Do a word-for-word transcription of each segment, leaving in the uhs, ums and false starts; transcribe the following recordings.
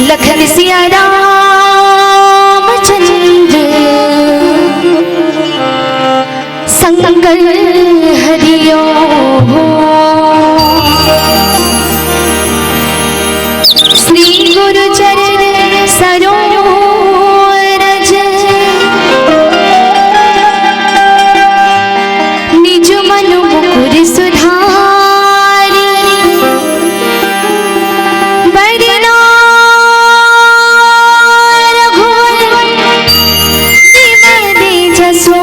लखन सिया रामचंद्र शंकर हरिओ हो। श्री गुरु चरण सरोज निज मन मुकुर सुधारी। बरना रघुवर विमल जसो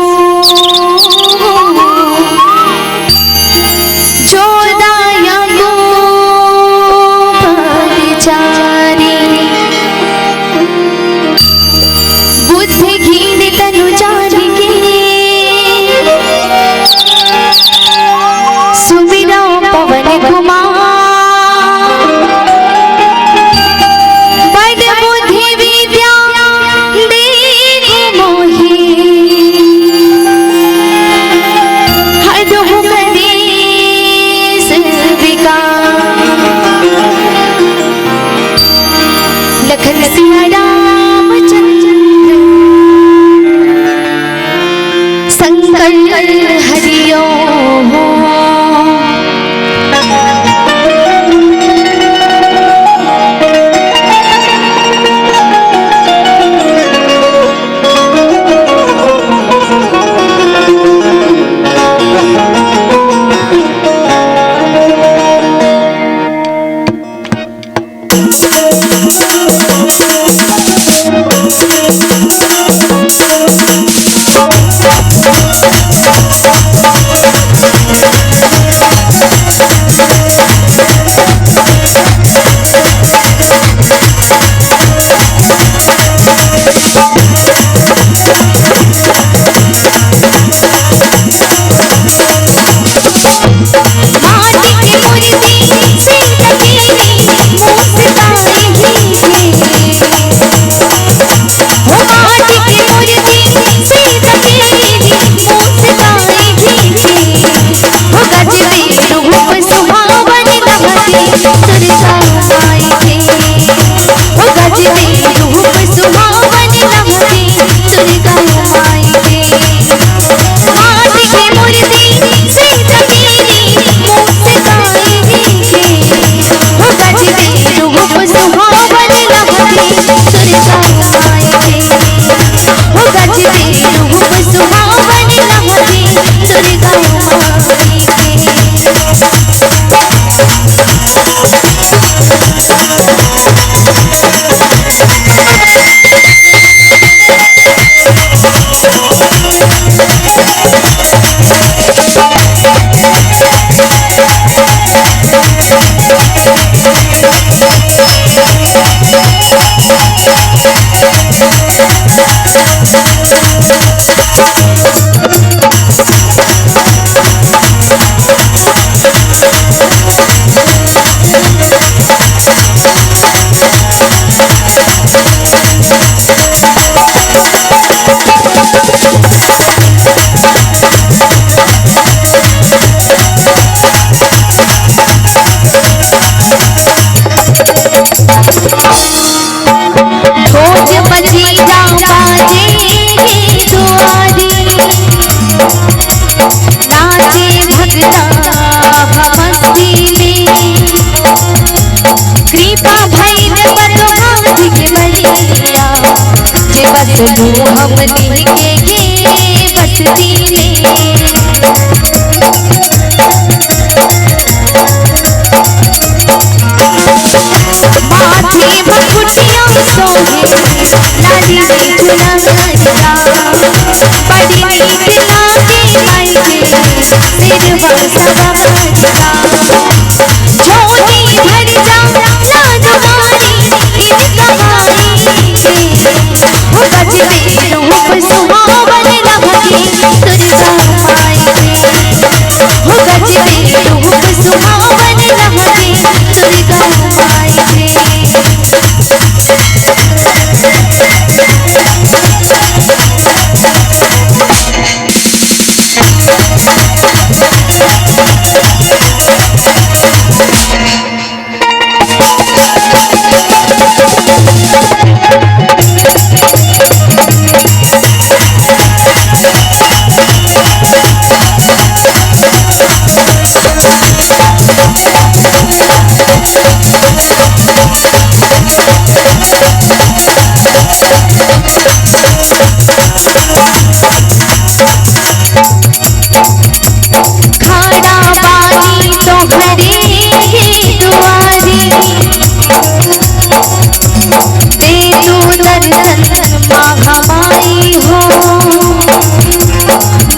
खोज बजी जावा जेके दुआरी, नाचे भगता भक्ति में। कृपा भइल बतुहार के मैया, जे बसलू हमनी के ये बस्ती में। माथे मुकुटिया सोहे लाली चुनरिया, बड़ी नीक लागे माई के सिरवा सवरिया। झोली भर जा लाज मारी इनका माई के, हो गजबे रूप सुहावन लहके दुर्गा माई के। हो गजबे रूप सुहावन लहके दुर्गा माई के। खड़ा बानी तोहरे दुआरी, दे तू दर्शन माँ हमारी हो।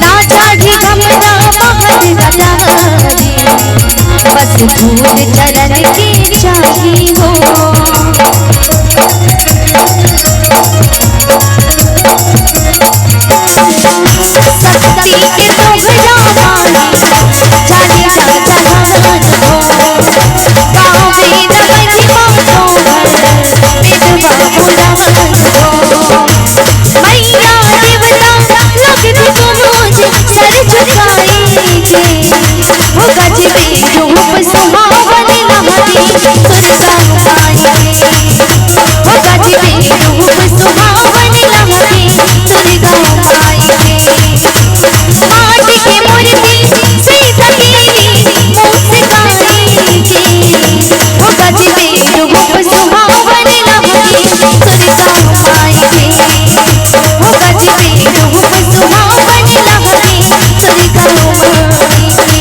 ना चाही हमरा महल अटारी, बस धूल चरण के चाही हो। शक्ति के तोहरा मानी, जाने ना जहान हो। गाँव में न महिमा तोहर, वेद बाबू जान हो। मैया देवता लगन तुम आज सर झुकाएंगे। हो गजबे रूप सुहावन लहके दुर्गा माई के। हो गजबे रूप सुहावन लहके दुर्गा माई के। माटी के मूर्ति से सकेली मुस्काई के। हो गजबे रूप सुहावन लहके दुर्गा माई के। हो गजबे रूप सुहावन लहके दुर्गा माई के।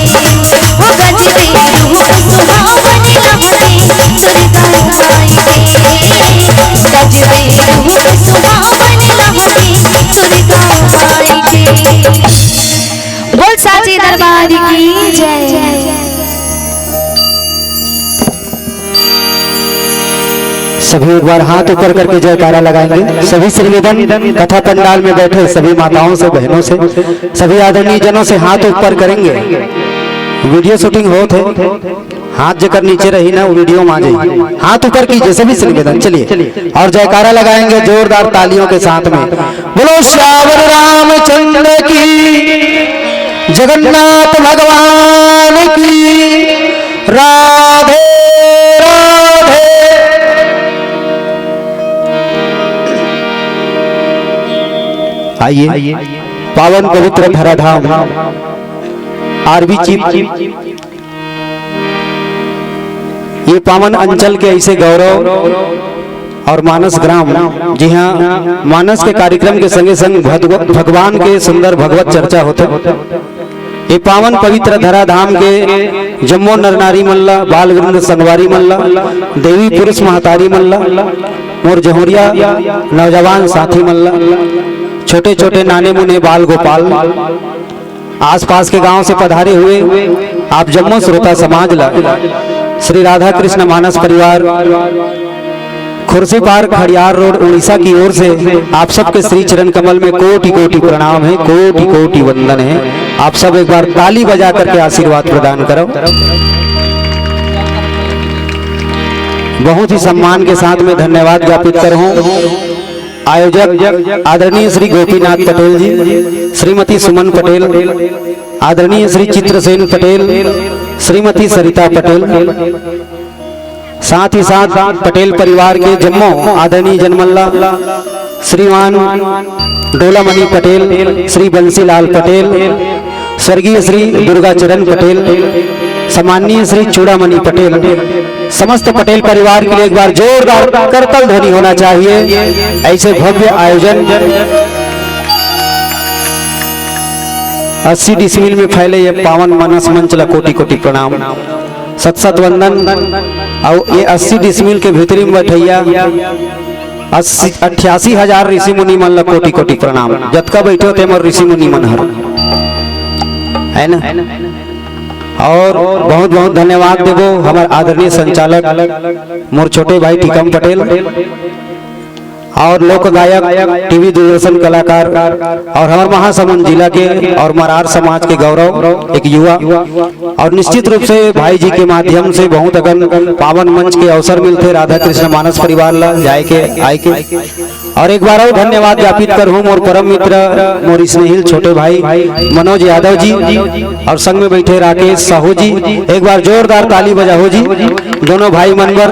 हो गजबे रूप सुहावन लहके दुर्गा माई के। गजबे रूप सुहावन लहके दुर्गा माई के। बोल साचे दरबार की जय। सभी एक बार हाथ ऊपर करके जयकारा लगाएंगे। सभी से निवेदन, कथा पंडाल में बैठे सभी माताओं से, बहनों से, सभी आदरणीय जनों से हाथ ऊपर करेंगे। वीडियो शूटिंग होत है, हाथ जेकर नीचे रही ना, वो वीडियो में आ जाइए। हाथ ऊपर कीजिए सभी से निवेदन। चलिए, और जयकारा लगाएंगे जोरदार तालियों के साथ में। बोलो सियावर रामचंद्र की, जगन्नाथ भगवान की। राधे राधे। आइए, पावन पवित्र धराधाम आरबी चीफ, ये पावन अंचल के ऐसे गौरव और मानस ग्राम, जी हाँ, मानस के कार्यक्रम के संगे संग भगव-, भगवान के सुंदर भगवत चर्चा होथे। ए पावन पवित्र धराधाम के जम्मो नर नारी मन ला, बाल वृंद संगवारी मन ला, देवी पुरुष महतारी मन ला, मोर जहुरिया नौजवान साथी मन ला, छोटे छोटे नाने मुने बाल गोपाल, आसपास के गांव से पधारे हुए आप जम्मो श्रोता समाज ला श्री राधा कृष्ण मानस परिवार, खुर्सीपार, खड़ियार रोड, उड़ीसा की ओर से आप सबके श्री चरण कमल में कोटि कोटि प्रणाम है, कोटि कोटि वंदन है। आप सब एक बार ताली बजा करके आशीर्वाद प्रदान करो। बहुत ही सम्मान के साथ में धन्यवाद ज्ञापित कर हूँ आयोजक आदरणीय श्री गोपीनाथ पटेल जी, श्रीमती सुमन पटेल, आदरणीय श्री चित्रसेन पटेल, श्रीमती सरिता पटेल, साथ ही साथ पटेल परिवार के जम्मो आदरणीय जनमल्ला, श्रीमान डोलामणि पटेल, श्री बंसीलाल पटेल, स्वर्गीय श्री दुर्गाचरण पटेल, सम्माननीय श्री चूड़ामणि पटेल, समस्त पटेल परिवार के लिए एक बार जोरदार करताल ध्वनि होना चाहिए। ऐसे भव्य आयोजन अस्सी डिसमिल में फैले ये पावन मानस मंच ला कोटि कोटि प्रणाम, सत सत वंदन। अउ ये अस्सी डिसमिल के भीतरी में बैठैया अस्सी अट्ठासी हजार ऋषि मुनि मन ला कोटि कोटि प्रणाम। जतका बैठे हो ते मोर ऋषि मुनि मन हर, है ना? और बहुत बहुत धन्यवाद देबो हमर आदरणीय संचालक, मोर छोटे भाई टीकम पटेल, और लोक गायक, टीवी दूरदर्शन कलाकार, और हमर महासमुंद जिला के और मरार समाज के गौरव एक युवा, और निश्चित रूप से भाई जी के माध्यम से बहुत अकन पावन मंच के अवसर मिलथे राधा कृष्ण मानस परिवार ला जाए के, आए के। और एक बार और धन्यवाद ज्ञापित करहूँ मोर परम मित्र, मोर स्नेहिल छोटे भाई मनोज यादव जी और संग में बैठे राकेश साहू जी। एक बार जोरदार ताली बजाहू जी, दोनों भाई मन बर।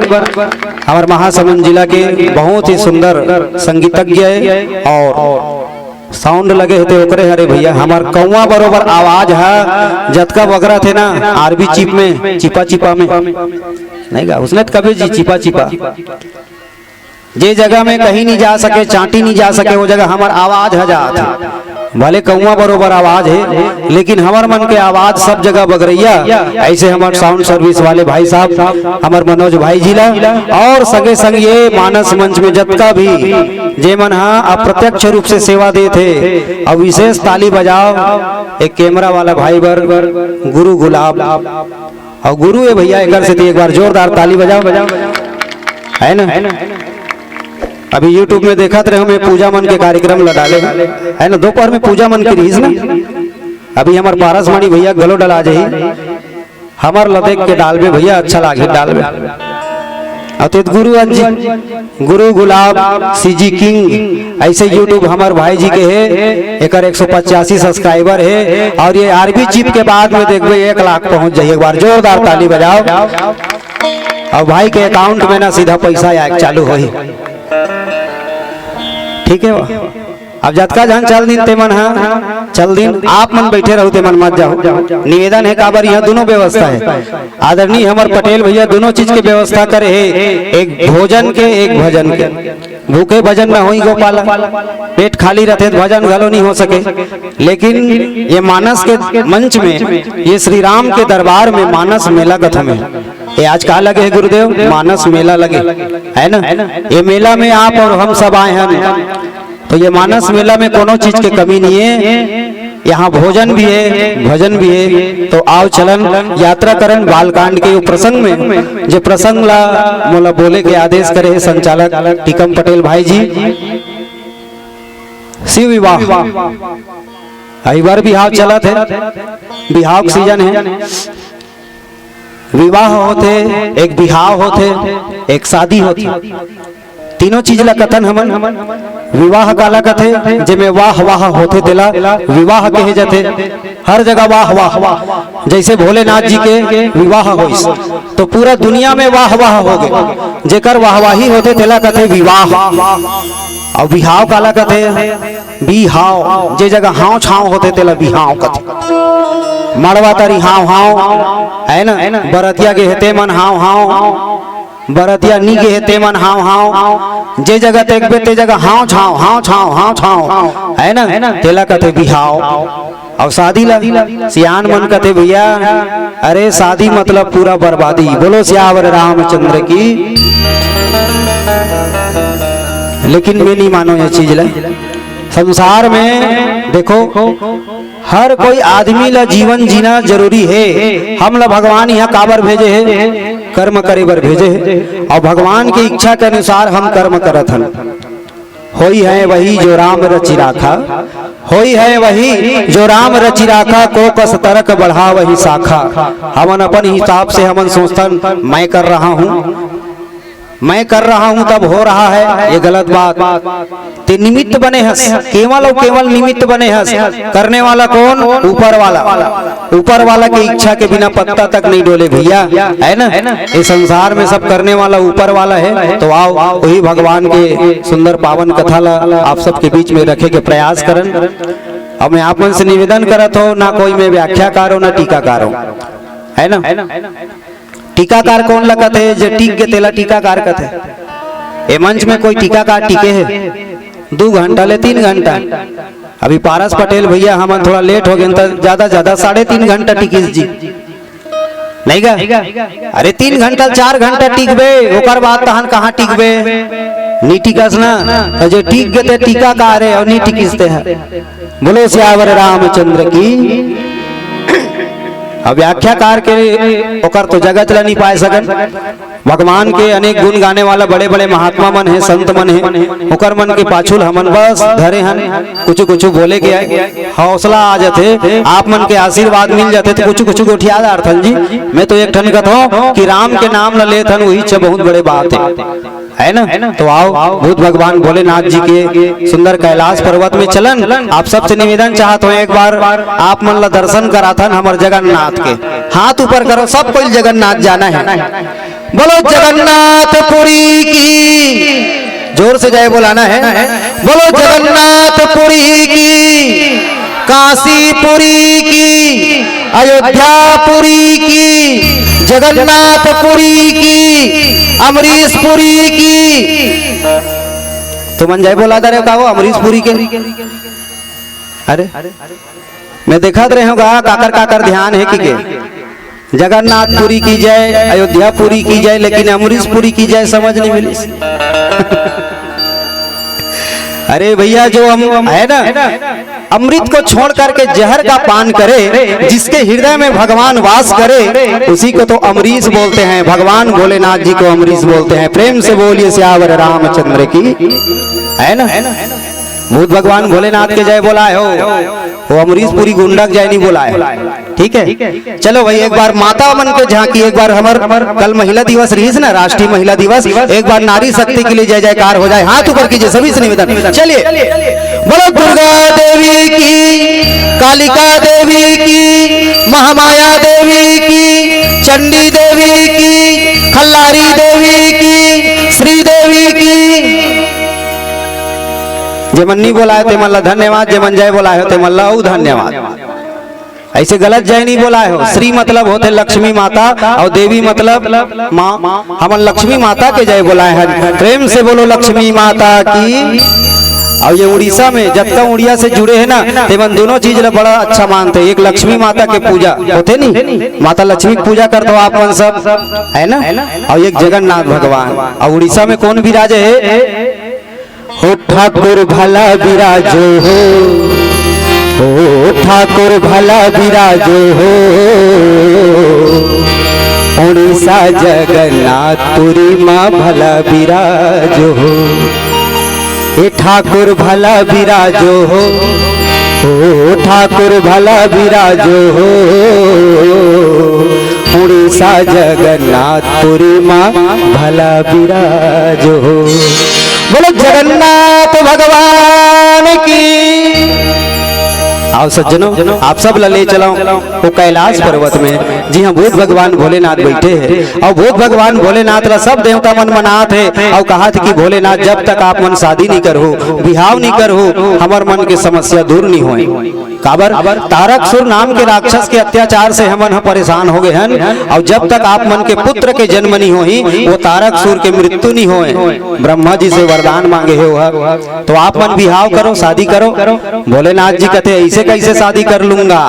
हमर महासमुंद जिला के बहुत ही सुंदर संगीतज्ञ है और साउंड लगे हे ते ओकरे हरे भैया। हमर कौवा बरोबर आवाज ह जतका बगरत हे ना, आरबी चिप में, चिपा चिपा में, नहीं गा, उसने त कबे जी चिपा चिपा। जे जगह में कहीं नहीं जा सके, चांटी नहीं जा सके, वो जगह हमर आवाज ह जात हे। भले कौवा बरोबर आवाज हे, लेकिन हमर मन के आवाज सब जगह बगरैया। ऐसे हमर साउंड सर्विस वाले भाई साहब, हमर मनोज भाई जी ला, और संगे संग ये मानस मंच में जतका भी जे मन ह अप्रत्यक्ष रूप से सेवा देत हे, और विशेष ताली बजाओ एक कैमरा वाला भाई बर, गुरु गुलाब। और गुरु ए भैया, एकर सेती एक बार जोरदार ताली बजाओ, है ना? अभी YouTube में देखत रहे हमें पूजा मन के कार्यक्रम ल डाले, है ना? दोपहर में पूजा मन के रहिस ना, अभी हमर पारस मणि भैया घलो डला जाही। हमर ल देख के डालबे भैया, अच्छा लागही डालबे। अउ ते गुरु अंजी, गुरु गुलाब, सीजी किंग, ऐसे YouTube हमर भाई जी के हे, एकर एक सौ पचासी सब्सक्राइबर हे, और ये आरबी चिप के बाद में देखबे एक लाख पहुंच जाही। एक बार जोरदार ताली बजाओ। और भाई के अकाउंट में ना सीधा पैसा आए चालू होही। ठीक है, अब जतका झन चल दिन ते मन ह, चल दिन, आप मन बैठे रहू ते मन मत जाहू। निवेदन हे, काबर यहाँ दोनों व्यवस्था हे। आदरणीय हमर पटेल भैया दोनों चीज के व्यवस्था करे हे, एक भोजन के, एक भजन के। भूखे भजन न होई गोपाला, पेट खाली रहते त भजन घलो नहीं हो सके। लेकिन ये मानस के मंच में, ये श्री राम के दरबार में मानस मेला कथम हे। ये आज का लगे हे गुरुदेव? मानस मेला लगे, है ना? ये मेला में आप और हम सब आए हैं, तो ये मानस मेला में कोनो चीज के कमी नहीं है। यहाँ भोजन भी है, भजन भी है। तो आओ चलन यात्रा करन बालकांड के प्रसंग में, जे प्रसंग ला मोला बोले के आदेश करे हे संचालक टीकम पटेल भाई जी। शिव विवाह, अई बर बिहाव चलत हे, बिहाव के सीजन हे। विवाह होथे, एक बिहाव होथे, एक शादी होथे। तीनों चीज ला कथन हमन। विवाह काला कथे? जेमे वाह वाह होथे तेला विवाह कहे जथे। हर जगह वाह वाह, जैसे भोलेनाथ जी के विवाह होइस तो पूरा दुनिया में वाह वाह हो गए। जेकर वाहवाही होथे तेला कथे विवाह। और बिहाव काला कथे? बिहाव, जे जगह हाव छाव होथे तेला बिहाव कथे। मड़वा तरी हाव हाव, है ना? बरतिया गे हे ते मन हाव हाव, बरतिया नी गे हे ते मन हाव हाव। जे जगह देखबे ते जगह हाव छाव, हाव छाव, हाव छाव, है ना? तेला कथे बिहाव। अउ शादी ला सियान मन कथे, भैया, अरे शादी मतलब पूरा बर्बादी। बोलो सियावर रामचंद्र की। लेकिन मैं नहीं मानो ये चीज ला। संसार में देखो, हर कोई आदमी ला जीवन जीना जरूरी हे। हम ला भगवान यहाँ काबर भेजे हे? कर्म करे बर भेजे हे। अउ भगवान के इच्छा के अनुसार हम कर्म करत हन। होई है वही जो राम रचि राखा, होई है वही जो राम रचि राखा, को कस तरक बढ़ा वही शाखा। हमन अपन हिसाब से हमन सोचथन, मैं कर रहा हूँ, मैं कर रहा हूँ तब हो रहा है, ये गलत बात। ते निमित्त बने हस, केवल अउ केवल निमित्त बने हस। करने वाला कौन? ऊपर वाला। ऊपर वाला के इच्छा के बिना पत्ता तक नहीं डोले भैया, है ना? ये संसार में सब करने वाला ऊपर वाला है। तो आओ, वही भगवान के सुंदर पावन कथा ला आप सबके बीच में रखे के प्रयास करन। अब मैं आप मन से निवेदन करत हो, ना कोई मैं व्याख्याकार हो, ना टीकाकार हो, है ना? टीकाकार कौन ला कथे? जे टीक गे तेला टीकाकार कथे। ए मंच में कोई टीकाकार टीके हे दू घंटा ले तीन घंटा। अभी पारस पटेल भैया हमन थोड़ा लेट हो गए, त ज्यादा ज्यादा साढ़े तीन घंटा टिकिस जी, नहीं गा? अरे तीन घंटा चार घंटा टिकबे, ओकर बाद तहन कहाँ टिकबे? नी टिकस ना। तो जे टिक गे ते टीकाकार हे अउ नी टिकिस ते हे। बोलो सियावर रामचंद्र की। अब व्याख्याकार के ओकर तो जगत ला नहीं पाए सकन। भगवान के अनेक गुण गाने वाला बड़े-बड़े महात्मा मन हे, संत मन हे, ओकर मन के पाछू ल हमन बस धरे हन, कुछु-कुछु बोले के आए, हौसला आ जाथे, आप मन के आशीर्वाद मिल जाथे, तो कुछु-कुछु गोठिया डारथन जी। मैं तो एक ठन कथों कि राम के नाम ल लेथन, वही च बहुत बड़े बात हे, है ना? तो आओ, भूत भगवान भोलेनाथ जी के सुंदर कैलाश पर्वत में चलन। आप सबसे निवेदन चाहत हूँ, एक बार आप मन ला दर्शन कराथन हमर जगन्नाथ के। हाथ ऊपर करो, सब कोई जगन्नाथ जाना है। बोलो जगन्नाथ पुरी की, जोर से जय बोलाना है। बोलो जगन्नाथ पुरी की, काशी पुरी की, अयोध्या पुरी की, जगन्नाथ पुरी की, अमरीश पुरी की। तुमन जय बोला दे रहे हो का, वो अमरीश पुरी के? अरे मैं देखत रहे हूँ गा, काकर काकर ध्यान है कि के? जगन्नाथ पुरी की जय, अयोध्या पुरी की जय, लेकिन अमरीश पुरी की जय समझ नहीं मिली। अरे भैया, जो हम है ना, अमृत को छोड़ करके जहर का पान करे, जिसके हृदय में भगवान वास करे, उसी को तो अमरीश बोलते हैं। भगवान भोलेनाथ जी को अमरीश बोलते हैं। प्रेम से बोलिए सियावर रामचंद्र की, है ना? भूत भगवान भोलेनाथ के जय बोलाए हो, वो अमरीश पुरी गुंडा के जय नहीं बोलाए हो। ठीक है, चलो भाई, एक बार माता मन के झांकी, एक बार हमर कल महिला दिवस रहीस ना, राष्ट्रीय महिला दिवस, एक बार नारी शक्ति के लिए जय जयकार हो जाए। हाथ ऊपर कीजिए, सभी से निवेदन। चलिए, बोलो दुर्गा देवी की, कालिका देवी की, महामाया देवी की, चंडी देवी की, खल्लारी देवी की, श्री देवी की। जेमन नहीं बोलाए ते मन ला धन्यवाद, जेमन जय बोलाए हो ते मन ला अउ धन्यवाद। ऐसे गलत जय नहीं बोलाए हो। श्री मतलब होते लक्ष्मी माता अउ देवी मतलब माँ। हमन लक्ष्मी माता के जय बोलाए हैं। प्रेम से बोलो लक्ष्मी माता की। अउ ये उड़ीसा में जतका उड़िया से जुड़े हैं ना, तेमन दोनों चीज ला बड़ा अच्छा मानते हैं। एक लक्ष्मी माता के पूजा होते नहीं, माता लक्ष्मी की पूजा करते हो आप मन सब, है ना? अउ एक जगन्नाथ भगवान। अउ उड़ीसा में कौन विराजे है? हो ठाकुर भला विराजो हो, हो ठाकुर भला विराजो हो, उड़ीसा जगन्नाथपुरी माँ भला विराजो हो। हे ठाकुर भला विराजो हो, हो ठाकुर भला विराजो हो, उड़ीसा जगन्नाथपुरी माँ भला विराजो हो। बोलो जगन्नाथ भगवान की। आओ सज्जनों, आप सब ला ले चलाओ वो कैलाश पर्वत में, जी हाँ, भूत भगवान भोलेनाथ बैठे हैं। अउ भूत भगवान भोलेनाथ ला सब देवता मन मनात हे अउ कहत हे कि भोलेनाथ, जब तक आप मन शादी नहीं करहू, बिहाव नहीं करहू, हमर मन के समस्या दूर नहीं होए। काबर? तारकसुर नाम के राक्षस के अत्याचार से हमन ह परेशान हो गए हन। अउ जब तक आप मन के पुत्र के जन्म नहीं होही, वो तारकसुर के मृत्यु नहीं होए। ब्रह्मा जी से वरदान मांगे हे वह। तो आप मन बिहाव करो, शादी करो। भोलेनाथ जी कथे, ऐसे कैसे शादी कर लूंगा,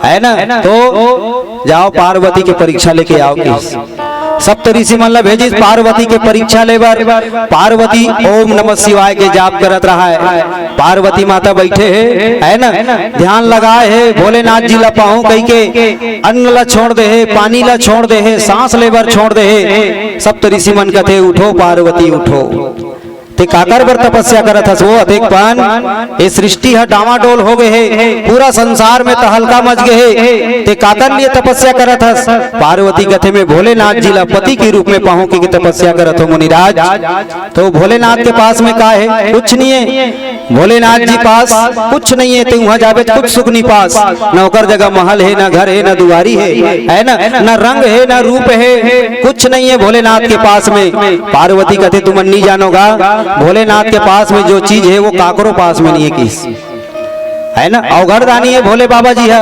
है ना? तो जाओ पार्वती के परीक्षा लेके आओ किस। सप्त ऋषि मन ला भेजिस पार्वती के परीक्षा ले बर। पार्वती ओम नमः शिवाय के जाप करत रहा है। पार्वती माता बैठे हे, है ना, ध्यान लगाए हे, भोलेनाथ जी ला पाहूं कहिके अन्न ला छोड़ दे हे, पानी ला छोड़ दे हे, सांस ले बर छोड़ दे हे। सप्त ऋषि मन कथे, "उठो पार्वती, उठो।" ते काकर बर तपस्या करत हस वो अतेक पन? ए सृष्टि ह डावाडोल हो गे हे, पूरा संसार में तहलका मच गे हे, ते काकर लिए तपस्या करत हस? पार्वती कथे, "मैं भोलेनाथ जी ला पति के रूप में पाहूं के तपस्या करत हो मुनिराज।" तो भोलेनाथ के पास में का हे? कुछ नहीं है। भोलेनाथ जी पास कुछ नहीं है, ते उहाँ जाबे त कुछ सुख नहीं पास। न ओकर जगह महल है, न घर है, न दुआरी है, है ना? न रंग है, न रूप है, कुछ नहीं है भोलेनाथ के पास में। पार्वती कथे, "तुमन नहीं जानोगा, भोलेनाथ के पास में जो चीज है वो काकरो पास में नहीं है।" किस, है ना? अवघड़दानी है भोले बाबा जी है,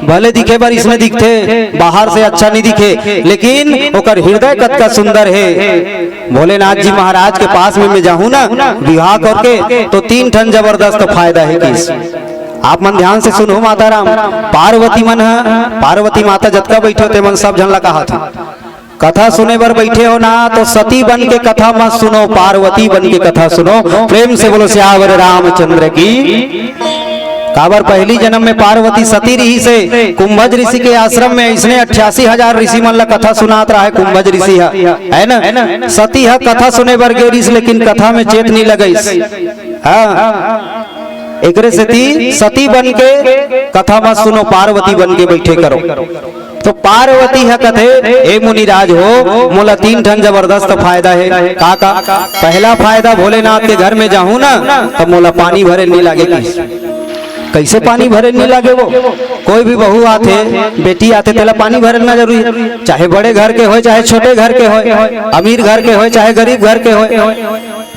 भले दिखे बर इसने दिखथे, बाहर से अच्छा नहीं दिखे, लेकिन ओकर हृदय कतका सुंदर है। भोलेनाथ जी महाराज के पास में मैं जाहूं ना विवाह करके, तो तीन ठन जबरदस्त फायदा है। किस, आप मन ध्यान से सुनहू माता राम, पार्वती मन ह, पार्वती माता जतका बैठे हो ते मन सब झन ला कहात हंव, कथा सुने बर बैठे हो ना तो सती बन के कथा मत सुनो, पार्वती बन के कथा सुनो। प्रेम से बोलो सियावर रामचंद्र की। काबर पहली जन्म में पार्वती सती रहिस हे, कुंभज ऋषि के आश्रम में इसने अट्ठासी हजार ऋषि मन ला कथा सुनात रहा है कुंभज ऋषि ह, है ना? सती ह कथा सुने बर गे रहिस, लेकिन कथा में चेत नहीं लगइस। हाँ, एकरे सेती सती बन के कथा मत सुनो, पार्वती बन के बैठे करो। तो पार्वती ह कथे, "ए मुनिराज हो, मोला तीन ठन जबरदस्त फायदा हे।" का का? पहला फायदा, भोलेनाथ के घर में जाहूं ना, तब मोला पानी भरे नहीं लागे। किस, कैसे पानी भरे नहीं लागे वो? कोई भी बहू आथे, बेटी आथे, तेला पानी भरे ना जरूरी, चाहे बड़े घर के होय, चाहे छोटे घर के होय, अमीर घर के होय, चाहे गरीब घर के होय,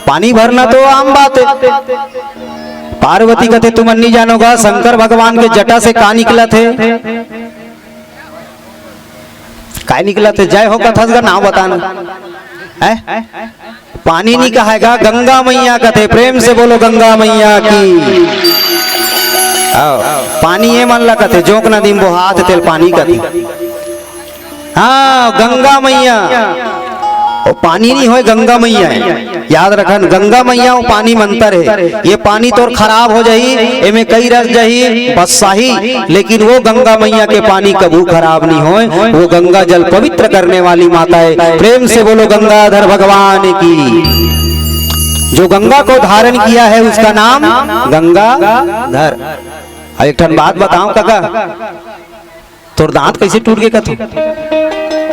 पानी भरना तो आम बात है। पार्वती कथे, "तुमन नहीं जानोगा, शंकर भगवान के जटा से का निकलत हे?" काय निकलत हे? जय हो कथस गा, नाम बताना है। पानी नहीं कहाय गा, गंगा मैया कथे। प्रेम से बोलो गंगा मैया की। आओ, पानी ये मन ला कथे, जोंक नदी में बोहात तेला पानी कथे। हाँ, गंगा मैया। वो पानी नहीं होय, गंगा मैया है। याद रखन, गंगा मैया वो पानी में अंतर है। ये पानी तोर खराब हो जाही, एमे कई रस जाही, बस्साही, लेकिन वो गंगा मैया के पानी कभू खराब नहीं होय। वो गंगा जल पवित्र करने वाली माता है। प्रेम से बोलो गंगाधर भगवान की। जो गंगा को धारण किया है उसका नाम गंगाधर। अब एक ठन बात बताओ काका, तोर दांत कैसे टूट गे कथो?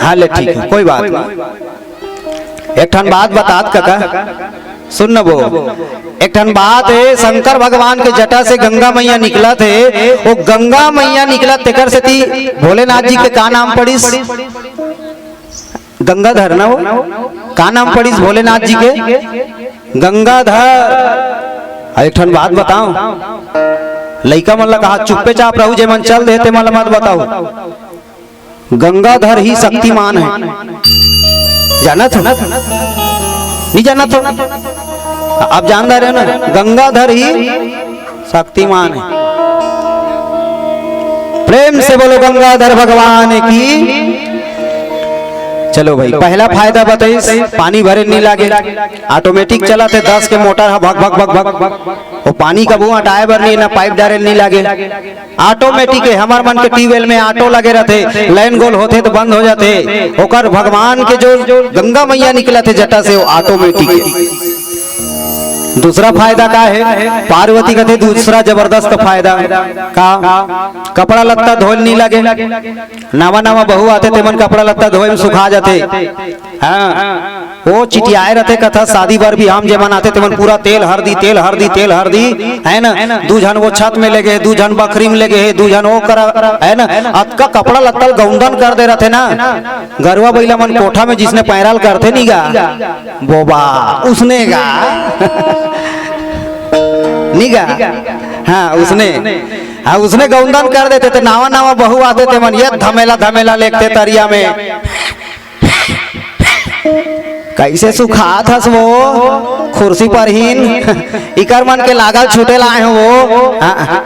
हाँ, ले, ठीक है, कोई बात नहीं। एक ठन बात बतात कका, सुन न वो। एक ठन बात है, शंकर भगवान के जटा से गंगा मैया निकलत है, वो गंगा मैया निकलत, तेकर सेती भोलेनाथ जी के का नाम पड़िस? गंगाधर ना वो? का नाम पड़िस भोलेनाथ जी के? गंगाधर। अउ एक ठन बात बताओ, लइका मन ला कहा, "चुप्पे चाप रहू, जे मन चल दे, ते मन ला मत बताओ।" गंगाधर ही शक्तिमान है, जानत हो? नहीं जानत हो? आप जान रहे हो ना, गंगाधर ही शक्तिमान है। प्रेम से बोलो गंगाधर भगवान की। चलो भाई, पहला फायदा बताइस, पानी भरे नहीं लागे, ऑटोमेटिक चलत है, दस के मोटर है, भक भक भक भक। वो पानी कभू हटाए बर नहीं, ना पाइप डारे नहीं लागे, ऑटोमेटिक है। हमर मन के ट्यूबवेल में ऑटो लगे रहते, लाइन गोल होते तो बंद हो जाते। ओकर भगवान के जो गंगा मैया निकलत है जटा से, वो ऑटोमेटिक है। दूसरा फायदा का है? पार्वती कथे दूसरा जबरदस्त फायदा का, कपड़ा लत्ता धोए नहीं लगे। नवा नवा बहू आथे, तेमन कपड़ा लत्ता धोए में सुखा जाथे। हाँ, वो चिटियाए रहते, कथा शादी बर भी हम जेमन आथे, तेमन पूरा तेल हरदी, तेल हरदी, तेल हरदी, है ना? दू झन वो छत में लगे, दू झन बखरी में लगे, दू झन वो करा, है ना? अतका कपड़ा लत्ता ल गौंदन कर दे रहते ना। गरुआ बइला मन कोठा में जिसने पैराल करथे नी गा, बोबा, उसने गा। नी गा? हाँ, उसने, हाँ, उसने गौंदन कर देते, तो नावा नावा बहू आते, ते मन ये धमेला धमेला लेगथे तरिया में। कैसे सुखात हस वो खुर्सी पर हीन, इकर मन के लागल छूटे लाए हो वो। हाँ, हाँ।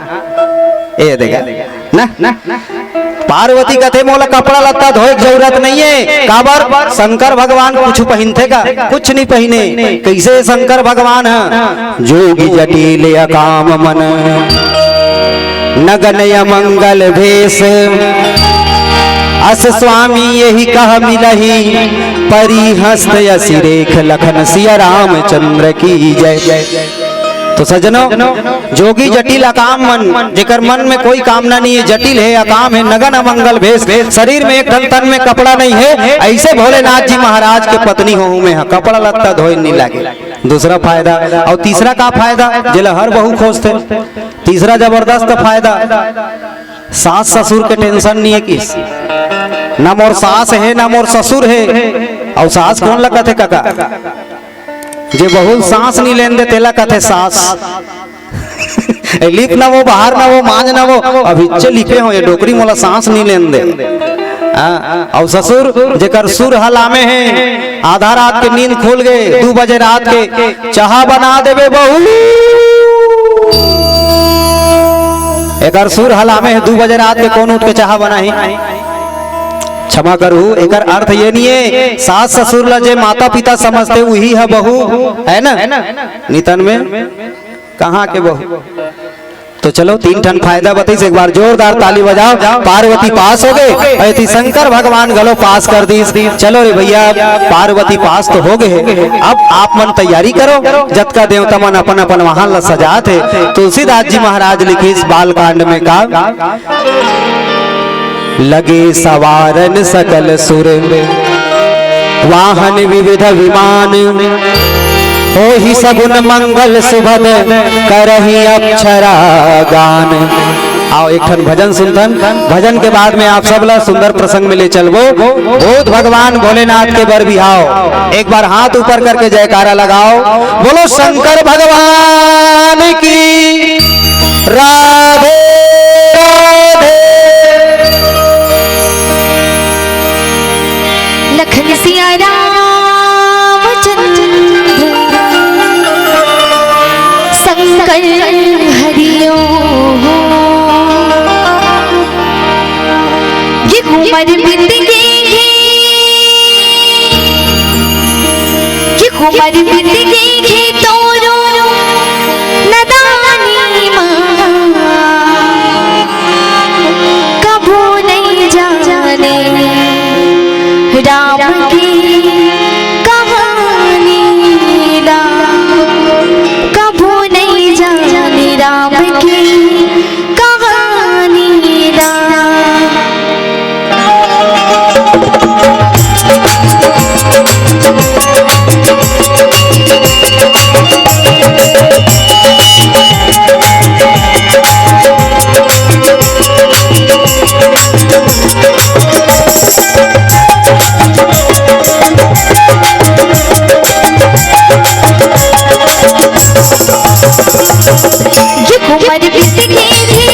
ए देखा ना, पार्वती कथे, "मोला कपड़ा लत्ता धोए के जरूरत नहीं है।" काबर? शंकर भगवान कुछ पहिनथे का? कुछ नहीं पहिने। कैसे शंकर भगवान ह? "जोगी जटिल अकाम मन, नगन अमंगल भेष, अस स्वामी यही कह मिलही, परी हस्त असिरेख लखन सिया रामचंद्र की जय।" तो सज्जनों, जोगी जटिल अकाम मन, जेकर मन में कोई कामना नहीं है, जटिल है, अकाम है, नगन अमंगल भेष, शरीर में एक ठन तन में कपड़ा नहीं है, ऐसे भोलेनाथ जी महाराज के पत्नी होहूं मैं, हाँ, कपड़ा लत्ता धोए नहीं लागे। दूसरा फायदा। और तीसरा का फायदा, जेला हर बहू खोजथे, तीसरा जबरदस्त फायदा, सास ससुर के टेंशन नहीं है किस, ना मोर सास है ना मोर ससुर है। और सास कोन लगथे काका? जे बहू सांस नहीं लेन दे, तेला कथे सास। ए, लिप ना वो, बाहर ना वो, मांज ना वो, अभी चे लिपे हो, ये डोकरी मोला सांस नहीं लेन दे। हाँ, और ससुर जेकर सुर हलामे है, आधा रात के नींद खुल गए, दू बजे रात के, "चाहा बना देबे बहू।" एकर सुर हलामे है, दू बजे रात के कौन उठ के चाहा बनाही? क्षमा करहू, एकर अर्थ ये नहीं है, सास ससुर ला जे माता पिता समझते, वही है बहू, है ना? नितन में कहाँ के बहू? तो चलो, तीन ठन फायदा बताइस, एक बार जोरदार ताली बजाओ। पार्वती पास हो गए, ऐती शंकर भगवान घलो पास कर दीस। चलो रे भैया, पार्वती पास तो हो गए, अब आप मन तैयारी करो, जतका देवता मन अपन अपन वाहन ला सजात है। तुलसीदास जी महाराज लिखिस बाल कांड में का, लगे सवारन सकल सुर, वाहन विविध विमान, होहि सगुन मंगल सुभग, करहि अक्षरा गान। आओ, एक ठन भजन सुनथन, भजन के बाद में आप सब ला सुंदर प्रसंग में ले चलबो। भूत भगवान भोलेनाथ के बर बिहाव। एक बार हाथ ऊपर करके जयकारा लगाओ, बोलो शंकर भगवान की। राधे राधे। लखन सिया रामचंद्र शंकर हरिओ। ये उमर बीत गई है, ये उमर बीत गई है तोरो नदानी माँ, कभू नहीं जाने राम की कहानी ला, कभू नहीं जाने राम की कहानी ला। ये उमर बीत गई थी,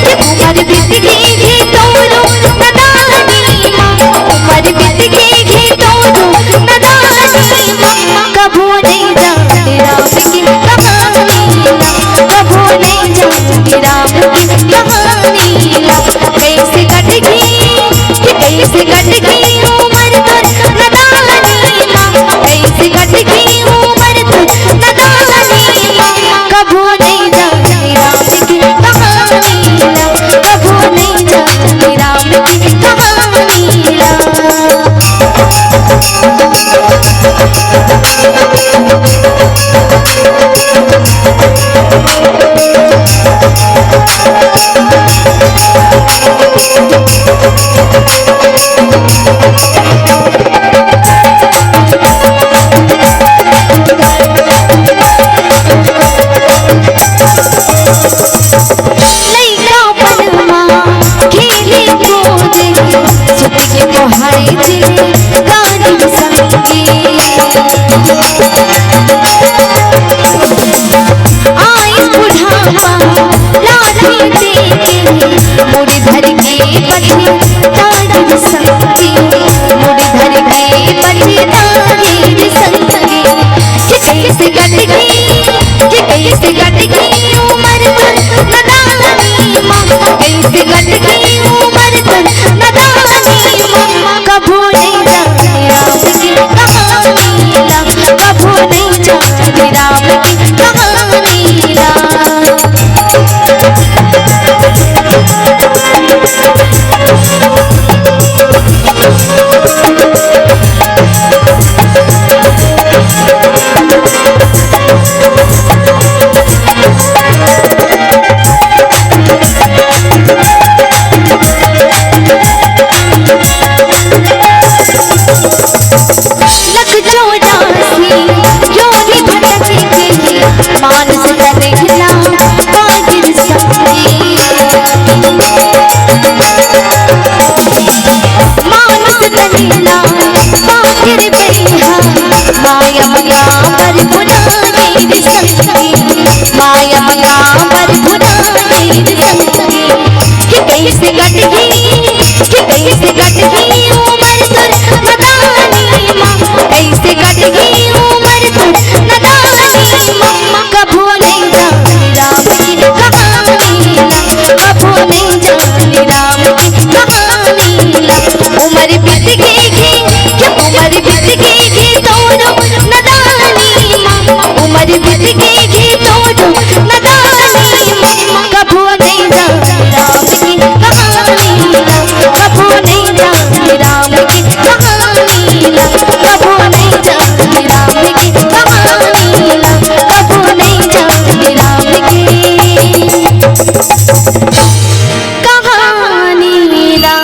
ये उमर बीत गई थी तोरो नदानी माँ, उमर बीत गई थी तोरो नदानी माँ। कभू नहीं जाने राम की कहानी ना, कभू नहीं जाने राम की कहानी ना। कैसे कट गई, ये कैसे कट गई उमर तोर नदानी माँ, कैसे कट गई उमर तोर नदानी माँ। कभू नहीं जाने राम की कहानी ना, कभू नहीं जाने राम की कहानी ना। लइकापन मा खेले कूदे, सुत के पहाड़े जिले गाने संगी। आई बुढ़ापा लाठी देके, मुड़ी धर के बथे ताज संगी, मुड़ी धर के बथे ताज संगी। कि कैसे कट गई, कि कैसे कट गई उमर तोर नदानी माँ। लख चौरासी योनि भटक गई, मानस तन हिला बाहिर संगी। मानस तन हिला बाहिर गई हा, माया मया पर भुला गई संगी। माया मया पर भुला गई संगी। कि कइसे कटही, कि कइसे कटही उमर तोर नदानी मा, कइसे कटही उमर तोर नदानी मा। कभू नइ जाने राम के कहानी ला, कभू नइ जाने राम के कहानी ला। उमर बीत गे, कि उमर बीत गे तोरो नदानी मा, उमर बीत गे तोरो नदानी मा। कभू नइ जाने राम के कहानी ला, कभू नइ जाने राम के कहानी ला, कभू नइ जाने राम के कहानी ला, कभू नइ जाने राम के कहानी ला।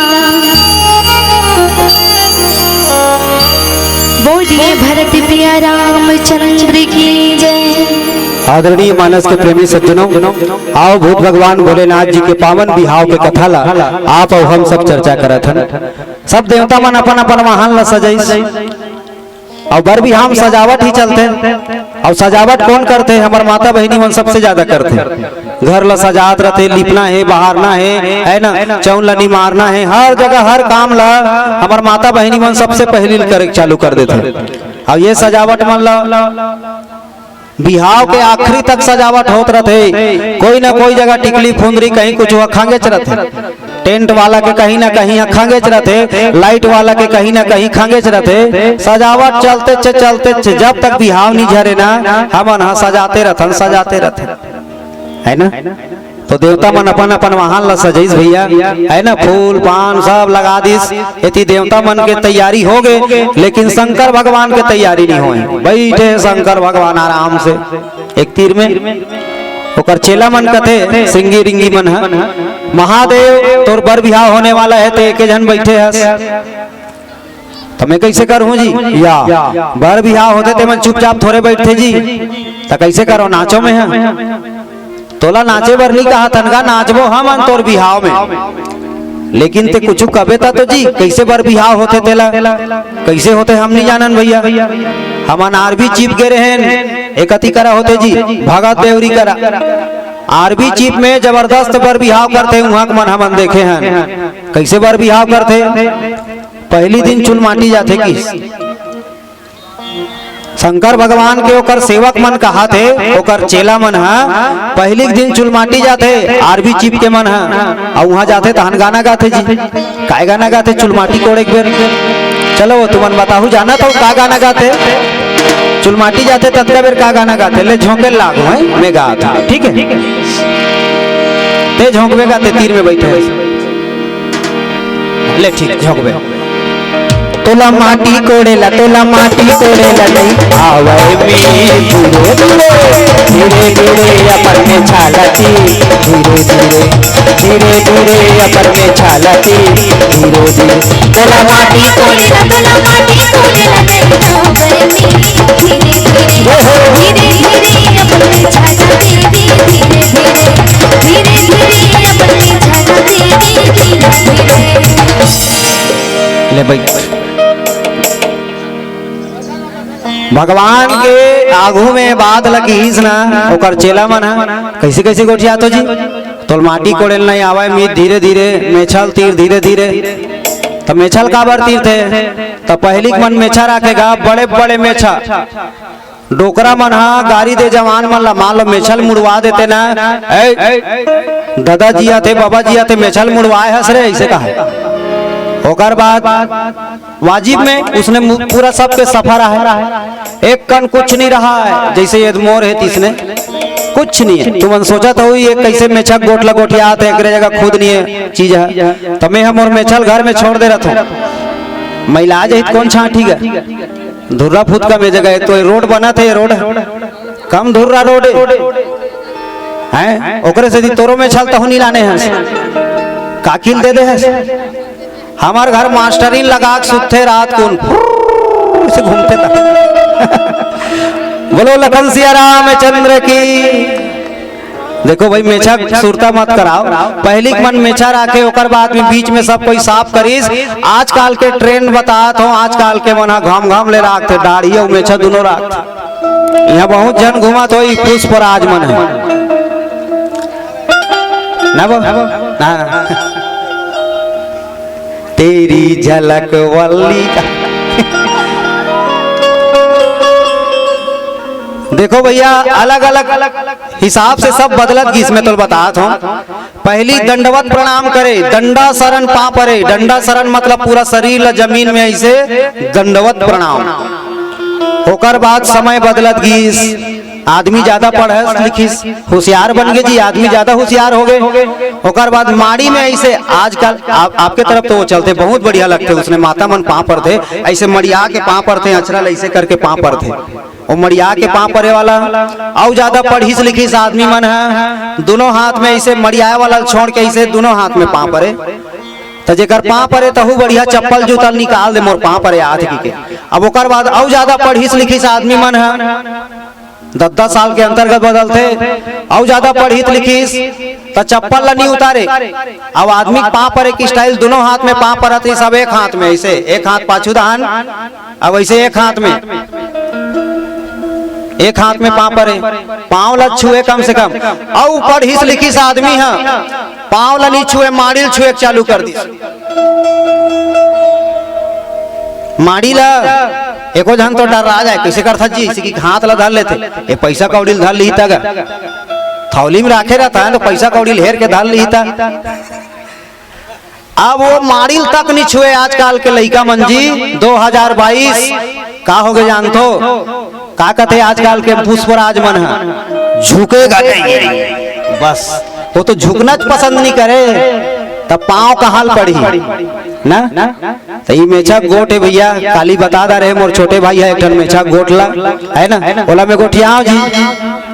बोलिए भरत पिया रामचंद्र की जय। आदरणीय मानस के प्रेमी सज्जनों, आओ भूत भगवान भोलेनाथ जी के पावन बिहाव के कथा ला आप अउ हम सब चर्चा करत हन। सब देवता मन अपन अपन वाहन ला सजाइस। अउ बर बिहाव म सजावट ही चलथे। अउ सजावट कोन करथे? हमर माता बहिनी मन सबसे ज्यादा करथे। घर ला सजात रथे, लिपना हे, बहारना हे, है ना, चौन ला निमारना हे, हर जगह हर काम ला हमर माता बहिनी मन सबसे पहिली ल करे चालू कर देथे। अउ ये सजावट मन ला बिहाव के आखिरी तक सजावट होत रथे। कोई ना कोई जगह टिकली फुंदरी कहीं कुछ हुआ खंगेच रथे। टेंट वाला के कहीं ना कहीं ह खंगेच रथे, लाइट वाला के कहीं ना कहीं खंगेच रथे। सजावट चलते चे, चलते चे, जब तक बिहाव नी झरे ना, हमन ह सजाते रथन, सजाते रथन, है ना? तो देवता मन अपन अपन वाहन ला सजाइस भैया, है ना? फूल पान सब लगा दिस। एती देवता मन के तैयारी हो गे, लेकिन शंकर भगवान के तैयारी नी होय। बैठे शंकर भगवान आराम से एक तीर में। ओकर चेला मन कथे, सिंगी रिंगी मन ह, "महादेव, तोर बर बिहाव होने वाला हे, ते एके झन बैठे हस, त मैं कइसे करहूं जी?" या बर बिहाव होते ते मन चुपचाप थोरे बैठते जी, त कइसे करो, नाचो मैं ह। तोला नाचे बर नी कहा तनगा, नाचबो हमन तोर बिहाव में। लेकिन ते कुछु कबे ता तो जी, कइसे बर बिहाव होथे तेला? कइसे होथे हम नी जानन भैया। हमन आरबी चिप गे रहेन, एकती करा होथे जी, भगत देवरी करा। आरबी चिप में जबरदस्त बर बिहाव करथे, उहां के मन हमन देखे हन। कइसे बर बिहाव करथे? पहिली दिन चुलमाटी जाथे कि शंकर भगवान के ओकर सेवक मन कहाथे, ओकर चेला मन ह पहिली के दिन चुलमाटी जाथे, आरबी चिप के मन ह, अउ उहां जाथे तहन गाना गाथे जी। काय गाना गाथे चुलमाटी कोड़े के बेर? चलो वो तुमन बताहू, जानत हो का गाना गाथे? चुलमाटी जाथे ततका बेर का गाना गाथे? ले झोंके लागो, हैं? मैं गात हूं, ठीक है? ते झोंकबे गाथे तीर में बैठे। ले ठीक, झोंकबे। तोला माटी कोड़े ला, तोला माटी कोड़े ला नहीं आवय में धीरे धीरे, धीरे धीरे अपन में छालती, धीरे धीरे, धीरे धीरे अपन में छालती, धीरे धीरे। तोला माटी कोड़े ला, तोला माटी कोड़े ला नहीं आवय में धीरे धीरे, धीरे धीरे अपन में छालती, धीरे धीरे, धीरे धीरे अपन में छालती, धीरे धीरे। ले बैठ। भगवान के आगू में बात ल किहिस ना, ओकर चेला मन ह, "कइसे, कइसे गोठियाथो जी? तोला माटी कोड़े ल नइ आवय, मीत धीरे, धीरे, मेछा ल तीर धीरे, धीरे।" त मेछा ल काबर तीरथे? त पहिली के मन मेछा राखे गा, बड़े, बड़े मेछा। डोकरा मन ह गारी दे जवान मन ला, मान लो मेछा ल मुड़वा देते ना, "ए, ददा जी आथे, बाबा जी आथे, मेछा ल मुड़वाए हस रे," अइसे कहा। ओकर बाद वाजिब में उसने मु-, पूरा सबके सफा रहा है, एक कन कुछ नहीं रहा है, जइसे ये मोर हे तइसने कुछ नहीं है। तुमन सोचत हो ये कइसे मेछा गोठ ला गोठियाथे, एकरे जगह खुद नहीं है चीज है। त मैं ह मोर मेछा ल घर में छोड़ दे रहत हूं, मैला आ जाही त कोन छांटही गा? धुर्रा फुतका में जगह, एक तो ये रोड बनत हे, ये रोड कम धुर्रा रोड हे, हैं? ओकरे सेती तोरो मेछा ल तहू नी लाने हस, काकी ल दे दे हस। हमर घर मास्टरीन लगा के सुतथे रात कुन, फुर्र से घूमते था। बोलो लखन सिया रामचंद्र की। देखो भाई, मेछा सुरता मत कराओ। पहिली के मन मेछा राखे, ओकर बाद में बीच में सब कोई साफ करिस। आजकल के ट्रेंड बतात हो, आजकल के मन ह घाम घाम ले राखथे, दाढ़ी अउ मेछा दुनों राखथे। यहाँ बहुत झन घूमत होही पुष्पराज मन ह। ना बो? ना। तेरी झलक वल्ली का। देखो भैया, अलग-अलग हिसाब से सब बदलत गिस, मैं तोला बतात हूँ। पहिली दंडवत प्रणाम करे, दंडा सरन पाँव परे। दंडा सरन मतलब पूरा शरीर ला जमीन में ऐसे दंडवत प्रणाम। ओकर बाद समय बदलत गिस, आदमी ज्यादा पढ़े लिखिस, होशियार बन गे जी, आदमी ज्यादा होशियार हो गे। ओकर बाद माड़ी में ऐसे आजकल आप, आपके तरफ तो वो चलथे, बहुत बढ़िया लगथे, उसने माता मन पाँव परथे, ऐसे मड़िया के पाँव परथे, अचरा ल ऐसे करके पाँव परथे। वो मड़िया के पाँव परे वाला, अउ ज्यादा पढ़िस लिखिस आदमी मन ह, दोनों हाथ में ऐसे मड़ियाए वाला छोड़ के ऐसे दोनों हाथ में पाँव परे। त जेकर पाँव परे तहू बढ़िया चप्पल जूता निकाल दे, मोर पाँव परे आत कि के। अब ओकर बाद अउ ज्यादा पढ़िस लिखिस आदमी मन ह, दस दस साल के अंतर्गत बदलथे, अउ ज्यादा पढ़िस लिखिस त चप्पल ला नी उतारे। अब आदमी के पाँव परे के स्टाइल, दोनों हाथ में पाँव परत हे, सब एक हाथ में ऐसे, एक हाथ पाछू दाहन, अब ऐसे एक हाथ में, एक हाथ में पाँव परे, पाँव ला छुए कम से कम। अउ पढ़िस लिखिस आदमी ह, पाँव ला नी छुए, माड़ी ल छुए के चालू कर दिस। माड़ी ला एको झन तो डर्रा जाए, कइसे करथस जी, जइसे कि हाथ ला धर लेथे, ए पइसा कौड़ी ल धर लिही त गा, थौली में राखे रहता है तो पइसा कौड़ी ल हेर के धर लिही त। अब वो माड़ी ल तक नी छुए आजकल के लइका मन जी, दो हजार बाईस का हो गे जानथो? का कथे आजकल के पुष्पराज मन ह, झुकेगा नहीं, बस वो तो झुकना च पसंद नहीं करे, तब पाँव कहाँ ल पड़ही ना। त ई मेछा गोठ हे भैया, काली बता दा रहे मोर छोटे भाई ह एक ठन मेछा गोठ ला, है ना, ओला में गोठियाव जी।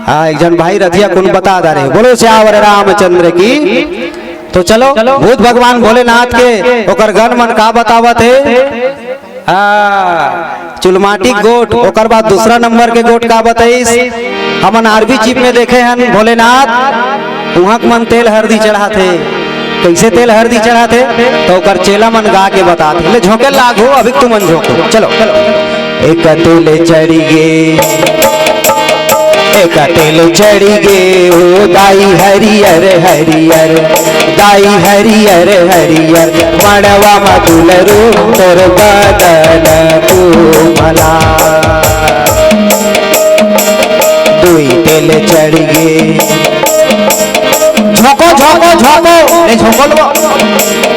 हाँ, एक झन भाई रथिया कुन बता दा रहे, बोलो सियावर रामचंद्र की। तो चलो, भूत भगवान भोलेनाथ के ओकर गण मन का बतावत हे। हाँ, चुलमाटी गोठ, ओकर बाद दूसरा नंबर के गोठ का बताइस, हमन आरबी चिप में देखे हन भोलेनाथ, उहाँ के मन तेल हरदी चढ़ाथे। कइसे तेल हरदी चढ़ाथे, त ओकर चेला मन गा के बताथे। ले झोंके लागो, अभी तुमन झोंको, चलो। एक तेल चढ़ी गे, एक तेल चढ़ी गे, ओ दाई हरियर हरियर, दाई हरियर हरियर, मड़वा म दुलरू तोर बदन कोमला। दुई तेल चढ़ गे, झोंको, झोंको, झोंको, ए झोंको लो।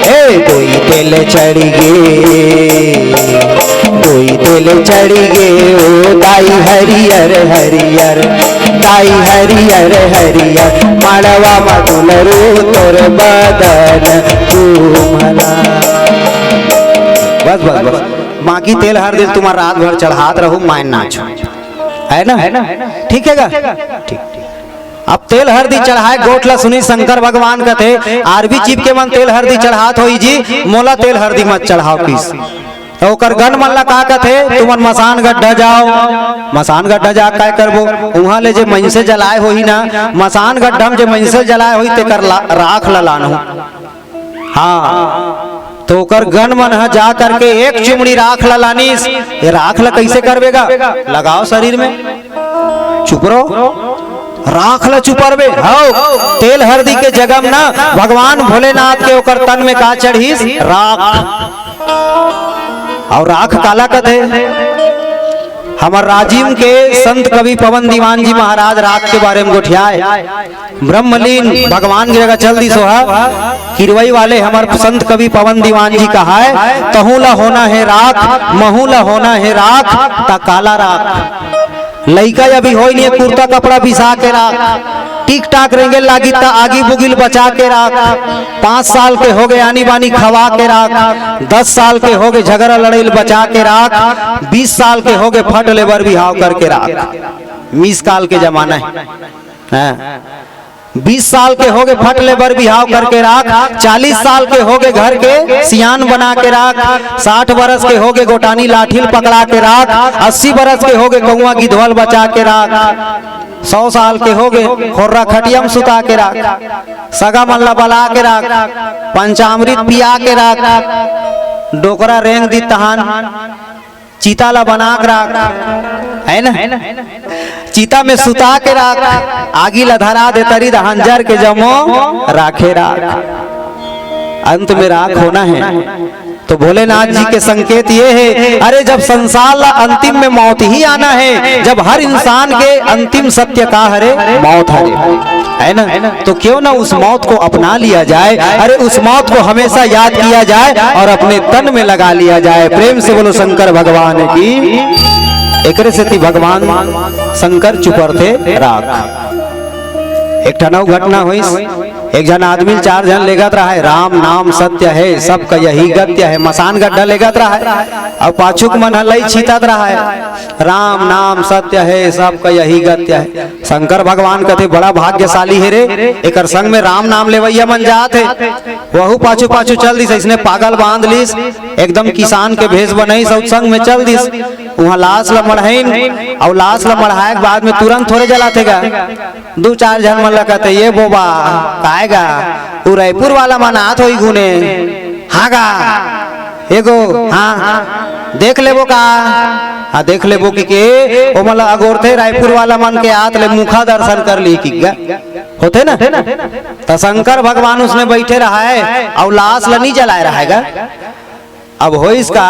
ए दुई तेल चढ़ गे, दुई तेल चढ़ गे, ओ दाई हरियर हरियर, दाई हरियर हरियर, मड़वा म दुलरू तोर बदन कोमला। बस, बस, बस। बाकी तेल हरदी ल तुमन रात भर चढ़ात रहू, मायन नाचो, है ना? ठीक हे गा? ठीक। अब तेल हरदी चढ़ाए गोठ ला सुनी शंकर भगवान कथे, आरबी चिप के मन तेल हरदी चढ़ात होही जी, मोला तेल हरदी मत चढ़ाव किस। त ओकर गण मन ला का कथे, तुमन मसान गड्ढा जाव। मसान गड्ढा जा काय करबो? उहाँ ले जे मइनसे जलाए होही ना, मसान गड्ढा म जे मइनसे जलाए होही, तेकर ला-, राख ला लानहू। हाँ, त ओकर गण मन ह जा करके एक चुमड़ी राख ला लानिस। ये राख ला कइसे करबे गा? लगाव शरीर में, चुपरो। राख ला चुपरबे, हव, तेल हरदी के जगह म ना, भगवान भोलेनाथ के ओकर तन में का चढ़िस? राख। अउ राख काला कथे? हमर राजिम के संत कवि पवन दीवान जी महाराज राख के बारे म गोठियाए, ब्रह्मलीन भगवान के जगह चल दिस ओहा। किरवई वाले हमर संत कवि पवन दीवान जी कहाय, "तहूँ ला होना हे राख, महूँ ला होना हे राख, त काला राख।" लइका अभी होय नइ हे, कुर्ता कपड़ा बिसा के राख, टिक टाक रेंगे लागी त आगी बुगिल बचा के राख, पाँच साल के होगे आनी बानी खवा के राख, दस साल के होगे झगरा लड़ाई ल बचा के राख, बीस साल के होगे फट ले बर बिहाव करके राख। मिस कॉल के जमाना हे। हाँ। बीस साल के होगे फट ले बर बिहाव करके राख, चालीस साल के होगे घर के सियान बना के राख, साठ बरस के होगे गोटानी लाठी ल पकड़ा के राख, अस्सी बरस के होगे कौआ गिधवा ल बचा के राख, सौ साल के होगे खोर्रा खटिया म सुता के राख, सगा मन ला बला के राख, पंचामृत पिया के राख, डोकरा रेंग दी तहान चिता ला बना के राख, है ना? चिता में सुता के राख, आगी ला धरा दे तरी दहन जर के जमो राखे राख। अंत में राख होना है। तो भोलेनाथ जी के संकेत ये है, अरे जब संसार ला अंतिम में मौत ही आना है, जब हर इंसान के अंतिम सत्य का हरे, मौत हरे, है ना? तो क्यों ना उस मौत को अपना लिया जाए, अरे उस मौत को हमेशा याद किया जाए और अपने तन में लगा लिया जाए। प्रेम से बोलो शंकर भगवान की। एकरे सेती भगवान शंकर चुपरथे राख। एक ठन अउ घटना होइस, एक झन आदमी ल चार झन लेगत रहा है, "राम नाम सत्य है, सबका यही गत्य है", मसान गड्ढा लेगत रहा है, अउ पाछू के मन ह लई छितत रहा है, "राम नाम सत्य है, सबका यही गत्य है।" शंकर भगवान कथे, "बड़ा भाग्यशाली हे रे, एकर संग में राम नाम लेवइया मन जात हे।" वहू पाछू पाछू चल दिस, अइसने पागल बांध लिस, एकदम किसान के भेष बनइस अउ संग में चल दिस। उहाँ लाश ल मढ़ाइन, अउ लाश ल मढ़ाए के बाद में तुरंत थोरे जलाथे गा। दू चार झन मन ल कथे, "ये बोबा, काय गा, उ रायपुर वाला मन आत होही गुने।" "हाँ गा, एगो, हाँ, देख लेबो का?" "हाँ, देख लेबो कि के, ओमन ल अगोरथे रायपुर वाला मन के आत ले मुखा दर्शन कर ली कि गा।" होथे ना? त शंकर भगवान उसने बैठे रहा है अउ लाश ल नी जलाए रहा है गा। अब होइस का,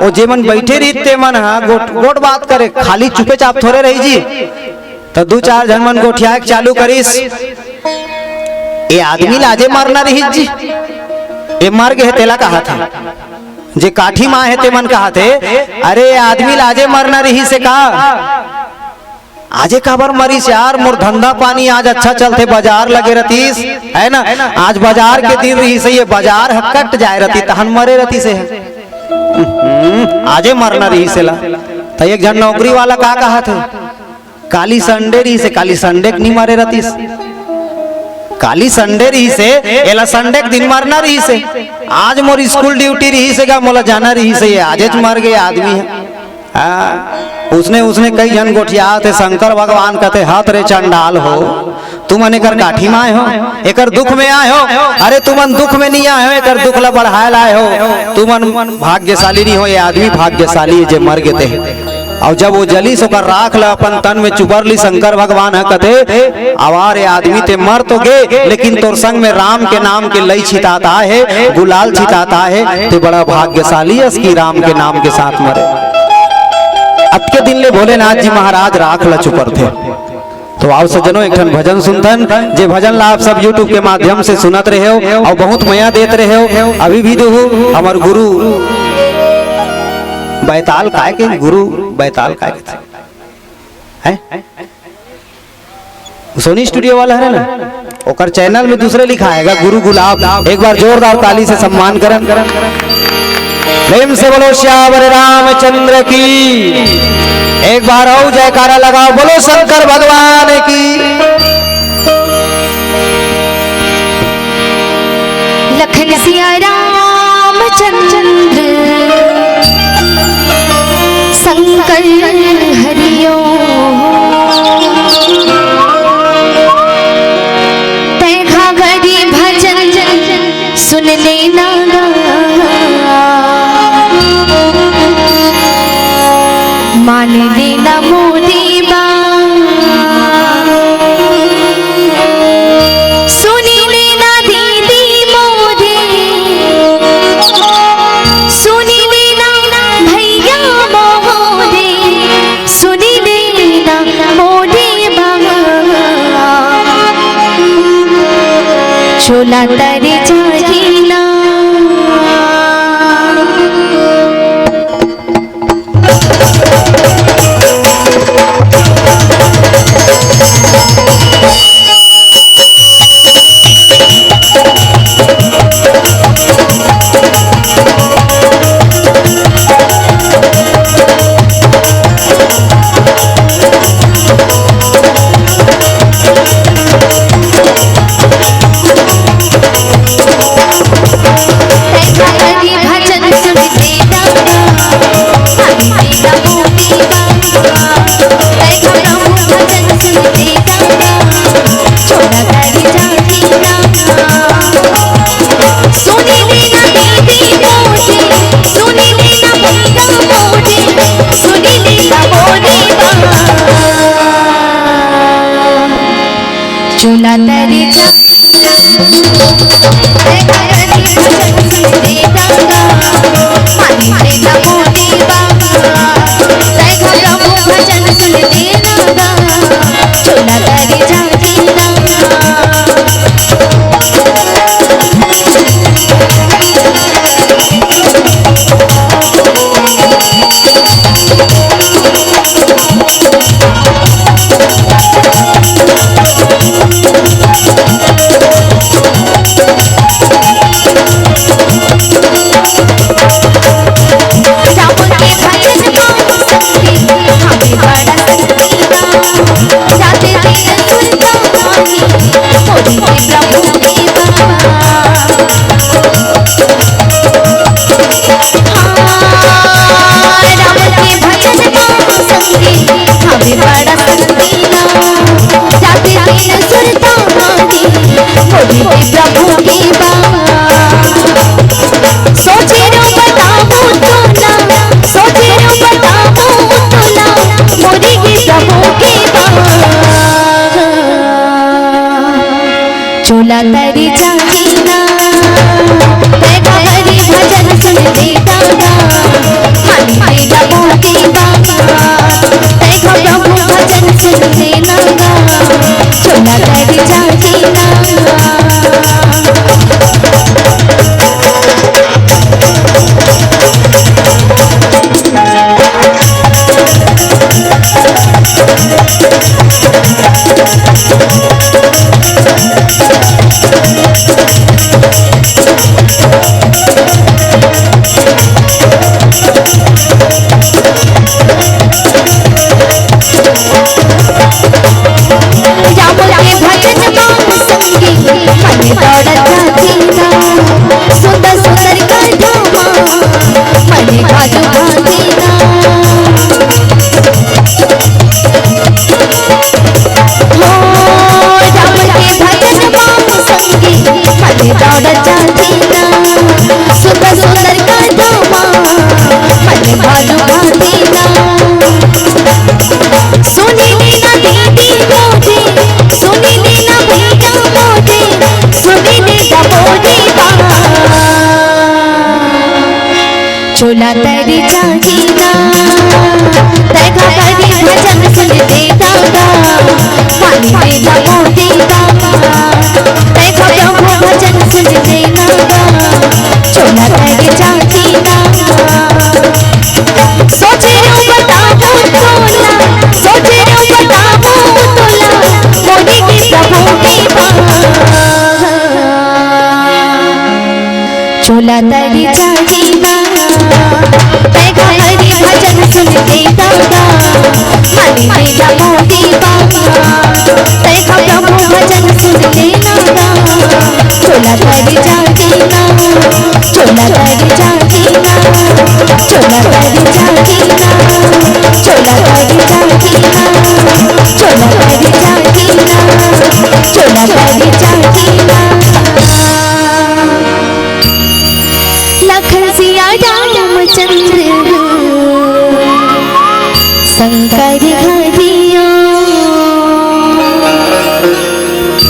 ओ जे मन बैठे रहिस ते मन ह गोठ, गोठ बात करे, खाली चुपे चाप थोरे रही जी। त दू चार झन मन गोठियाए के चालू करिस, "ए आदमी ल आजे मरना रहिस जी, ए मर गे हे तेला कहत हे।" जे काठी म आए हे ते मन कहत हे, "अरे ए आदमी ल आजे मरना रहिस हे का?" आजे काबर मरिस यार, मोर धंधा पानी आज अच्छा चलथे, बाजार लगे रतिस, है ना? आज बाजार के दिन रहिस, ये बाजार ह कट जाए रतिस, तहन मरे रतिस हे। हम्म, आजे मरना रहिस एला। त एक झन नौकरी वाला का कहत हे, "काली संडे रहिस हे, काली संडे के नी मरे रतिस। काली संडे रहिस हे, एला संडे के दिन मरना रहिस हे। आज मोर स्कूल ड्यूटी रहिस हे गा, मोला जाना रहिस हे, ये आजेच मर गे आदमी ह।" हाँ, उसने, उसने कई झन गोठियात हे, शंकर भगवान कथे, "हत रे चंडाल हो, तुमन एकर काठी म आए हो, एकर दुख में आए हो। अरे तुमन दुख में नी आए हो, एकर दुख ला बढ़ाए लाए हो। तुमन भाग्यशाली नी हो, ये आदमी भाग्यशाली हे जे मर गे ते।" अउ जब वो जलिस ओकर राख ला अपन तन में चुबर ली, शंकर भगवान ह कथे, "आवा रे आदमी, ते मर तो गे, लेकिन तोर संग में राम के नाम के लई छितात आहे, गुलाल छितात आहे, ते बड़ा भाग्यशाली अस कि राम के नाम के साथ मरे।" अतके दिन ले भोलेनाथ जी महाराज राख ला चुपरथे। तो आओ सज्जनों, एक ठन भजन सुनथन, जे भजन ला आप सब YouTube के माध्यम से सुनत रहे हो अउ बहुत मया देत रहे हो, अभी भी देहू। हमर गुरु बैताल काय के, गुरु बैताल काय के हैं? सोनी स्टूडियो वाला है ना, ओकर चैनल में दूसरे लिखा आएगा, गुरु गुलाब। एक बार जोरदार ताली से सम्मान करन, प्रेम से बोलो सियावर रामचंद्र की। एक बार और जयकारा लगाओ, बोलो शंकर भगवान की। लखन सिया रामचंद्र शंकर हरिओ। तैं घाघरी भजन सुन लेना गा, मान लेना मोरी बात। सुनी लेना दीदी मोरे, सुनी लेना भैया मोरे, सुनी लेना मोरे बाबा। चोला तरे जागीना। पानी दे दा मोती बाबा, तै घबरा भजन सुन लेना गा, चोला तरी जागी ना। प्रभु की बात। सोचे रो बताऊं तोला, सोचे रो बताऊं तोला, मोरी की प्रभु की बात। चोला तरी जागी ना, तै घबरी भजन सुन लेता गा, मानी तेरा मोती बाबा, तै घबरा भजन सुन लेना गा, चोला तरी जागी ना। राम के भजन मांग संगी, मन दौड़त जाती ना। सुंदर सुंदर कदमा, मन भाजु भाती ना। हो राम के भजन मांग संगी, मन दौड़त जाती ना। सुंदर सुंदर कदमा, मन भाजु भाती ना। सुनी नीना दीदी मोदी, सुनी नीना भैया मोदी, सुनी नीना मोदी बा। चोला तरी जागी ना, तै घबरी भजन सुन लेता गा, मानी तेरा मोती बाबा, तै घबरा भजन सुन लेना गा, चोला तरी जागी ना। सोचे रो बताऊं तोला, सोचे रो बताऊं तोला, मोरी की प्रभु की बात। चोला तरी जागी ना, तै घबरी भजन सुन लेता गा, मानी तेरा मोती बाबा, तै घबरा भजन सुन लेना गा, चोला तरी जागी ना। चोला तरी जागी ना, चोला तरी जागी ना, चोला तरी जागी ना, चोला तरी जागी ना, चोला तरी जागी ना। लखन सिया रामचंद्र शंकर घरियो।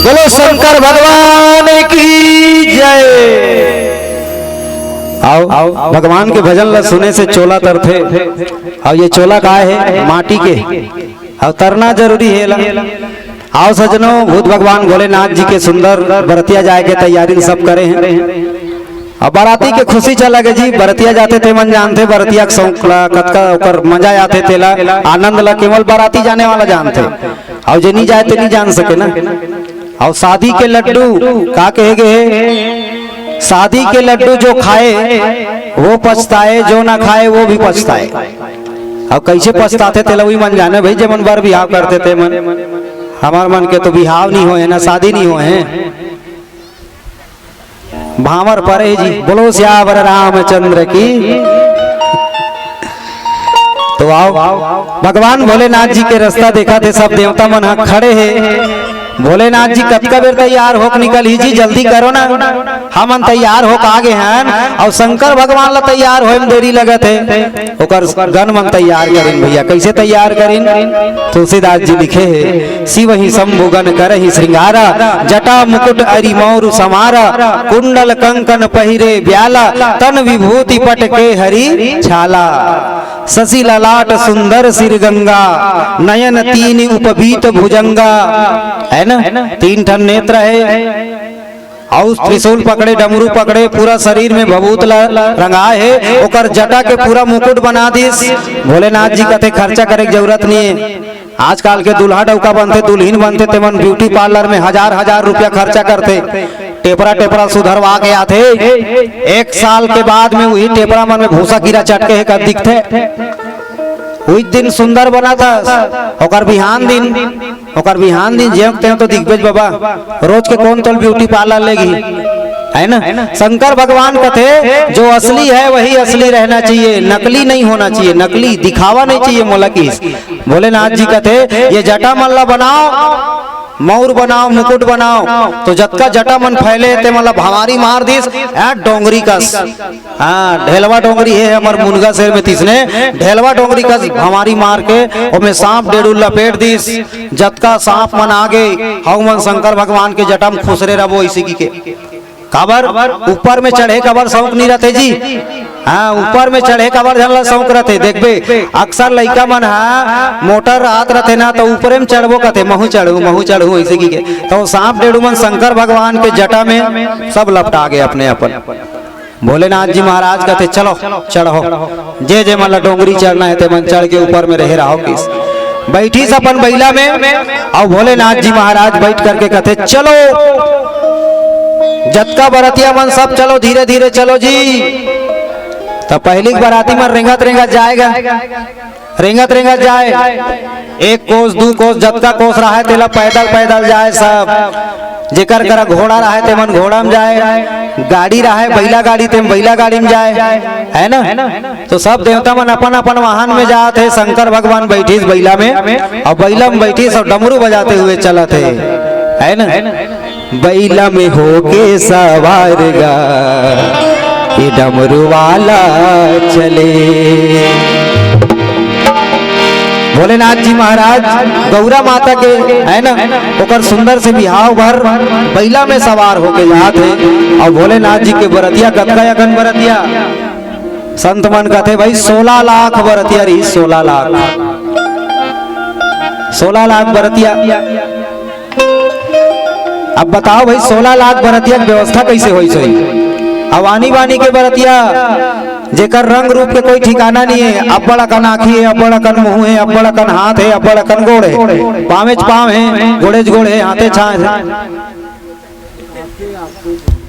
बोलो शंकर भगवान की जय। आओ, भगवान के भजन ला सुने से चोला तरथे। अउ ये चोला काय हे? माटी के। अउ तरना जरूरी हे ला। आओ सजनो, भूत भगवान भोलेनाथ जी के सुंदर बरतिया जाए के तैयारी सब करे हे। अब बराती के खुशी चला गे जी, बरतिया जाथे ते मन जानथे, बरतिया के शौक ला, कतका ओकर मजा आथे तेला, आनंद ला केवल बराती जाने वाला जानथे। अउ जे नी जाए ते नी जान सके ना। अउ शादी के लड्डू का कहे गे हे? शादी के लड्डू जो खाए वो पछताए, जो ना खाए वो भी पछताए। अउ कैसे पछताथे तेला उही मन जाने भाई, जेमन बर बिहाव करथे ते मन। हमर मन के तो बिहाव नी होए ना, शादी नी होए। भांवर परे जी, बोलो सियावर रामचंद्र की। तो आओ, भगवान भोलेनाथ जी के रस्ता देखाथे, सब देवता मन ह खड़े हे। भोलेनाथ जी कतका बेर तैयार होके निकलही जी, जल्दी करो ना, हमन तैयार होके आ गे हन, अउ शंकर भगवान ला तैयार होए में देरी लगत हे, ओकर गन मन तैयार करिन भैया। कइसे तैयार करिन? तुलसीदास जी लिखे हे, "शिवहि शंभु गन करहि श्रृंगारा, जटा मुकुट अरि मौरु समारा, कुंडल कंकन पहिरे ब्याला, तन विभूति पट के हरि छाला।" शशि ललाट सुंदर सिर गंगा, नयन तीन उपबीत भुजंगा, है ना? तीन ठन नेत्र है, अउ त्रिशूल पकड़े, डमरू पकड़े, पूरा शरीर में भभूत ल-, रंगाए हे, ओकर जटा के पूरा मुकुट बना दिस। भोलेनाथ जी कथे, "खर्चा करे के जरूरत नहीं है।" आजकल के दूल्हा डौका बनथे, दुल्हिन बनथे, तेमन ब्यूटी पार्लर में हजार हजार रुपया खर्चा करथे, टेपरा टेपरा सुधरवा के आथे। एक साल के बाद में वही टेपरा मन में भूसा कीरा चटके हे कस दिखथे। उही दिन सुंदर बनत हस, ओकर बिहान दिन, ओकर बिहान दिन जेव तेव तो दिखबेच बाबा। रोज के कोन तोल ब्यूटी पार्लर लेगी, है ना? शंकर भगवान कथे, "जो असली है वही असली रहना चाहिए, नकली नहीं होना चाहिए, नकली दिखावा नहीं चाहिए।" मोला किस भोलेनाथ जी कथे, "ये जटा मन ला बनाओ, मौर बनाओ, मुकुट बनाओ।" तो जतका जटा मन फैले ते मन ला भंवारी मार दिस, ए डोंगरी कस। हाँ, ढेलवा डोंगरी हे हमर मुनगा शेर में तिसने, ढेलवा डोंगरी कस भंवारी मार के ओमे सांप डेड़ू लपेट दिस। जतका सांप मन आ गे, हऊ मन शंकर भगवान के जटा में खुसरे रबो, इसी की के। काबर? ऊपर में चढ़े काबर शौक नहीं रहते जी। हाँ, ऊपर में चढ़े काबर झन ला शौक रहते। देखबे, अक्सर लइका मन हा मोटर रात रहते ना, तो ऊपरे में चढ़बो कहते, "महू चढ़ू, महू चढ़ू", ऐसे की के। तो सांप डेड़ू मन शंकर भगवान के जटा में सब लपटा गए अपने अपन। भोलेनाथ जी महाराज कहते, "चलो, चढ़ो, जे जे मन ला डोंगरी चढ़ना है, ते मन चढ़ के ऊपर में रहे रहो।" किस बैठिस अपन बइला में, अउ भोलेनाथ जी महाराज बैठ करके कहते, "चलो, जतका बरतिया मन सब चलो, धीरे धीरे चलो जी।" तो पहली के बराती मन रेंगत रेंगत जाएगा, रेंगत रेंगत जाए, एक कोस, दू कोस, जतका कोस रहे, तेला पैदल पैदल जाए सब। जेकर करा घोड़ा रहे, ते मन घोड़ा में जाए, गाड़ी रहे, बैला गाड़ी, ते मन बैला गाड़ी में जाए, है ना? तो सब देवता मन अपन अपन वाहन में जात हे, शंकर भगवान बैठिस बैला में, अउ बैला में बैठिस अउ डमरू बजाते हुए चलत हे, है ना? बैला में होके सवार गा, ये डमरू वाला चले। भोलेनाथ जी महाराज गौरा माता के, है ना, ओकर सुंदर से बिहाव भर बैला में सवार होके जात हे। अउ भोलेनाथ जी के बरतिया कतका अकन बरतिया, संत मन कहते भाई, सोलह लाख बरतिया रही, सोलह लाख, सोलह लाख बरतिया। अब बताओ भाई, सोलह लाख बरतिया के व्यवस्था कैसे होई सही? अब आनी बानी के बरतिया, जेकर रंग रूप के कोई ठिकाना नहीं है, अब्बड़ अकन आँखी है, अब्बड़ अकन मुँह है, अब्बड़ अकन हाथ है, अब्बड़ अकन गोड़ है, पाँवेच पाँव है, गोड़ेच गोड़ है, हाथेच हाथ है।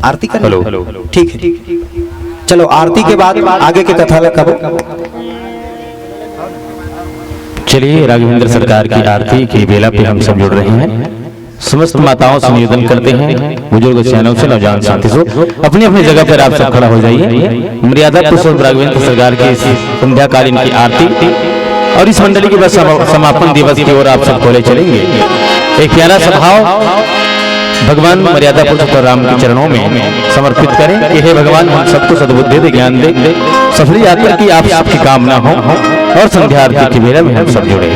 आरती कर हेलो। ठीक है, ठीक। चलो, आरती के बाद आगे के कथा ला कबो। चलिए, राघवेंद्र सरकार की आरती की बेला पे हम सब जुड़ रहे हैं। समस्त माताओं से निवेदन करते हैं, बुजुर्ग सियानों से, नौजवान साथी से, अपनी अपनी जगह पर आप सब खड़ा हो जाइए। मर्यादा पुरुषोत्तम राघवेंद्र सरकार की इस संध्याकालीन की आरती और इस मंडली के बस समा-, समापन दिवस की ओर आप सबको ले चलेंगे। एक प्यारा सा भाव भगवान मर्यादा पुरुषोत्तम राम के चरणों में समर्पित करें कि हे भगवान, हम सबको सद्बुद्धि दे, ज्ञान दे, सफल यात्रा की आप सबकी कामना हो और संध्या आरती की बेला में हम सब जुड़े।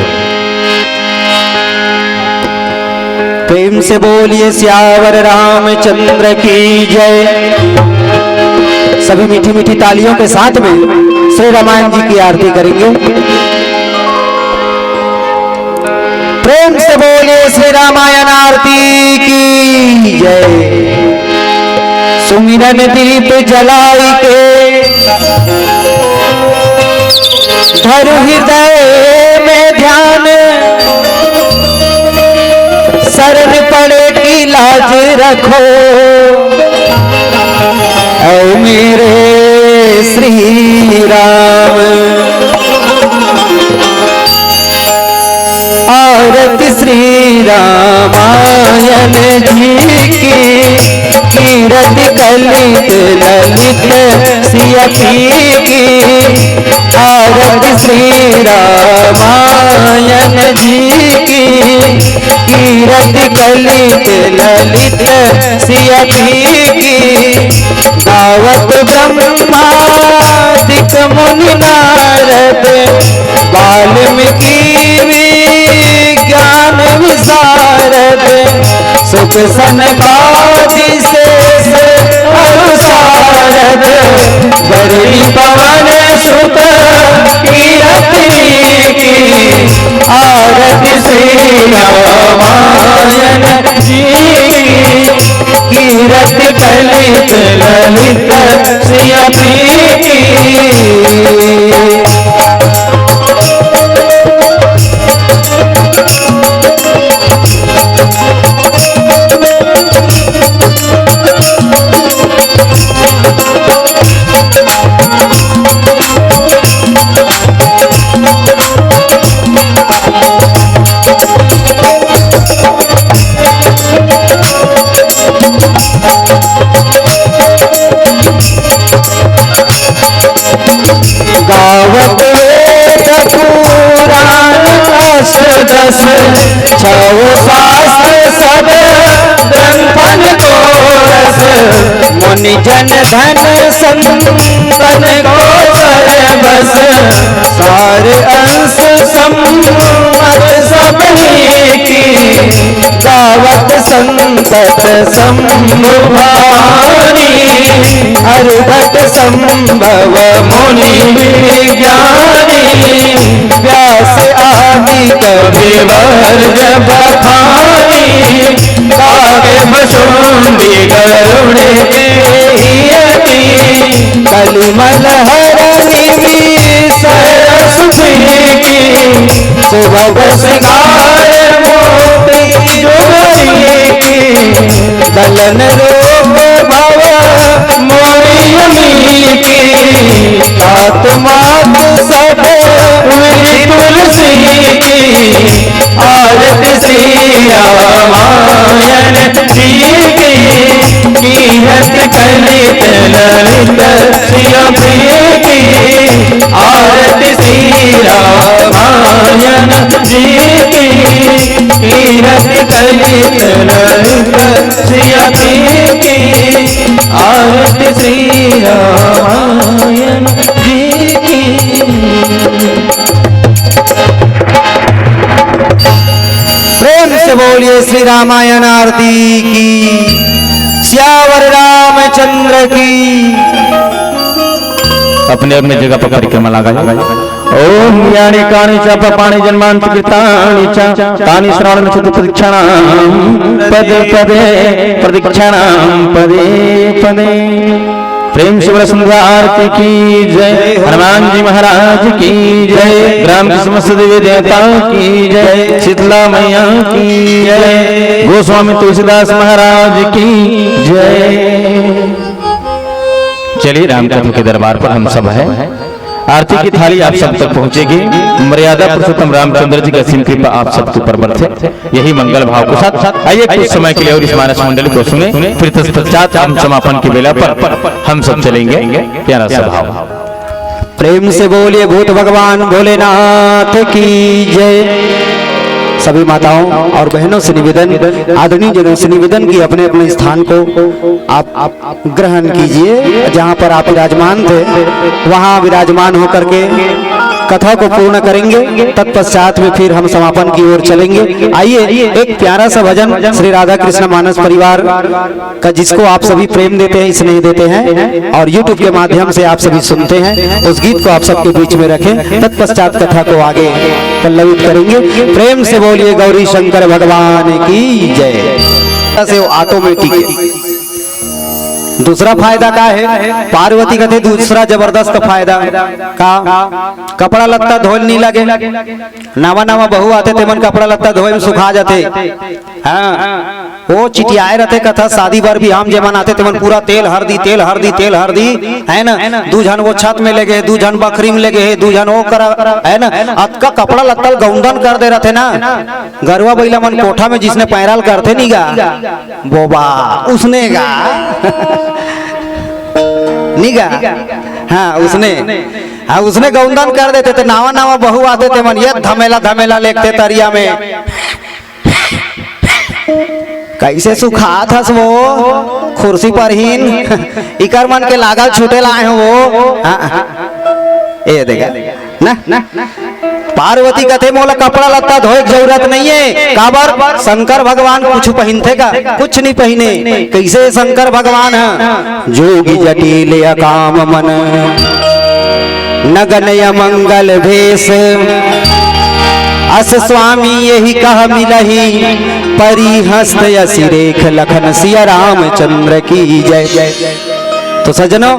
प्रेम से बोलिए सियावर रामचंद्र की जय। सभी मीठी मीठी तालियों के साथ में श्री रामायण जी की आरती करेंगे। प्रेम से बोलिए श्री रामायण आरती की जय। सुमिरन दीप जलाई के धरु हृदय में ध्यान, शरण पड़े की लाज रखो, ऐ मेरे श्री राम। आरती श्री रामायण जी की, कीरति कलित ललित सियति की। आरती श्री रामायण जी की, कीरति कलित ललित सिय फीकी। गावत ब्रह्मादिक मुनि नारद, वाल्मीकि विज्ञान विशारद। सुख सनकादि शेष अरु सारद, बरई पवन सुत कीरति की। आरती श्री रामायण जी की, कीरति कलित ललित सिय फीकी। गावत वेद पुराण अष्टदश, छव शास्त्र सब ग्रंथन को रस। मुनि जन धन संतन को कर बस, सार अंश संपत सब नीकी। गावत संतत शंभु भवानी, अरघत संभव मुनि विज्ञानी। व्यास आदि कविवर जब बखानी, काव्य भसुंडी गरुड़ के ही अति। कलिमल हरनि वीसरस फीकी, सुभग सिंगार मोती जुगती की। गलन रूप भव मोहि हमीकी, तात मात सब विधि तुलसी की। आरती श्री रामायण जी की, कीरति कलित ललित सिय फीकी। आरती श्री रामायण जी की, कीरति कलित ललित सिय फीकी। आरती श्री रामायण जी की। प्रेम से बोलिए श्री रामायण आरती की, सियावर रामचंद्र की। अपने अपने जगह पर परिक्रमा लगा। ओम यानी कानी च पापाणि जन्मांतरकृतानि च, तानि श्रावण प्रदक्षिणां पदे पदे, प्रदक्षिणां पदे पदे। प्रेम से बोलो संध्या आरती की जय, हनुमान जी महाराज की जय, ग्राम के समस्त देवी देवता की जय, शीतला मैया की जय, गोस्वामी तुलसीदास महाराज की जय। चलिए, रामचंद्र के दरबार पर हम सब हैं। आरती की थाली आप सब तक पहुंचेगी। मर्यादा पुरुषोत्तम रामचंद्र जी की असीम कृपा आप सबके ऊपर बरसे। यही मंगल भाव के साथ आइए, कुछ समय के लिए और इस मानस मंडली को सुने, फिर तत्पश्चात हम समापन की बेला पर हम सब चलेंगे। प्यारा सा भाव। प्रेम से बोलिए भूत भगवान भोलेनाथ की जय। सभी माताओं और बहनों से निवेदन, आदरणीय जनों से निवेदन कि अपने अपने स्थान को आप, आप ग्रहण कीजिए। जहाँ पर आप विराजमान थे, वहाँ विराजमान होकर के कथा को पूर्ण करेंगे। तत्पश्चात में फिर हम समापन की ओर चलेंगे। आइए, एक प्यारा सा भजन श्री राधा कृष्ण मानस परिवार का, जिसको आप सभी प्रेम देते हैं, स्नेह देते हैं और YouTube के माध्यम से आप सभी सुनते हैं, उस गीत को आप सबके बीच में रखें। तत्पश्चात कथा को आगे पल्लवित करेंगे। प्रेम से बोलिए गौरी शंकर भगवान की जय। से वो ऑटोमेटिक है। दूसरा फायदा का है? पार्वती कथे दूसरा जबरदस्त फायदा का, कपड़ा लत्ता धोल नहीं लगे। नवा नवा बहू आथे, तेमन कपड़ा लत्ता धोए में सुखा जाथे। हाँ, वो चिटियाए रहते कथा, शादी बर बिहाव में जेमन आथे, तेमन पूरा तेल हरदी, तेल हरदी, तेल हरदी, है ना? दू झन वो छत में लगे हे, दू झन बखरी में लगे हे, दू झन वो करा, है ना? अतका कपड़ा लत्ता ल गौंदन कर दे रहते ना। गरवा बइला मन कोठा में जिसने पैराल करथे नी गा, बोबा, उसने गा। नी गा? हाँ, उसने, हाँ, उसने गौंदन कर देथे, त नावा नावा बहू आथे, तेमन ये धमेला धमेला लेगथे तरिया में। अइसे सुखात हस वो खुर्सी पर हीन। इकर मन के लागल छूटे लाए हो वो। हाँ, हाँ। ए देखा ना, पार्वती कथे, "मोला कपड़ा लत्ता धोए के जरूरत नइये।" काबर? शंकर भगवान कुछ पहिनथे का? कुछ नइ पहिने। कइसे शंकर भगवान ह? "जोगी जटिल अकाम मन, नगन अमंगल भेष। अस स्वामी यहि कह मिलही, परी हस्त असिरेख लखन सिया रामचंद्र की जय।" तो सज्जनों,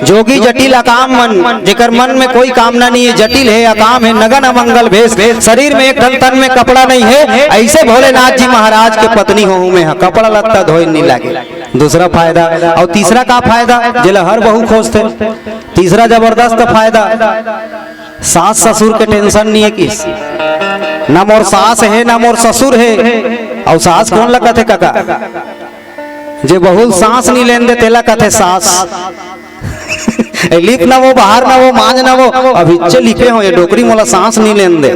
जोगी जटिल अकाम मन, जेकर मन में कोई कामना नहीं है, जटिल है, अकाम है, नगन अमंगल भेष, शरीर में एक ठन तन में कपड़ा नहीं है, अइसे भोलेनाथ जी महाराज के पत्नी होहूँ मैं, हाँ, कपड़ा लत्ता धोए नहीं लागे। दूसरा फायदा। अउ तीसरा का फायदा, जेला हर बहू खोजथे? तीसरा जबरदस्त फायदा, सास ससुर के tension नहीं है किस, ना मोर सास है, ना मोर ससुर है। अउ सास कोन ला कथे कका? जे बहू ल सांस नइ लेन दे, तेला कथे सास। ए, लिप ना वो, बाहर ना वो, मांज ना वो, अभी चे लिपे हो, ये डोकरी मोला सांस नइ लेन दे।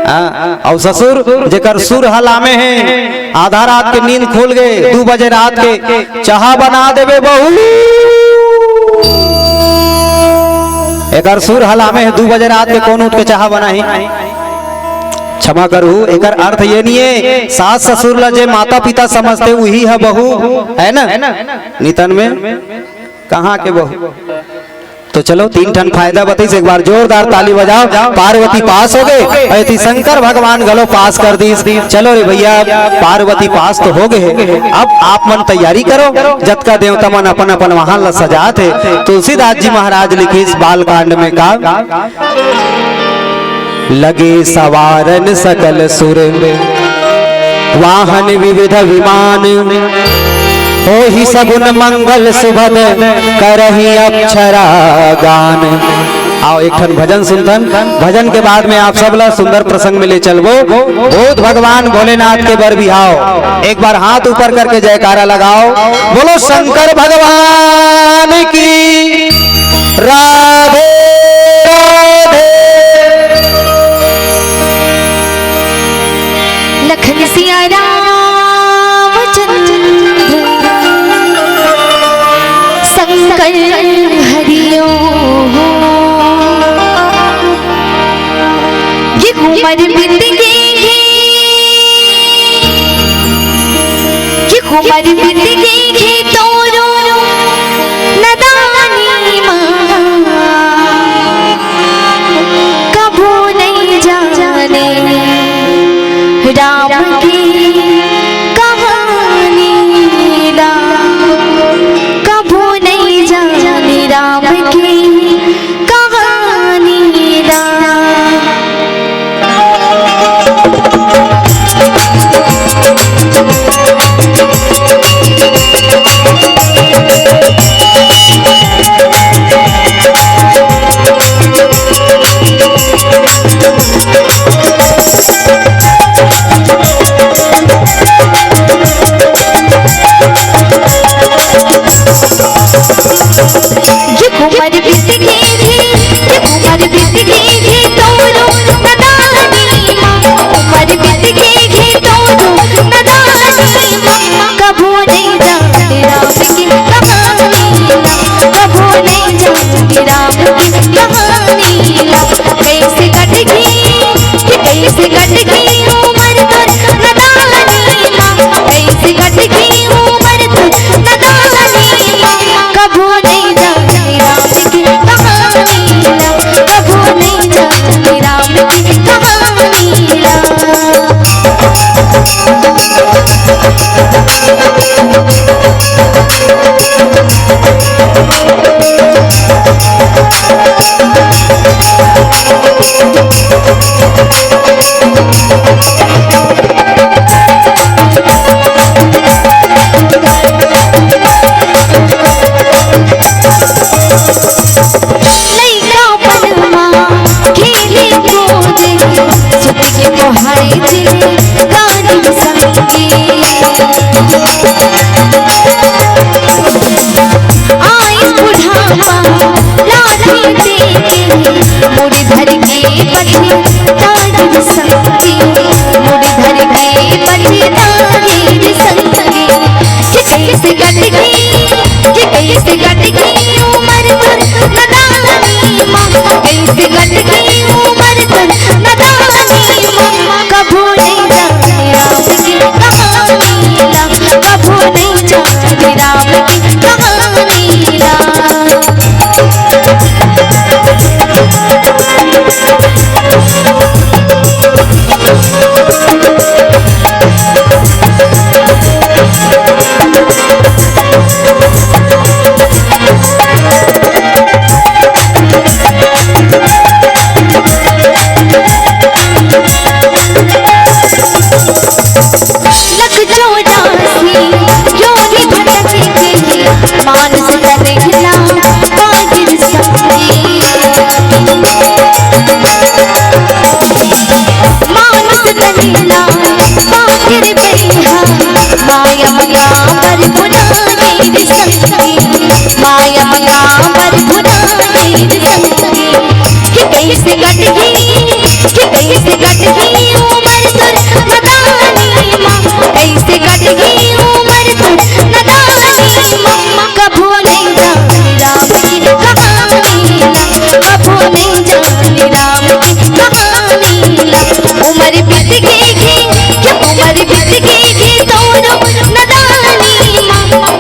हाँ, अउ ससुर, जेकर सुर हलामे हे, आधा रात के नींद खुल गे, दू बजे रात के, "चाहा बना देबे बहू।" एकर सुर हलामे हे, दू बजे रात के कोन उठ के चाहा बनाही? क्षमा करहू, एकर अर्थ ये नहीं है, सास ससुर ला जे माता पिता समझथे, उही ह बहू, है ना? नितन में कहाँ के बहू? तो चलो, तीन ठन फायदा बताइस, एक बार जोरदार ताली बजाओ। पार्वती पास हो गे, अउ एती शंकर भगवान घलो पास कर दीस। चलो रे भैया, पार्वती पास तो हो गे हे, अब आप मन तैयारी करो, जतका देवता मन अपन अपन वाहन ला सजात हे। तुलसीदास जी महाराज लिखिस बालकांड में का, लगे सवारन सकल सुर, वाहन विविध विमान। होहि सगुन मंगल सुभद, करहि अक्षरा गान। आओ, एक ठन भजन सुनथन, भजन के बाद में आप सब ला सुंदर प्रसंग में ले चलबो। बोध भगवान भोलेनाथ के बर बिहाव। एक बार हाथ ऊपर करके जयकारा लगाओ, बोलो शंकर भगवान की। राधे राधे। लखन सिया रामचंद्र शंकर हरिओ। ये उमर बीत गे हे, ये उमर बीत गे हे तोरो नदानी मा। कभू नइ जाने राम के कहानी ला, कभू नइ जाने राम के कहानी ला। ये उमर बीत गे हे, ये उमर बीत गे हे तोरो नदानी मा, उमर बीत गे हे तोरो नदानी मा। कभू नइ जाने राम के कहानी ला, कभू नइ जाने राम के कहानी ला। कइसे कट गे, कइसे कट गे उमर तोर नदानी मा, कइसे कट गे उमर तोर नदानी मा। कभू नइ जाने राम के कहानी ला, कभू नइ जाने राम के कहानी ला। लइका मन मा खेले कूदे, सुत के कोहाय जिले गानी संगी। आइस बुढ़ापा लाठी देके, मुड़ी धर के बथे ताड़ी संगी, मुड़ी धर के बथे ताड़ी संगी। कट गई, कि कैसे कट गई उमर तोर नदानी मा, कैसे कट गई उमर तोर नदानी मा। कभू नहीं जाने राम की कहानी ला, कभू नहीं जाने राम की कहानी ला। लख चौरासी योनि भटक गई, मानस तन हिला बागिर संगी। मानस तन हिला बागिर गई हा, माया मया पर भुला गई संगी, माया मया पर भुला गई संगी। कि कैसे कट गई, कि कैसे कट गई उमर तोर नदानी मा, कैसे कट गई उमर तोर नदानी मा। कभू नहीं जाने राम की कहानी ला, कभू नहीं जाने राम की कहानी ला। उमर बीत गई, कि उमर बीत गई तोरो नदानी मा,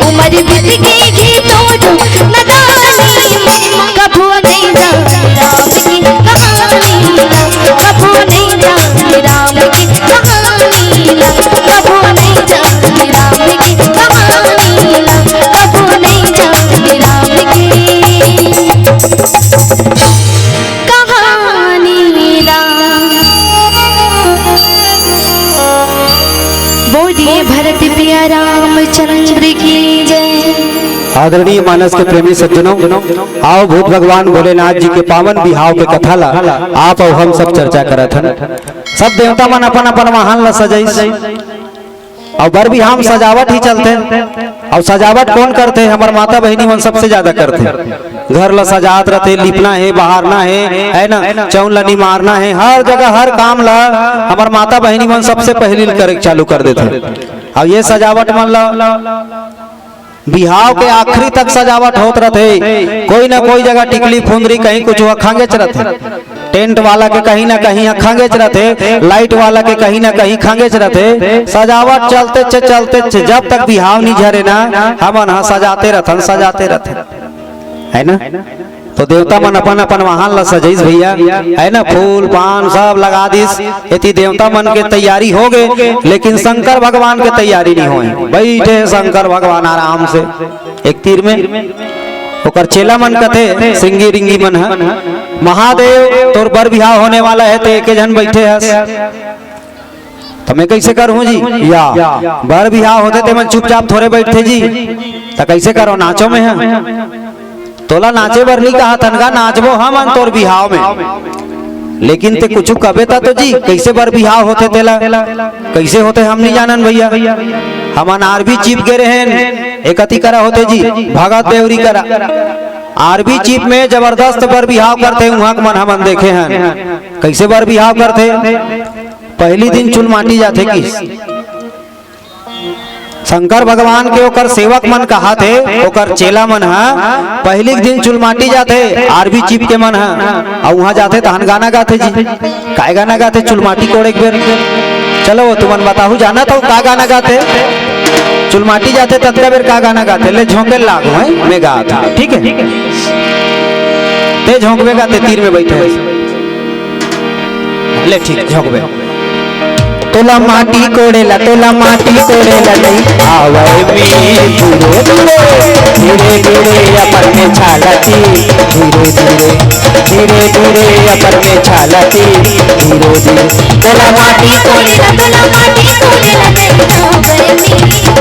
उमर बीत गई तोरो नदानी मा। कभू नहीं जाने राम की कहानी ला, कभू नहीं जाने राम की कहानी ला, कभू नहीं जाने राम की कहानी ला, कभू नहीं जाने राम की कहानी ला। बोलिए भरत प्रिया रामचंद्र की जय। आदरणीय मानस के प्रेमी सज्जनों, आओ भूत भगवान भोलेनाथ जी के पावन बिहाव के कथा ला आप अउ हम सब चर्चा करत हन। सब देवता मन अपन अपन वाहन ला सजाइस। अउ बर बिहाव म सजावट ही चलथे। अउ सजावट कोन करथे? हमर माता बहिनी मन सबसे ज्यादा करथे। घर ला सजात रथे, लिपना हे, बहारना हे, है ना, चौन ला निमारना हे, हर जगह हर काम ला हमर माता बहिनी मन सबसे पहिली ल करे चालू कर देथे। अउ ये सजावट मन ला बिहाव के आखिरी तक सजावट होत रथे। कोई ना कोई जगह टिकली फुंदरी कहीं कुछ हुआ खंगेच रथे। टेंट वाला के कहीं ना कहीं खंगेच रथे, लाइट वाला के कहीं ना कहीं खंगेच रथे। सजावट चलते चे, चलते चे, जब तक बिहाव नहीं झरे ना, हमन ह सजाते रथन, सजाते रथन, है ना? तो देवता मन अपन अपन वाहन ला सजाइस भैया, है ना? फूल पान सब लगा दिस। एती देवता मन के तैयारी हो गे, लेकिन शंकर भगवान के तैयारी नहीं होए। बैठे शंकर भगवान आराम से एक तीर में। ओकर चेला मन कथे, सिंगी रिंगी मन ह, "महादेव, तोर बर बिहाव होने वाला है, ते एके झन बैठे हस।" त मैं कैसे करहूं जी? या, बर बिहाव होते ते मन चुपचाप थोरे बैठते जी। त कैसे करो, नाचो मैं ह। तोला नाचे बर नहीं कहा तनगा, नाचबो हमन तोर बिहाव में। लेकिन ते कुछ कबे ता तो जी, कैसे बर बिहाव होते तेला? कैसे होते हम नहीं जानन भैया। हमन आरबी चीफ गे रहेन, एकती करा होते जी, भगत देवरी करा। आरबी चीफ में जबरदस्त बर बिहाव करथे, उहाँ के मन हमन देखे हन। कैसे बर बिहाव करथे? पहली दिन चुलमाटी जाथे किस। शंकर भगवान के ओकर सेवक मन कहाथे, ओकर चेला मन ह, पहली के दिन चुलमाटी जाथे, आरबी चीफ के मन ह, अउ उहाँ जाथे तहन गाना गाथे जी। काय गाना गाथे? चुलमाटी कोड़े के बेर। चलो, तुमन बताहू, जानत हव का गाना गाथे? चुलमाटी जाथे ततका बेर का गाना गाथे? ले झोंके लागो, हैं? मैं गात हूँ, ठीक है? ते झोंकबे गाथे, तीर में बैठे हैं। ले ठीक, झोंकबे। तोला माटी कोड़े ला, तोला माटी कोड़े ला नहीं आवय में धीरे धीरे, धीरे धीरे अपन में छालती, धीरे धीरे, धीरे धीरे अपन में छालती, धीरे धीरे। तोला माटी कोड़े ला, तोला माटी कोड़े ला नहीं आवय में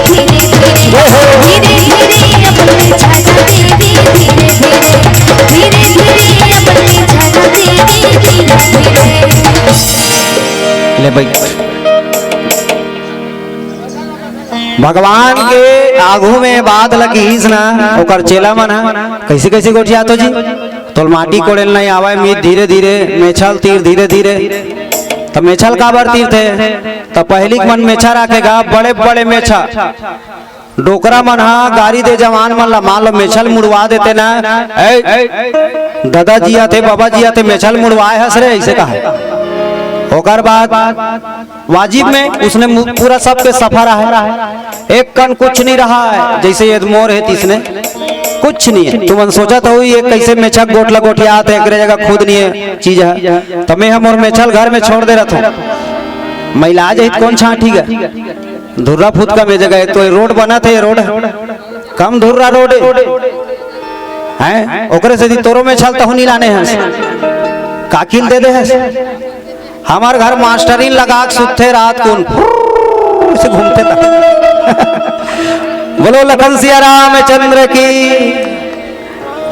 धीरे धीरे, धीरे धीरे अपन में छालती, धीरे धीरे, धीरे धीरे अपन में छालती, धीरे धीरे। ले भाई, भगवान के आगू में बात ल किहिस ना, ओकर चेला मन ह, "कैसे, कैसे गोठियात हो जी? तोला माटी कोड़े ल नहीं आवय, मीत धीरे धीरे, मेछा ल तीर धीरे धीरे।" त मेछा ल काबर तीरथे? त पहिली के मन मेछा राखे गा, बड़े बड़े मेछा। डोकरा मन ह गारी दे जवान मन ला, मान लो मेछल मुड़वा देते ना, "ए, ददा जी आथे, बाबा जी आथे, मेछल मुड़वाए हस रे," ऐसे कहा। ओकर बाद वाजिब में उसने मु-, पूरा सबके सफा रहा है, एक कन कुछ नहीं रहा है, जैसे ये मोर है तीसने कुछ नहीं है। तुमन सोचत हो ये कैसे मेछा गोठला गोठियात है, एकरे जगह खुद नहीं है चीज है, त मैं हम और मेछल घर में छोड़ दे रहत हूँ, मैला आ जाही त कौन छांटी गा? धुर्रा फुतका में जगह है, तो ये रोड बनत है, ये रोड कम धुर्रा रोड है, हैं? ओकरे से तोरो मेछल तहु नहीं लाने हस, काकिल दे दे हस। हमार घर मास्टरिन लगा के सुतथे रात कुन, फुर्र से घूमथे त। बोलो लखन सिया रामचंद्र की।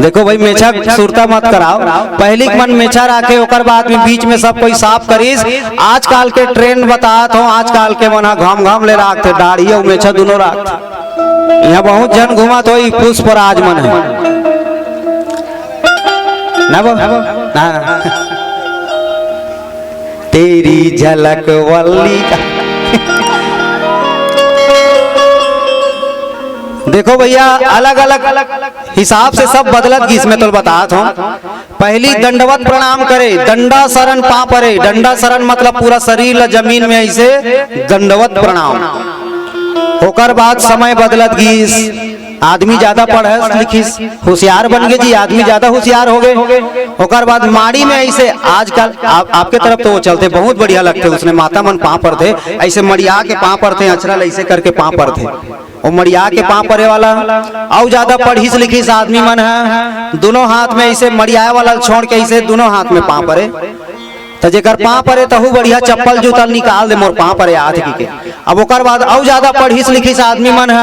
देखो भाई, मेछा सुरता मत कराओ। पहली के मन मेछा राखे, ओकर बाद में बीच में सब कोई साफ करिस। आजकल के ट्रेंड बतात हो, आजकल के मन ह घाम घाम ले राखथे, दाढ़ी अउ मेछा दुनो राखथे। यहाँ बहुत झन घूमत होही, पुष्पराज मन है ना बा? ना, ना। तेरी झलक वल्ली का। देखो भैया, अलग-अलग हिसाब से सब बदलत गिस, मैं तो बतात हूँ। पहली दंडवत प्रणाम करे, दंडा शरण पाँव परे। दंडा शरण मतलब पूरा शरीर ला जमीन में ऐसे दंडवत प्रणाम। ओकर बाद समय बदलत गिस, आदमी ज्यादा पढ़स लिखिस, होशियार बन गे जी, आदमी ज्यादा होशियार हो गे। ओकर बाद माड़ी में ऐसे आजकल आप, आपके तरफ तो वो चलथे, बहुत बढ़िया लगथे, उसने माता मन पाँव परथे, ऐसे मड़िया के पाँव परथे, अचरा ल ऐसे करके पाँव परथे। वो मड़िया के पाँव परे वाला अउ ज्यादा पढ़िस लिखिस आदमी मन ह, दोनों हाथ में ऐसे मड़ियाए वाला ल छोड़ के ऐसे दोनों हाथ में पाँव परे। त जेकर पाँव परे तहू बढ़िया चप्पल जूता ल निकाल दे, मोर पाँव परे आत की के। अब ओकर बाद अउ ज्यादा पढ़िस लिखिस आदमी मन ह,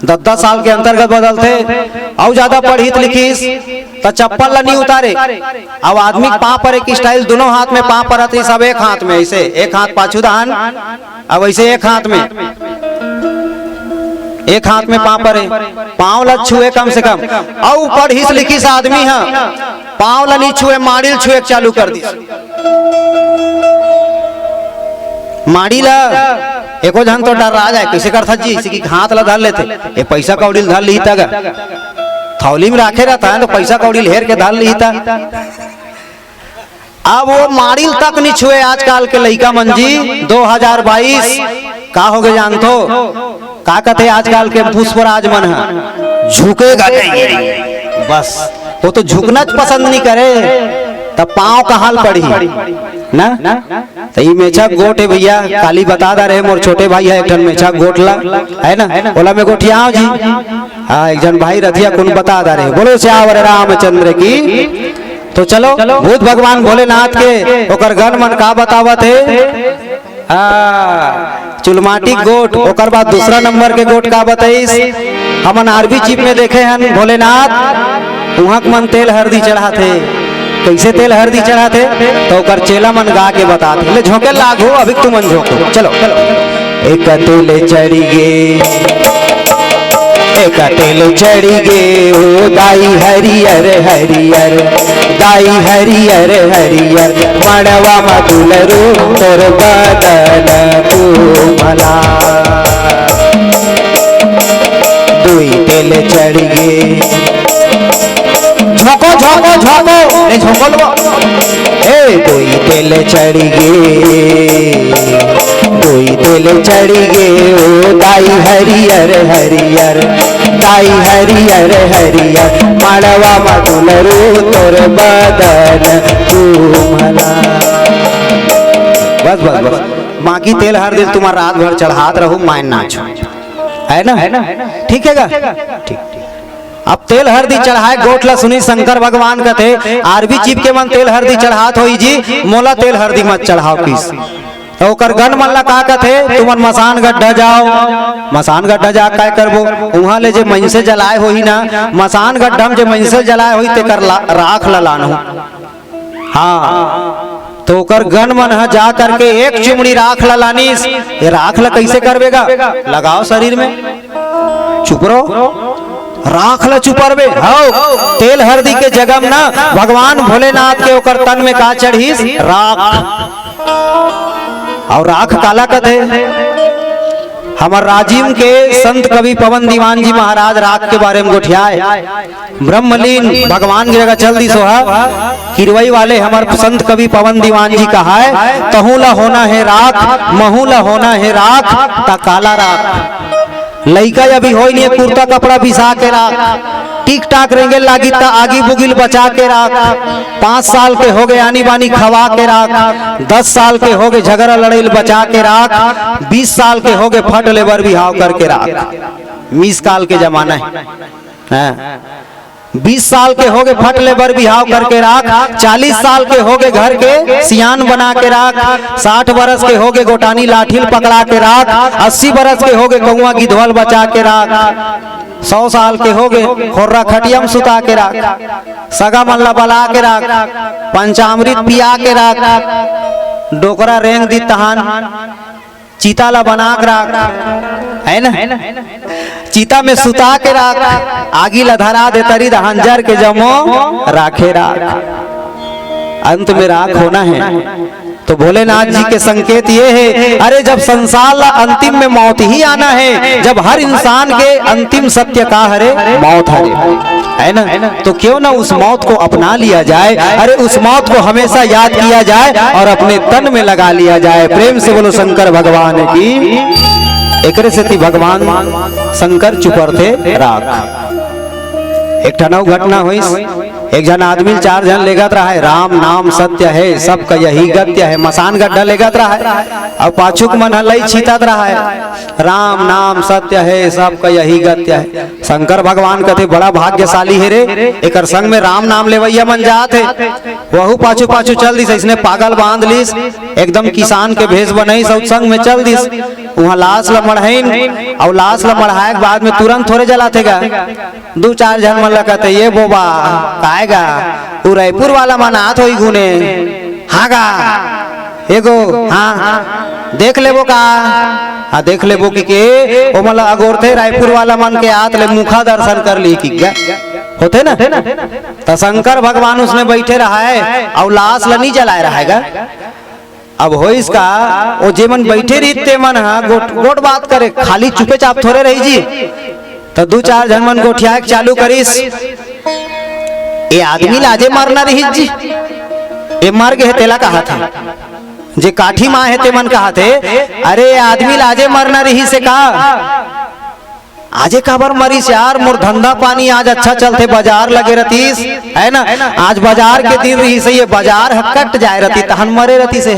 दस दस साल के अंतर्गत बदलथे, अउ ज्यादा पढ़िस लिखिस त चप्पल ल नी उतारे। अब आदमी के पाँव परे के स्टाइल, दोनों हाथ में पाँव परत रहिस, अब एक हाथ में ऐसे, एक हाथ पाछू दहान, अब ऐसे एक हाथ में, एक हाथ में पाँव परे, पाँव ल छुए कम से कम। अउ पढ़िस लिखिस आदमी ह पाँव ल नी छुए, माड़ी ल छुए के चालू कर दिस। माड़ी ल एको झन तो डर्रा जाए, कइसे करथस जी, जइसे कि हाथ ल धर लेथे, ए पइसा कौड़ी ल धर लिही त गा, थौली में राखे रहता है तो पइसा कौड़ी ल हेर के धर लिही त। अब वो माड़ी ल तक नी छुए आजकल के लइका मन जी, दो हजार बाईस का हो गे जानथो? का कथे आजकल के पुष्पराज मन ह, झुकेगा नहीं। बस, वो तो झुकना च पसंद नहीं करे, तब पाँव कहाँ ल पड़ी ना? त ई मेछा गोठ हे भैया, काली बता दा रहे मोर छोटे भाई ह एक ठन मेछा गोठ ला, है ना, ओला मैं गोठियाव जी। हाँ, एक झन भाई रथिया कुन बता दा रहे, बोलो सियावर रामचंद्र की। तो चलो, भूत भगवान भोलेनाथ के ओकर गण मन का बतावत हे। हाँ, चुलमाटी गोठ, ओकर बाद दूसरा नंबर के गोठ का बताइस, हमन आरबी चिप में देखे हन भोलेनाथ, उहाँ के मन तेल हरदी चढ़ाथे। कइसे तेल हरदी चढ़ाथे, त ओकर चेला मन गा के बताथे। ले झोंके लागू, अभी तुमन झोंको, चलो। एक तेल चढ़ी गे, एक तेल चढ़ी गे, ओ दाई हरियर हरियर, दाई हरियर हरियर, मड़वा म दुलरू तोर बदन कोमला। दुई तेल चढ़ गे, झोंको, झोंको, झोंको, ले झोंको लो। ए, दुई तेल चढ़ गे, दुई तेल चढ़ गे, ओ दाई हरियर हरियर, दाई हरियर हरियर, मड़वा म दुलरू तोर बदन कोमला। बस, बस, बस। बाकी तेल हरदी ल तुमन रात भर चढ़ात रहू, मायन नाचो। है ना? ठीक हे गा? ठीक। अब तेल हरदी चढ़ाए गोठ ला सुनी शंकर भगवान कथे, आरबी चिप के मन तेल हरदी चढ़ात होही जी, मोला तेल हरदी मत चढ़ाव किस। त ओकर गण मन ला का कथे, तुमन मसान गड्ढा जाव, मसान गड्ढा जा काय करबो, उहाँ ले जे मइनसे जलाए होही ना, मसान गड्ढा म जे मइनसे जलाए होही तेकर ला-, राख ला लानहू। हाँ, त ओकर गण मन ह जा करके एक चुमड़ी राख ल लानिस। ये राख ल कइसे करबे गा? लगाव शरीर में, चुपरो, राख ल चुपरबे। हव, तेल हरदी के जगह म न भगवान भोलेनाथ के ओकर तन में का चढ़िस? राख। अउ राख काला कथे? हमर राजिम के संत कवि पवन दीवान जी महाराज राख के बारे में गोठियाए, ब्रह्मलीन भगवान के जगह चल दिस। ओहा किरवई वाले हमर संत कवि पवन दीवान जी कहाए, "तहूं ला होना हे राख, महूं ला होना हे राख, त काला राख।" लइका अभी होय नहीं, कुर्ता कपड़ा बिसा के राख, टिक टाक रेंगे लागी त आगी बुगिल बचा के राख। पाँच साल के होगे आनी बानी खवा के राख, दस साल के होगे झगड़ा लड़ाई ल बचा के राख, बीस साल के होगे फट ले बर बिहाव करके राख। मिस कॉल के जमाना हे। हाँ। बीस साल के होगे फट ले बर बिहाव करके राख, चालीस साल के होगे घर के सियान बना के राख, साठ बरस के होगे गोटानी लाठी ल पकड़ा के राख, अस्सी बरस के होगे कौआ गिधवा ल बचा के राख, सौ साल के होगे खोर्रा खटिया म सुता के राख, सगा मन ला बला के राख, पंचामृत पिया के राख, डोकरा रेंग दी तहान चिता ला बना के राख, है ना? चिता में सुता के राख, आगी ला धरा दे तरी दहन जर के जमो राखे राख। अंत में राख होना हे। तो भोलेनाथ जी के संकेत ये हे, अरे जब संसार ला अंतिम में मौत ही आना हे, जब हर इंसान के अंतिम सत्य का हरे, मौत हरे, है ना? तो क्यों ना उस मौत को अपना लिया जाए, अरे उस मौत को हमेशा याद किया जाए और अपने तन में लगा लिया जाए। प्रेम से बोलो शंकर भगवान की। एकरे सेती भगवान शंकर चुपरथे राख। एक ठन अउ घटना होइस, एक झन आदमी ल चार झन लेगत रहय, "राम नाम सत्य है, सबका यही गत्य है।" मसान गड्ढा लेगत रहय, अउ पाछू के मन ह लई छितत रहय, "राम नाम सत्य है, सबका यही गत्य है।" शंकर भगवान कथे, "बड़ा भाग्यशाली हे रे, एकर संग में राम नाम लेवइया मन जात हे।" वहू पाछू पाछू चल दिस, अइसने पागल बांध लिस, एकदम किसान के भेष बनइस अउ संग में चल दिस। उहाँ लाश ल मढ़ाइन, अउ लाश ल मढ़ाए के बाद में तुरंत थोरे जलाथे गा। दू चार झन मन ल कथे, "ये बोबा, काय गा, उ रइपुर वाला मन आत होही गुने, हाँ गा, एगो, हाँ, देख लेबो का?" हाँ, देख लेबो कि के, ओमन ल अगोरथे रइपुर वाला मन के आत ले मुखा दर्शन कर ली कि गा, होथे ना? त शंकर भगवान उसने बइठे रहय, अउ लाश ल नी जलाए रहय गा। अब होइस का, ओ जेमन बइठे रहिस तेमन ह गोठ, गोठ बात करे, खाली चुपे चाप थोरे रही जी। त दू चार झन मन गोठियाए के चालू करिस, "ए आदमी ला आजे मरना रहिस जी, ए मर गे हे तेला कहत हे।" जे काठी म आए हे तेमन कहत हे, "अरे ए आदमी ला आजे मरना रहिस हे का?" आजे काबर मरिस यार, मोर धंधा पानी आज अच्छा चलथे, बाजार लगे रतिस, है ना? आज बाजार के दिन रहिस, ये बाजार ह कट जाए रतिस, तहन मरे रतिस हे।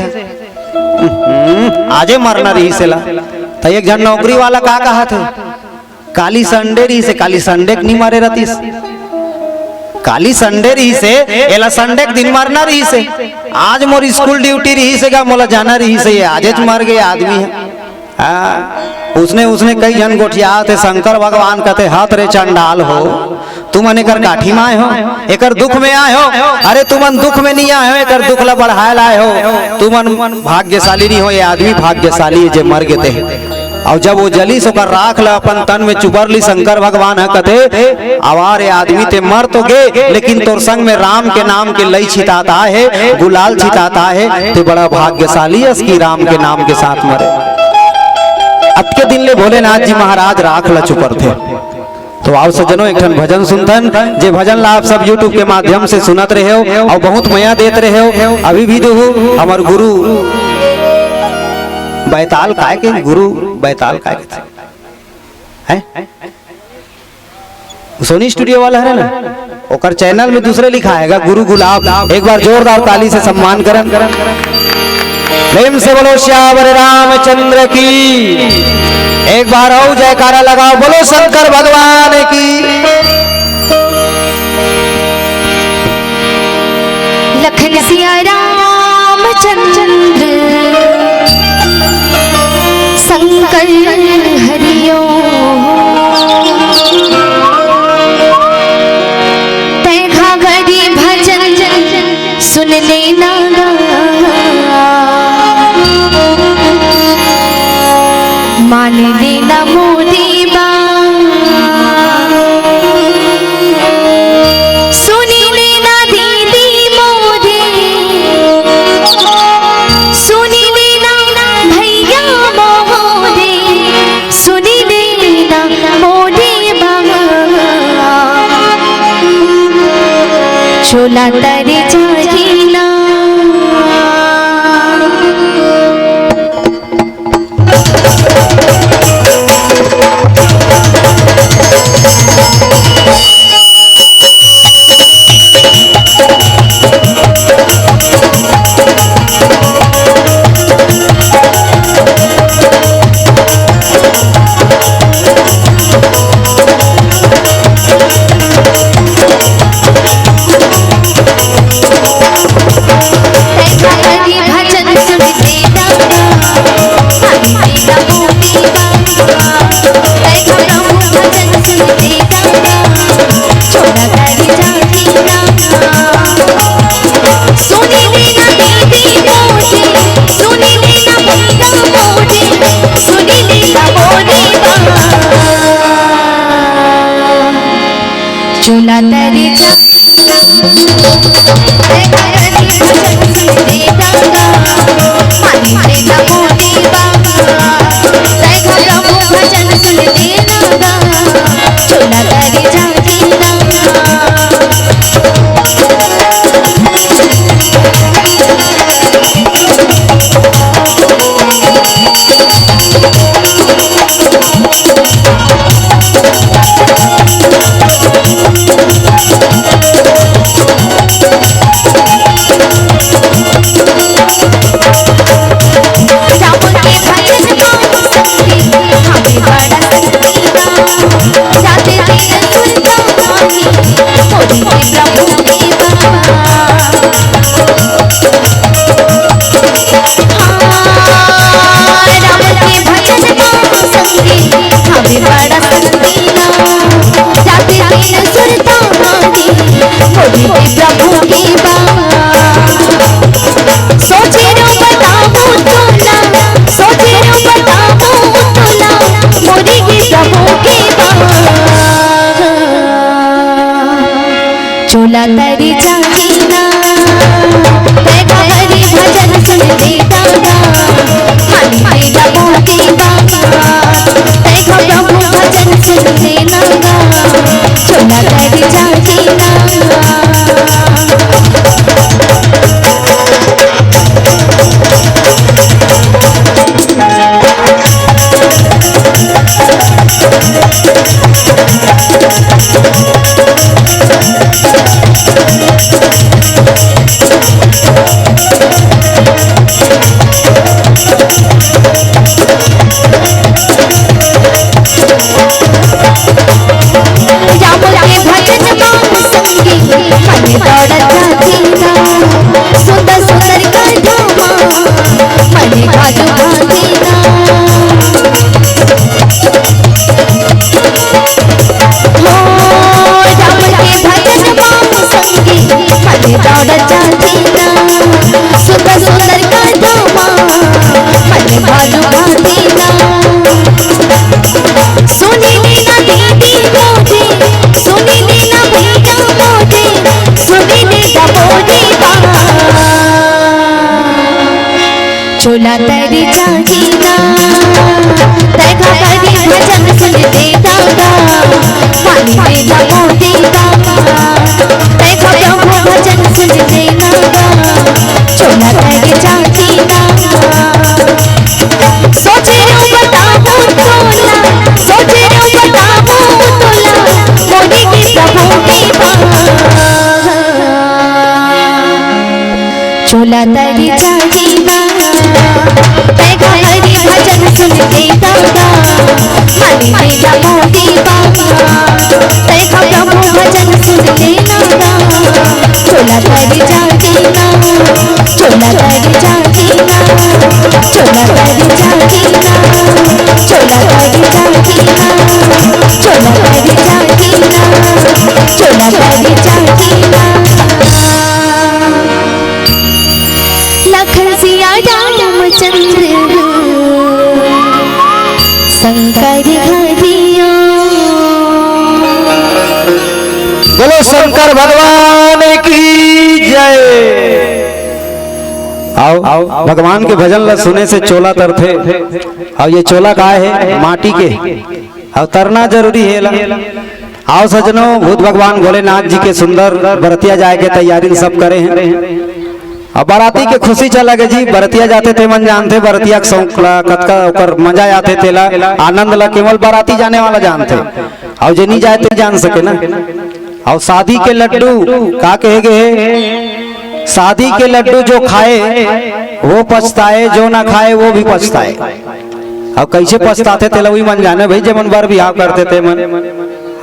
हम्म, आजे मरना रहिस एला। त एक झन नौकरी वाला का कहत हे, "काली संडे रहिस हे, काली संडे के नी मरे रतिस। काली संडे रहिस हे, एला संडे के दिन मरना रहिस हे। आज मोर स्कूल ड्यूटी रहिस हे गा, मोला जाना रहिस हे, ये आजेच मर गे आदमी ह।" हाँ, उसने, उसने कई झन गोठियात हे, शंकर भगवान कथे, "हत रे चंडाल हो, तुमन एकर काठी म आए हो, एकर दुख में आए हो। अरे तुमन दुख में नी आए हो, एकर दुख ला बढ़ाए ला आए हो। तुमन भाग्यशाली नी हो, ये आदमी भाग्यशाली हे जे मर गे ते।" अउ जब वो जलिस ओकर राख ला अपन तन में चुपर ली, शंकर भगवान ह कथे, "आवा रे आदमी, ते मर तो गे, लेकिन तोर संग में राम के नाम के लई छितात आए हे, गुलाल छितात आए हे, ते बड़ा भाग्यशाली अस कि राम के नाम के साथ मरे।" अतके दिन ले भोलेनाथ जी महाराज राख ला चुपरथे। तो आओ सज्जनों, एक ठन भजन सुनथन, जे भजन ला आप सब YouTube के माध्यम से सुनत रहे हो अउ बहुत मया देत रहे हो, अभी भी देहू। हमर गुरु बैताल काय के, गुरु बैताल काय के हैं? सोनी स्टूडियो वाला है ना, ओकर चैनल में दूसरे लिखा है गुरु गुलाब। एक बार जोरदार ताली से सम्मान करन। प्रेम से बोलो सियावर रामचंद्र की। एक बार और जयकारा लगाओ, बोलो शंकर भगवान की। लखन सिया रामचंद्र शंकर हरिओ। तैं घाघरी भजन सुन लेना, मान लेना मोरी बात। सुनी लेना दीदी मोरे, सुनी लेना भैया मोरे, तोला तरी जाही ना। चोला तरी जा। चोला तरी जाही ना, तैं काहरी भजन सुन लेता गा, मानी मेरा मोती बाबा, तैं का प्रभु भजन सुन लेना गा, चोला तरी जाही ना। चोला तरी जाही ना, तैं काहरी भजन सुन लेता गा, मानी मेरा मोती बाबा, तैं का प्रभु भजन सुन लेना गा, चोला तरी जाही ना। चोला तरी जाही ना, तैं काहरी भजन सुन लेता गा, मानी मेरा मोती बाबा, तैं का प्रभु भजन सुन लेना गा। चोला तरी जाही ना, चोला तरी जाही ना, चोला तरी जाही ना, चोला तरी जाही ना, चोला तरी जाही ना, चोला तरी जाही ना। लखन सिया रामचंद्र शंकर हरिओ। बोलो शंकर भगवान की जय। आओ, भगवान के भजन ला सुने से चोला तरथे। अउ ये चोला का हे? माटी के। अउ तरना जरूरी हे ला। आओ सजनो, भूत भगवान भोलेनाथ जी के सुंदर बरतिया जाए के तैयारी सब करे हैं। अब बाराती के खुशी चला गे जी, बरतिया जाथे ते मन जानथे, बरतिया के शौक ला, कतका ओकर मजा आथे, तेला आनंद ला केवल बाराती जाने वाला जानथे। अउ जे नहीं जाए ते जान सके ना। अउ शादी के लड्डू का कहे गे हे, शादी के लड्डू जो खाए वो पछताए, जो ना खाए वो भी पछताए। अब कैसे पछताथे तेला उही मन जाने भाई, जेमन बर बिहाव करथे ते मन।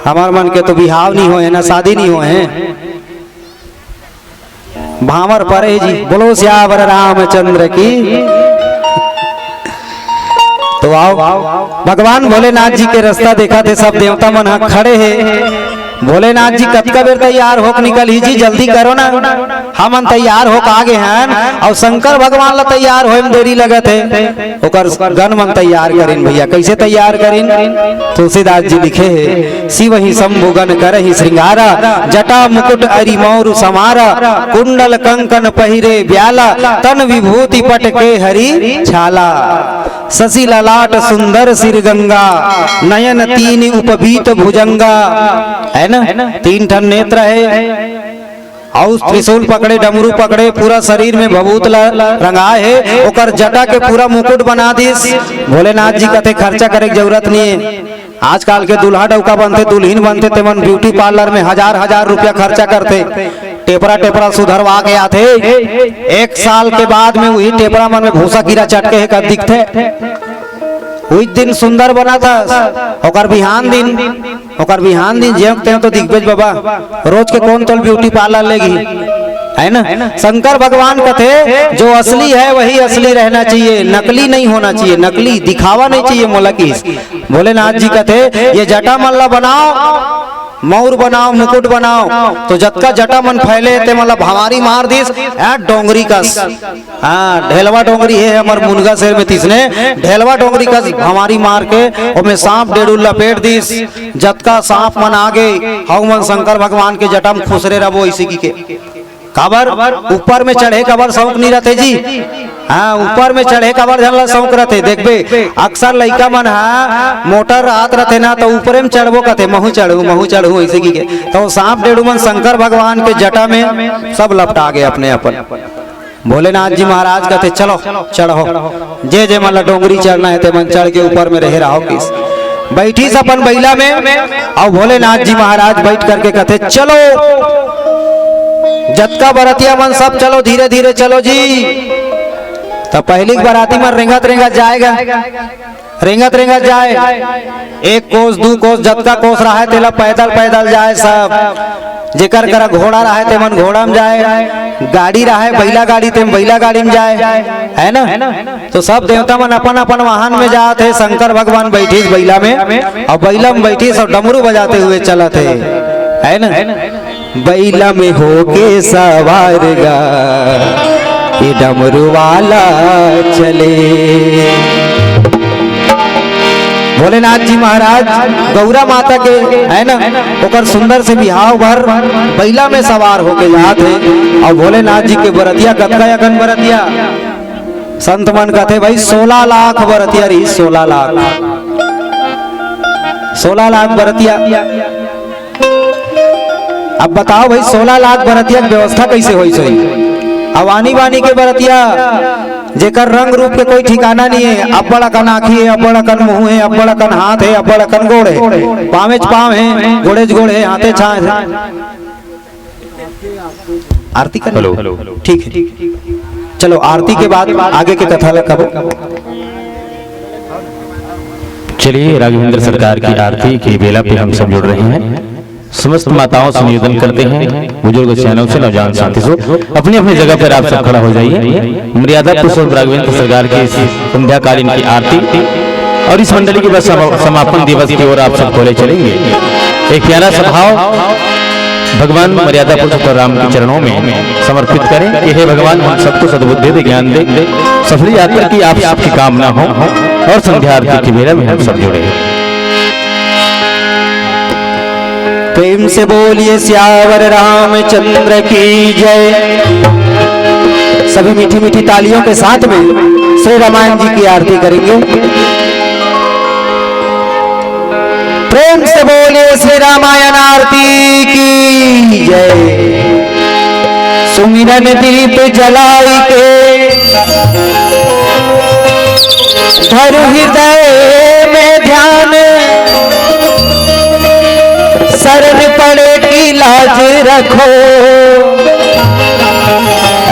हमार मन के तो बिहाव नहीं होए ना, शादी नहीं होए। भांवर परे जी, बोलो सियावर रामचंद्र की। तो आओ, भगवान भोलेनाथ जी के रास्ता देखा थे, सब देवता मन ह खड़े हे। भोलेनाथ जी कतका बेर तैयार होके निकल ही जी, जल्दी करो ना, हमन तैयार होके आ गे हन, अउ शंकर भगवान ला तैयार होए में देरी लगत हे। ओकर गण मन तैयार करिन भैया, कैसे तैयार करिन? तुलसीदास जी लिखे हे, "शिव ही शंभु गण करहि श्रृंगारा, जटा मुकुट अरि मौरु समारा, कुंडल कंकन पहिरे ब्याला, तन विभूति पट के हरि छाला। शशि ललाट सुंदर सिर गंगा, नयन तीन उपबीत भुजंगा।" है ना, तीन ठन नेत्र है। अउ त्रिशूल पकड़े, डमरू पकड़े, पूरा शरीर में भभूत ला रंगाए हे, ओकर जटा के पूरा मुकुट बना दिस। भोलेनाथ जी कथे, "खर्चा करे के जरूरत नहीं है।" आजकल के दूल्हा डउका बनथे, दुल्हिन बनथे, तेमन ब्यूटी पार्लर में हजार हजार रुपया खर्चा करथे, टेपरा टेपरा सुधरवा के आथे। एक साल के बाद में उही टेपरा मन में भूसा कीरा चटके हे कस दिखथे। उही दिन सुंदर बनत हस, ओकर बिहान दिन ओकर बिहान दिन जेव तेव तो दिखबेच बाबा, रोज के कौन तोल ब्यूटी पार्लर लेगी, है ना? शंकर भगवान कथे, "जो असली है वही असली रहना चाहिए, नकली नहीं होना चाहिए, नकली दिखावा नहीं चाहिए।" मोला किस भोलेनाथ जी कथे, "ये जटा मन ला बनाओ, मौर बनाओ, मुकुट बनाओ।" तो जतका जटा मन फैले ते मन ला भंवारी मार दिस, ए डोंगरी कस। हाँ, ढेलवा डोंगरी हे हमर मुनगा सेर में तिसने, ढेलवा डोंगरी कस भंवारी मार के ओमे सांप डेड़ू लपेट दिस। जतका सांप मन आगे, हउ मन शंकर भगवान के जटा म खुसरे रबो, इसी की के। काबर? ऊपर में चढ़े काबर शौक नहीं रहते जी। हाँ, ऊपर में चढ़े काबर झन ला शौक रहते। देखबे, अक्सर लइका मन हा मोटर रात रहते ना, तो ऊपरे में चढ़बो कहते, "महू चढ़ू, महू चढ़ू," इसी की के। तो सांप डेड़ू मन शंकर भगवान के जटा में सब लपटा गए अपने अपन। भोलेनाथ जी महाराज कहते, "चलो, चढ़ो।" जे जे मन ला डोंगरी चढ़ना हे, ते मन चढ़ के ऊपर में रहे रहो किस। बैठिस अपन बइला में, अउ भोलेनाथ जी महाराज बैठ करके कहते, "चलो, जतका बरतिया मन सब चलो, धीरे धीरे चलो जी।" तो पहली बराती मन रेंगत रेंगत जाएगा। रेंगत रेंगत जाए, एक कोस, दू कोस, जतका कोस रहे तेला पैदल पैदल जाए सब। जेकर करा घोड़ा रहे ते मन घोड़ा में जाए, गाड़ी रहे बइला गाड़ी ते मन बइला गाड़ी में जाए, है ना? तो सब देवता मन अपन अपन वाहन में जात हे, शंकर भगवान बैठिस बइला में, अउ बइला में बैठिस अउ डमरू बजाते हुए चलत हे, है ना? बइला में होके सवार गा, ये डमरू वाला चले। भोलेनाथ जी महाराज गौरा माता के, है ना, ओकर सुंदर से बिहाव भर बइला में सवार होके जात हे। अउ भोलेनाथ जी के बरतिया कतका अकन बरतिया, संत मन कहते भाई, सोलह लाख बरतिया रही, सोलह लाख, सोलह लाख बरतिया। अब बताओ भाई, सोलह लाख बरतिया के व्यवस्था कैसे होई सही? अब आनी बानी के बरतिया, जेकर रंग रूप के कोई ठिकाना नहीं है, अब्बड़ अकन आँखी है, अब्बड़ अकन मुँह है, अब्बड़ अकन हाथ है, अब्बड़ अकन गोड़ है, पाँवेच पाँव है, गोड़ेच गोड़ है, हाथेच हाथ है। आरती कर हेलो। ठीक है, चलो, आरती के बाद आगे के कथा ला कबो। चलिए, राघवेंद्र सरकार की आरती की बेला पे हम सब जुड़ रहे हैं। समस्त माताओं से निवेदन करते हैं, बुजुर्ग सियानों से, नौजवान साथी से, अपनी अपनी जगह पर आप सब खड़ा हो जाइए। मर्यादा पुरुषोत्तम राघवेंद्र सरकार की इस संध्याकालीन की आरती और इस मंडली के बस समा-, समापन दिवस की ओर आप सबको ले चलेंगे। एक प्यारा सा भाव भगवान मर्यादा पुरुषोत्तम राम के चरणों में समर्पित करें कि हे भगवान, हम सबको सद्बुद्धि दे, ज्ञान दे, सफल यात्रा की आप सबकी कामना हो और संध्या आरती की बेला में हम सब जुड़े। प्रेम से बोलिए सियावर रामचंद्र की जय। सभी मीठी मीठी तालियों के साथ में श्री रामायण जी की आरती करेंगे। प्रेम से बोलिए श्री रामायण आरती की जय। सुमिरन दीप जलाई के धरु हृदय में ध्यान, शरण पड़े की लाज रखो,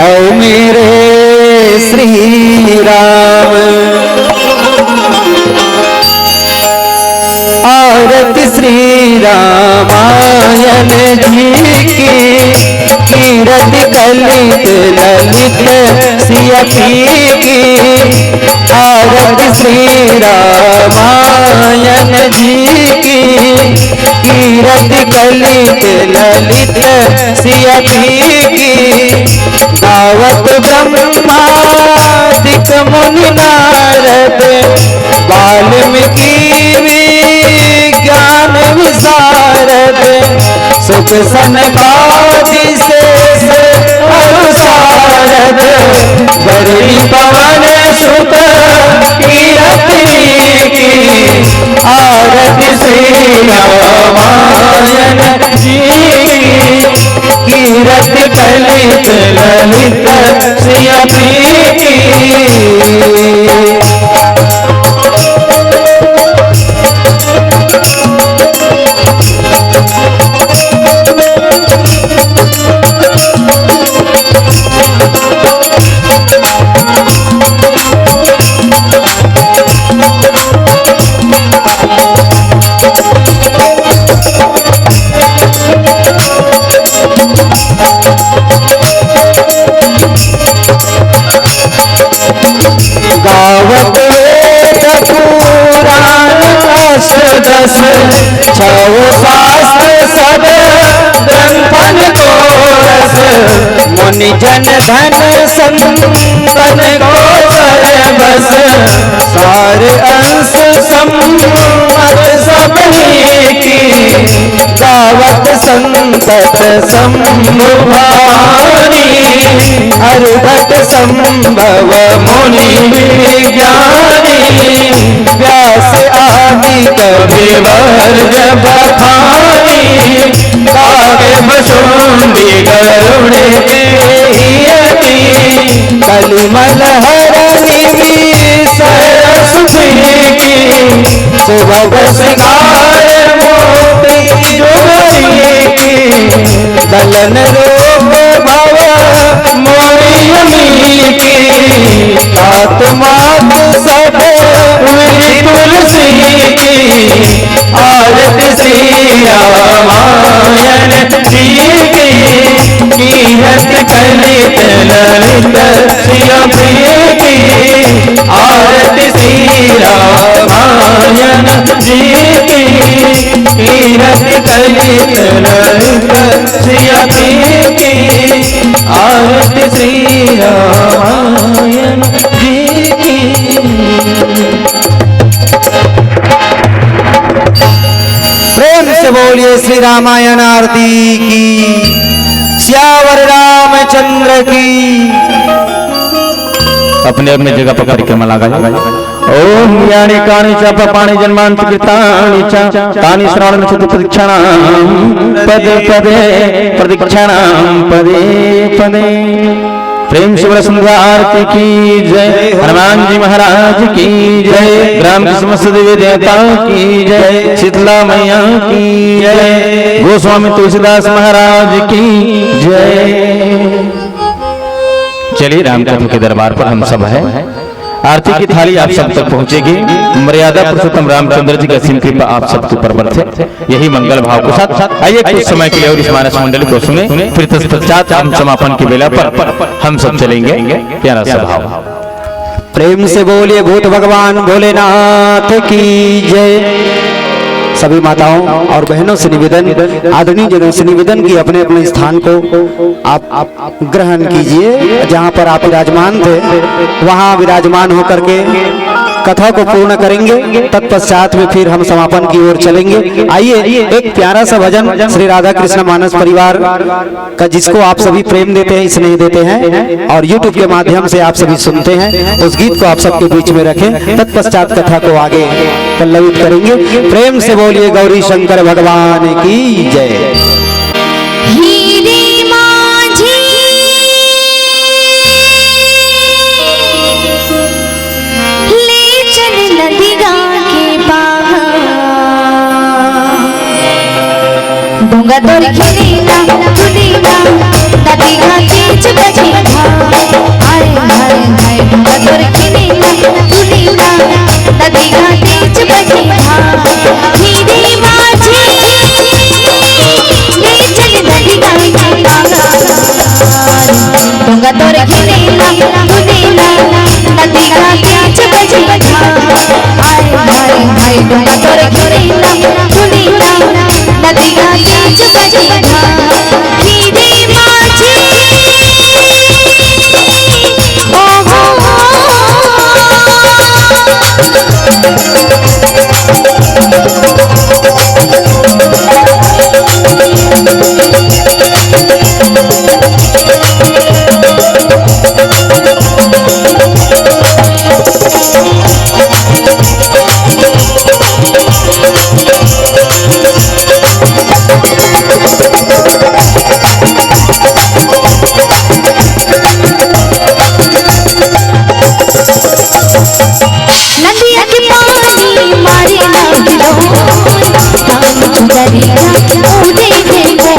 ऐ मेरे श्री राम। आरती श्री रामायण जी की, कीरति कलित ललित सिया पी की। आरती श्री रामायण जी की, कीरति कलित ललित सिया पी की। गावत ब्रह्मादिक मुनि नारद, वाल्मीकि विज्ञान विशारद, सुख सनकादि शेष अरु सारद, धरणी पवन सुत कीरति की। आरती श्री रामायण जी की, कीरति कलित ललित सिया पी की। गावत वेद पुराण अष्ट दस, छव शास्त्र सब ग्रंथन को रस। मुनि जन धन संतन को सरबस, सार अंश संवत सब ही की। गावत संतत शंभु भानी, अरघट संभव मुनि विज्ञानी। व्यास आदि कविवर जब बखानी, काव्य भसुंडी गरुड़ के ही अति। कलिमल हर निधि सरस की, सुभग सिंगार मोती जोड़ी की। गलन रूप भव मोरी अमी की, तात मात सब विधि तुलसी की। आरती श्री रामायण जी की, कीरति कलित ललित सिया पी की। आरती श्री रामायण जी की, कीरति कलित ललित सिया पी की। आरती श्री रामायण जी की। प्रेम से बोलिए श्री रामायण आरती की, सियावर रामचंद्र की। अपने अपने जगह पर परिक्रमा लगा जाए। ओम यानी कानी च पापानि जन्मांतरकृतानि च, तानि श्रावण में प्रदक्षिणां पदे पदे, प्रदक्षिणां पदे पदे। प्रेम से बोलो संध्या आरती की जय, हनुमान जी महाराज की जय, ग्राम के समस्त देवी देवता की जय, शीतला मैया की जय, गोस्वामी तुलसीदास महाराज की जय। चलिए, राम कथा के दरबार पर हम सब हैं। आरती की थाली आप सब तक पहुंचेगी। मर्यादा पुरुषोत्तम रामचंद्र जी की असीम कृपा आप सबके ऊपर बरसे। यही मंगल भाव के साथ आइए, कुछ समय के लिए और इस मानस मंडली को सुने, फिर तत्पश्चात हम समापन की बेला पर हम सब चलेंगे। प्यारा सा भाव। प्रेम से बोलिए भूत भगवान भोलेनाथ की जय। सभी माताओं और बहनों से निवेदन, आदरणीय जनों से निवेदन कि अपने अपने स्थान को आप, आप ग्रहण कीजिए। जहाँ पर आप विराजमान थे, वहाँ विराजमान होकर के कथा को पूर्ण करेंगे। तत्पश्चात में फिर हम समापन की ओर चलेंगे। आइए, एक प्यारा सा भजन श्री राधा कृष्ण मानस परिवार का, जिसको आप सभी प्रेम देते हैं, स्नेह देते हैं और YouTube के माध्यम से आप सभी सुनते हैं, उस गीत को आप सबके बीच में रखें। तत्पश्चात कथा को आगे पल्लवित करेंगे। प्रेम से बोलिए गौरी शंकर भगवान की जय। हीरे माझी ले चल नदिया के पार। डोंगा तोर खिलेला, दुलेला, नदिया के चुका झिंझा। हाय, हाय, हाय, डोंगा तोर खिलेला, दुलेला, नदिया के चुका झिंझा। हीरे माझी, ले चल नदिया के पार। डोंगा तोर खिलेला, दुलेला, नदिया के चुका झिंझा। हाय, हाय, हाय, डोंगा तोर खिलेला, दुलेला, नदिया के चुका झिंझा। हीरे माझी, ओ हो, ओ हो। नदिया के पानी मारे ना गिरो, राम चुनरिया उड़े रे वो।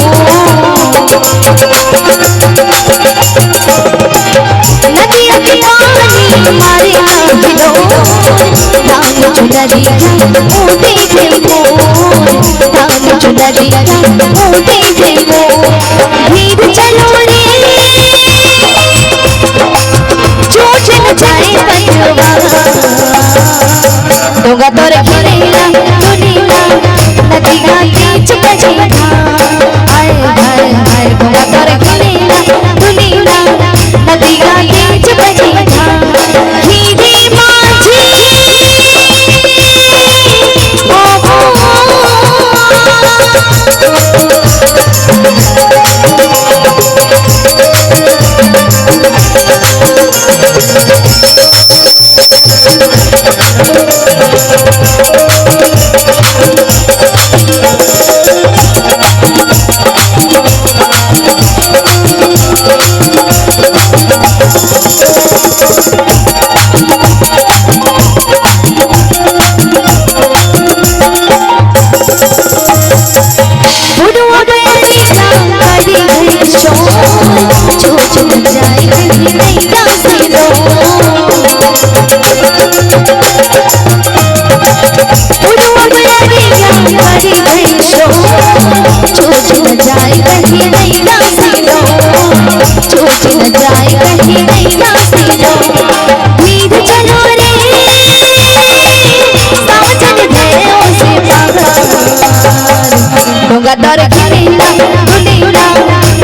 नदिया के पानी मारे ना गिरो, राम चुनरिया उड़े रे वो। राम चुनरिया उड़े रे वो। धीर चलो रे, चोट न जाए पतवा। डोंगा तोर खिलेला, दुलेला, नदिया के चुका झिंझा। हाय, हाय, हाय, डोंगा तोर खिलेला, दुलेला, नदिया के चुका झिंझा। हीरे माझी, ओ हो, ओ हो। बुढ़वा बैरिया करी गई शोर, चोट न जाए कहीं नैया से लो। बुढ़वा बैरिया करी गई शोर, चोट न जाए कहीं नैया से लो। चोट न जाए कहीं नैया से लो। धीर चलो रे, साजन गयो से बाहर। डोंगा तोर खिलेला, दुलेला,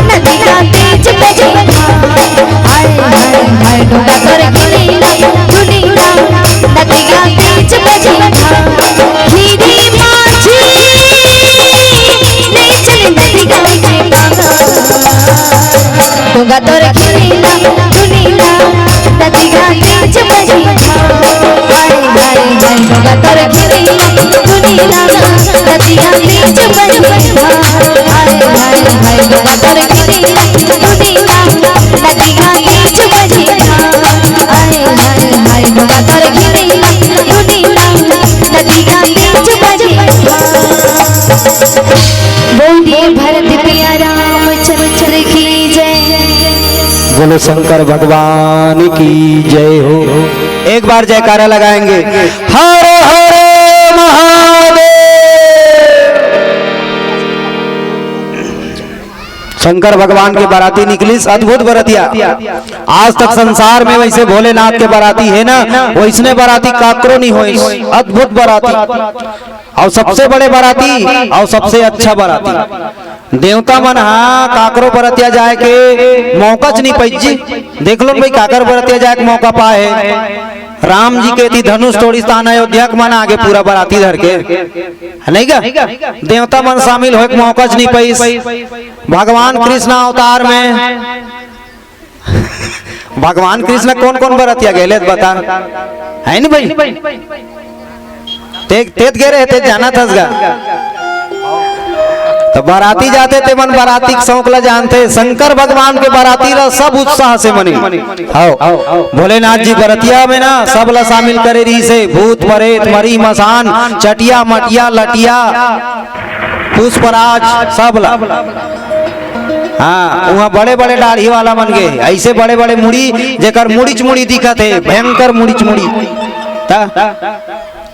नदिया के चुका झिंझा। हाय, हाय, हाय, डोंगा तोर खिलेला, दुलेला, नदिया के चुका झिंझा। हीरे माझी, ले चल नदिया के पार। डोंगा तोर खिलेला, दुलेला, नदिया के चुका झिंझा। हाय, हाय, हाय, डोंगा तोर खिलेला, दुलेला, नदिया के चुका झिंझा। हाय, हाय, हाय, डोंगा तोर खिलेला, दुलेला, नदिया के चुका झिंझा। हाय, हाय, हाय, डोंगा तोर खिलेला, दुलेला, नदिया के चुका झिंझा। बोलिए भरत प्रिया रामचंद्र की जय। बोलो शंकर भगवान की जय हो। एक बार जयकारा लगाएंगे, हर हर महादेव। शंकर भगवान के बाराती निकलिस, अद्भुत बरतिया। आज तक संसार में वैसे भोलेनाथ के बाराती हे ना, वैसने बाराती काकरो नहीं होइस। अद्भुत बाराती। अउ सबसे बड़े बाराती, अउ सबसे अच्छा बाराती। देवता मन हा काकरो बरतिया जाए के मौका च नहीं पाइस जी। देख लो भाई, काकर बरतिया जाए के मौका पाए हे। राम जी के ती धनुष तोड़िस तान अयोध्या के मन आगे पूरा बाराती धर के, हे नहीं का? देवता मन शामिल होए के मौका च नहीं पाइस। भगवान कृष्ण अवतार में भगवान कृष्ण कोन कोन बरतिया गेले बता, हे नी भाई? ते तेत गे रहे, ते जाना थस गा। तो बराती जाथे ते मन बराती के शौक ला जानथे। शंकर भगवान के बराती ला सब उत्साह से मनी। हव, भोलेनाथ जी बरतिया में ना सब ला शामिल करे रहिसे, भूत परेत, मरी मसान, चटिया मटिया लटिया, पुष्पराज, सब ला। हाँ, वहाँ बड़े बड़े दाढ़ी वाला मन गे, ऐसे बड़े बड़े मुड़ी, जेकर मुड़ीच मुड़ी दिखत हे, भयंकर मुड़ीच मुड़ी। त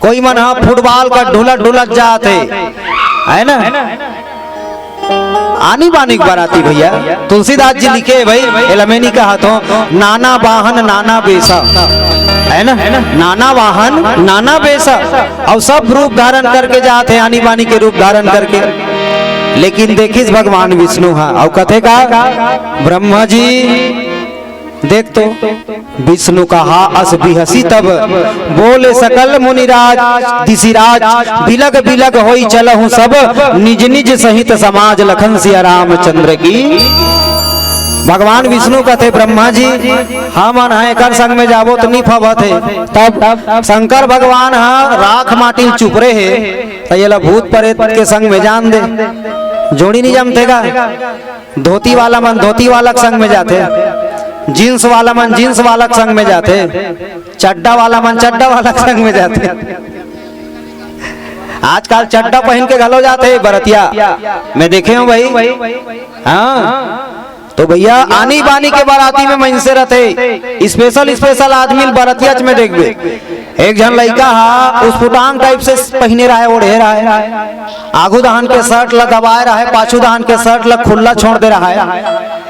कोई मन ह फुटबॉल का ढुलत ढुलत जात हे, है ना? आनी बानी के बराती भैया, तुलसीदास जी लिखे हे भाई, एला मैं नहीं कहत हों, नाना वाहन नाना बेसा, है ना? नाना वाहन नाना बेसा, अउ सब रूप धारण करके जात हे, आनी बानी के रूप धारण करके। लेकिन देखिस भगवान विष्णु हा, अउ कथे का, ब्रह्मा जी, देख तो, विष्णु कहा अस बिहसी तब, बोले सकल मुनिराज, दिशिराज, बिलग बिलग होई चलहु सब, निज निज सहित समाज लखन सिया रामचंद्र की। भगवान विष्णु कथे, ब्रह्मा जी, हमन ह एकर संग में जाबो त नी फबत हे। तब शंकर भगवान ह राख माटी ल चुपरे हे, त येला भूत परेत के संग में जान दे, जोड़ी नी जमथे गा। धोती वाला मन धोती वाला के संग में जाथे, जींस वाला मन जींस वाला के संग में जाथे, चड्डा वाला मन चड्डा वाला के संग में जाथे। आजकल चड्डा पहन के घलो जाथे बरतिया, मैं देखे हों भाई। हाँ, तो भैया, आनी बानी के बराती में मनसे रथे, स्पेशल स्पेशल आदमी ल बरतियाच में देखबे। एक झन लइका हा स्फुटांग टाइप से पहिने रहय, ओढ़े रहय, आगू दहन के शर्ट ला दबाए रहय, पाछू दहन के शर्ट ला खुल्ला छोड़ दे रहय।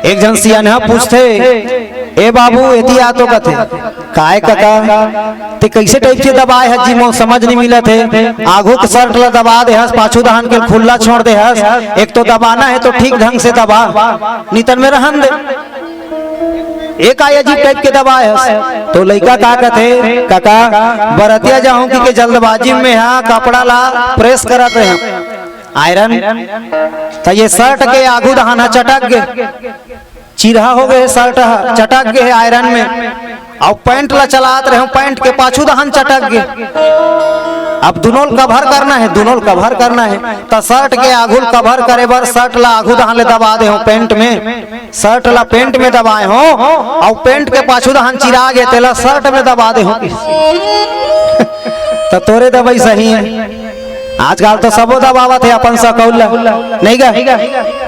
एक झन सियनहा पूछथे, "ए बाबू, एती आ तो," कथे। "काय कका, ते कइसे टाइप से दबाए हस जी, मोर समझ नइ मिलत हे। आगू के शर्ट ला दबा दे हस, पाछू दहन के खुल्ला छोड़ दे हस। एक तो दबाना हे तो ठीक ढंग से दबा, नितन में रहन दे।" एक आय अजीब टाइप के दबाए हस। तो लइका का कथे, "कका, बरतिया जाहूं कि के जल्दबाजी में हा कपड़ा ला प्रेस करत रहे, आयरन, त ये शर्ट के आगू दहान हा चटक गे, चिरहा हो गे शर्ट हा, चटक गे आयरन में, अउ पैंट ला चलात रहे, पैंट के पाछू दहान चटक गे।" अब दुनों ल कवर करना हे, दुनों ल कवर करना हे, त शर्ट के आगू ल कवर करे बर शर्ट ला आगू दहान ले दबा दे हों पैंट में, शर्ट ला पैंट में दबाए हों, अउ पैंट के पाछू दहान चिरा गे, तेला शर्ट में दबा दे हों। त तोरे दवाई सही हे। आजकल तो सबो दबावत हे अपन सकौल ला, नहीं गा?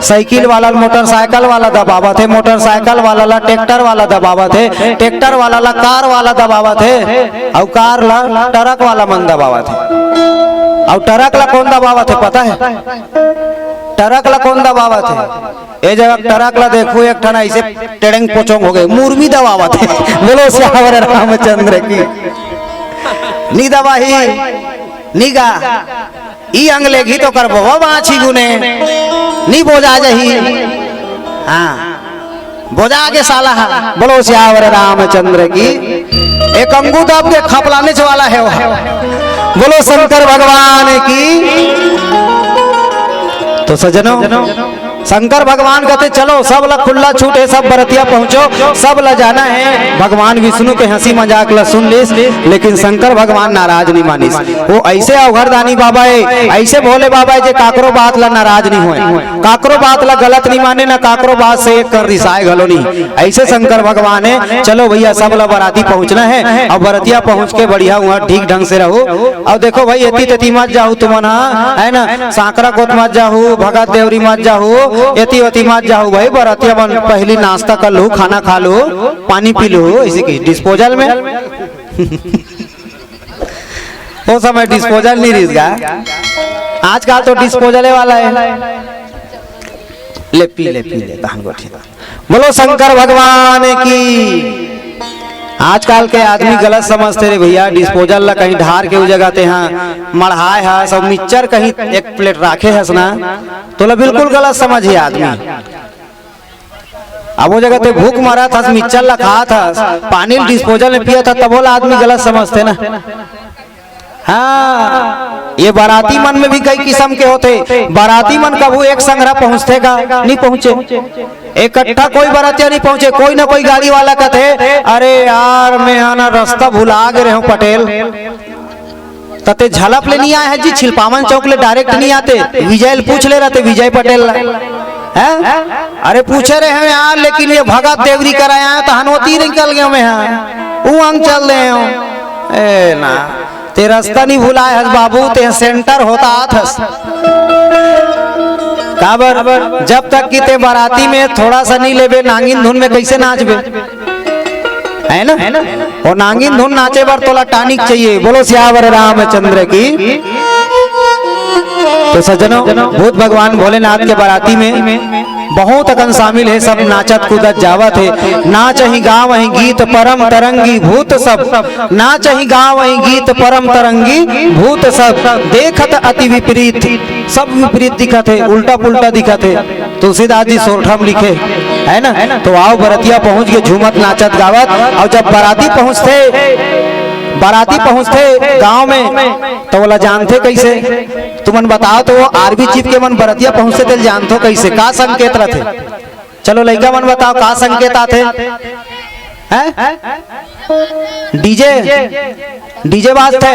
साइकिल वाला ल मोटरसाइकिल वाला दबावत हे, मोटरसाइकिल वाला ला ट्रैक्टर वाला दबावत हे, ट्रैक्टर वाला ला कार वाला दबावत हे, अउ कार ला ट्रक वाला मन दबावत हे। अउ ट्रक ला कोन दबावत हे, पता हे? ट्रक ला कोन दबावत हे? ए जगह ट्रक ला देखहू, एक ठन अइसे टेड़ेंग पोचोंग हो गे, मुर्मी दबावत हे। बोलो सियावर रामचंद्र की। नी दबाही, नी गा, ई अंग लेगही त ओकर बबा बाँचही गुने, नी बोजा जाही। हाँ, बोजा गे साला हा। बोलो सियावर रामचंद्र की। एक अंगू दब के खपलानेच वाला हे वो। बोलो शंकर भगवान की। तो सज्जनों, शंकर भगवान कथे, "चलो, सब ला खुल्ला छूट हे, सब बरतिया पहुंचो, सब ला जाना हे।" भगवान विष्णु के हंसी मजाक ला सुन लिस, लेकिन शंकर भगवान नाराज नहीं मानिस। वो अइसे अवघरदानी बाबा हे, अइसे भोले बाबा हे, जे काकरो बात ला नाराज नहीं होय, काकरो बात ला गलत नहीं माने, ना काकरो बात से एक कन रिसाय घलो नहीं। अइसे शंकर भगवान हे, चलो भैया, सब ला बराती पहुंचना हे, अउ बरतिया पहुंच के बढ़िया वहाँ ठीक ढंग से रहू। अउ देखो भाई, एती तेती मत जाहू तुमन हा, है ना, सांकरा कोत मत जाहू, भगत देवरी मत जाहू, एती ओती मत जाहू भाई, बरतिया मन पहली नाश्ता कर लू, खाना खा लू, पानी पी लू, इसी की डिस्पोजल में। वो समय डिस्पोजल नहीं रहिस गा, आजकल तो डिस्पोजले वाला हे। ले पी ले, पी ले, तहन गोठी। बोलो शंकर भगवान की। आजकल के आदमी गलत समझथे रे भैया, डिस्पोजल ला कहीं ढार के उ जगह ते हाँ मढ़ाए हस, अउ मिक्सचर कहीं एक प्लेट राखे हस ना, तोला बिल्कुल गलत समझही आदमी। अब वो जगह ते भूख मरत हस, मिक्सचर ला खात हस, पानी ल डिस्पोजल में पियत हस, तभो ला आदमी गलत समझथे ना। हाँ, ये बराती मन में भी कई किसम के होथे। बराती मन कभू एक संघरा पहुंचथे का? नहीं पहुंचे। इकट्ठा कोई बरातिया नहीं पहुंचे। कोई ना कोई गाड़ी वाला कथे, "अरे यार, मैं हा ना रस्ता भुला गे रहे हूं पटेल।" त ते झलप ले नहीं आए हे जी, छिलपावन चौक ले direct नहीं आते, विजय ल पूछ ले रहते, विजय पटेल ला। हैं? अरे पूछे रहे हँव यार, लेकिन ये भगत देवरी करा आए त हन ओती निकल गे हँव। उ अंग चल दे हँव। ए ना, ते रस्ता नहीं भुलाए हस बाबू, ते center होता आत हस। काबर, जब तक कि ते बराती में थोड़ा सा नहीं लेबे, नांगिन धुन में कैसे नाचबे? है ना? वो नांगिन धुन नाचे बर तोला tonic चाहिए। बोलो सियावर रामचंद्र की। तो सज्जनों, भूत भगवान भोलेनाथ के बराती में बहुत अकन शामिल हे, सब नाचत कूदत जावत हे। नाचहि गावहि गीत परम तरंगी भूत सब, नाचहि गावहि गीत परम तरंगी भूत सब, देखत अति विपरीत, सब विपरीत दिखत हे, उल्टा पुल्टा दिखत हे। तुलसीदास जी सोरठा म लिखे, है ना? तो आओ बरतिया पहुंच के झूमत नाचत गावत, अउ जब बराती पहुंचथे, बराती पहुंचथे गांव में, त ओला जानथे कैसे? तुमन बताओ तो, वो आर्मी चीफ के मन बरतिया पहुंचथे तेला जानथो कैसे? का संकेत रथे? चलो लइका मन बताओ, का संकेत आथे? हैं? DJ, DJ बाजथे।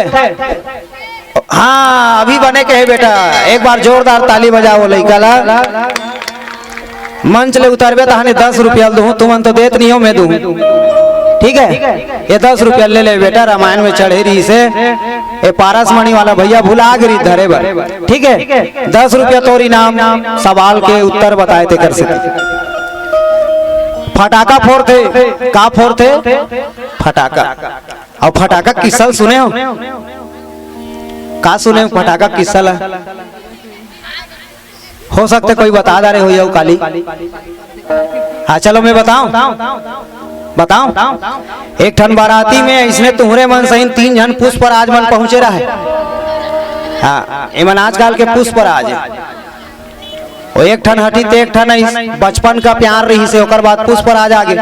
हाँ, अभी बने के हे बेटा, एक बार जोरदार ताली बजाओ लइका ला। मंच ले उतरबे त हाने दस रुपया ल दूहूं, तुमन तो देत नहीं हो, मैं दूहूं। ठीक है, ये दस रुपया ले ले बेटा, रामायण में चढ़े रहिसे, ये पारस मणि वाला भैया भुला गे रहिस धरे बर। ठीक है, दस रुपया तोर इनाम, सवाल के उत्तर बताए तेकर से। फटाका फोरथे, का फोरथे? फटाका। अउ फटाका किस्सा ल सुने हो? का सुने हो फटाका किस्सा ला? हो सकथे कोई बता डारे होही अउ काली। हाँ, चलो मैं बताऊं, बताऊं। एक ठन बराती में अइसने तुंहरे मन सहिन तीन झन पुष्पराज मन पहुंचे रहे। हाँ, एमन आजकल के पुष्पराज हे। वो एक ठन हटिस त एक ठन आइस, बचपन का प्यार रहिसे, ओकर बाद पुष्पराज आ गे।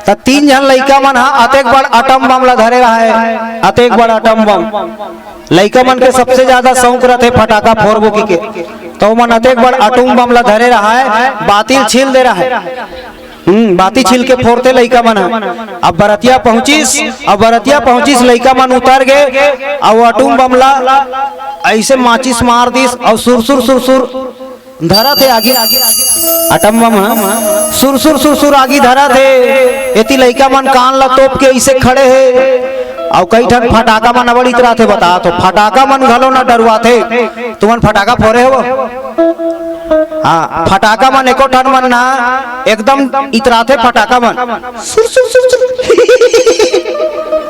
त तीन झन लइका मन ह अतेक बड़ atom bomb ला धरे रहय, अतेक बड़ atom bomb। लइका मन के सबसे ज्यादा शौक रथे फटाका फोरबो कहिके, त ओमन अतेक बड़ atom bomb ला धरे रहय, बाती ल छील दे रहय। हम्म, बाती छील के फोरथे लइका मन ह। अब बरतिया पहुंचिस, अब बरतिया पहुंचिस, लइका मन उतर गे, अउ atom bomb ला अइसे माचिस मार दिस, अउ सुरसुर सुरसुर धरत हे आगी, atom bomb ह, सुरसुर सुरसुर आगी धरत हे। एती लइका मन कान ला तोप के अइसे खड़े हे, अउ कई ठन फटाका मन अबड़ इतराथे। बता तो, फटाका मन घलो न डरुवाथे। तुमन फटाका फोरे हव? हाँ, फटाका मन एको ठन मन ना एकदम इतराथे फटाका मन। सुर, सुर, सुर, सुर।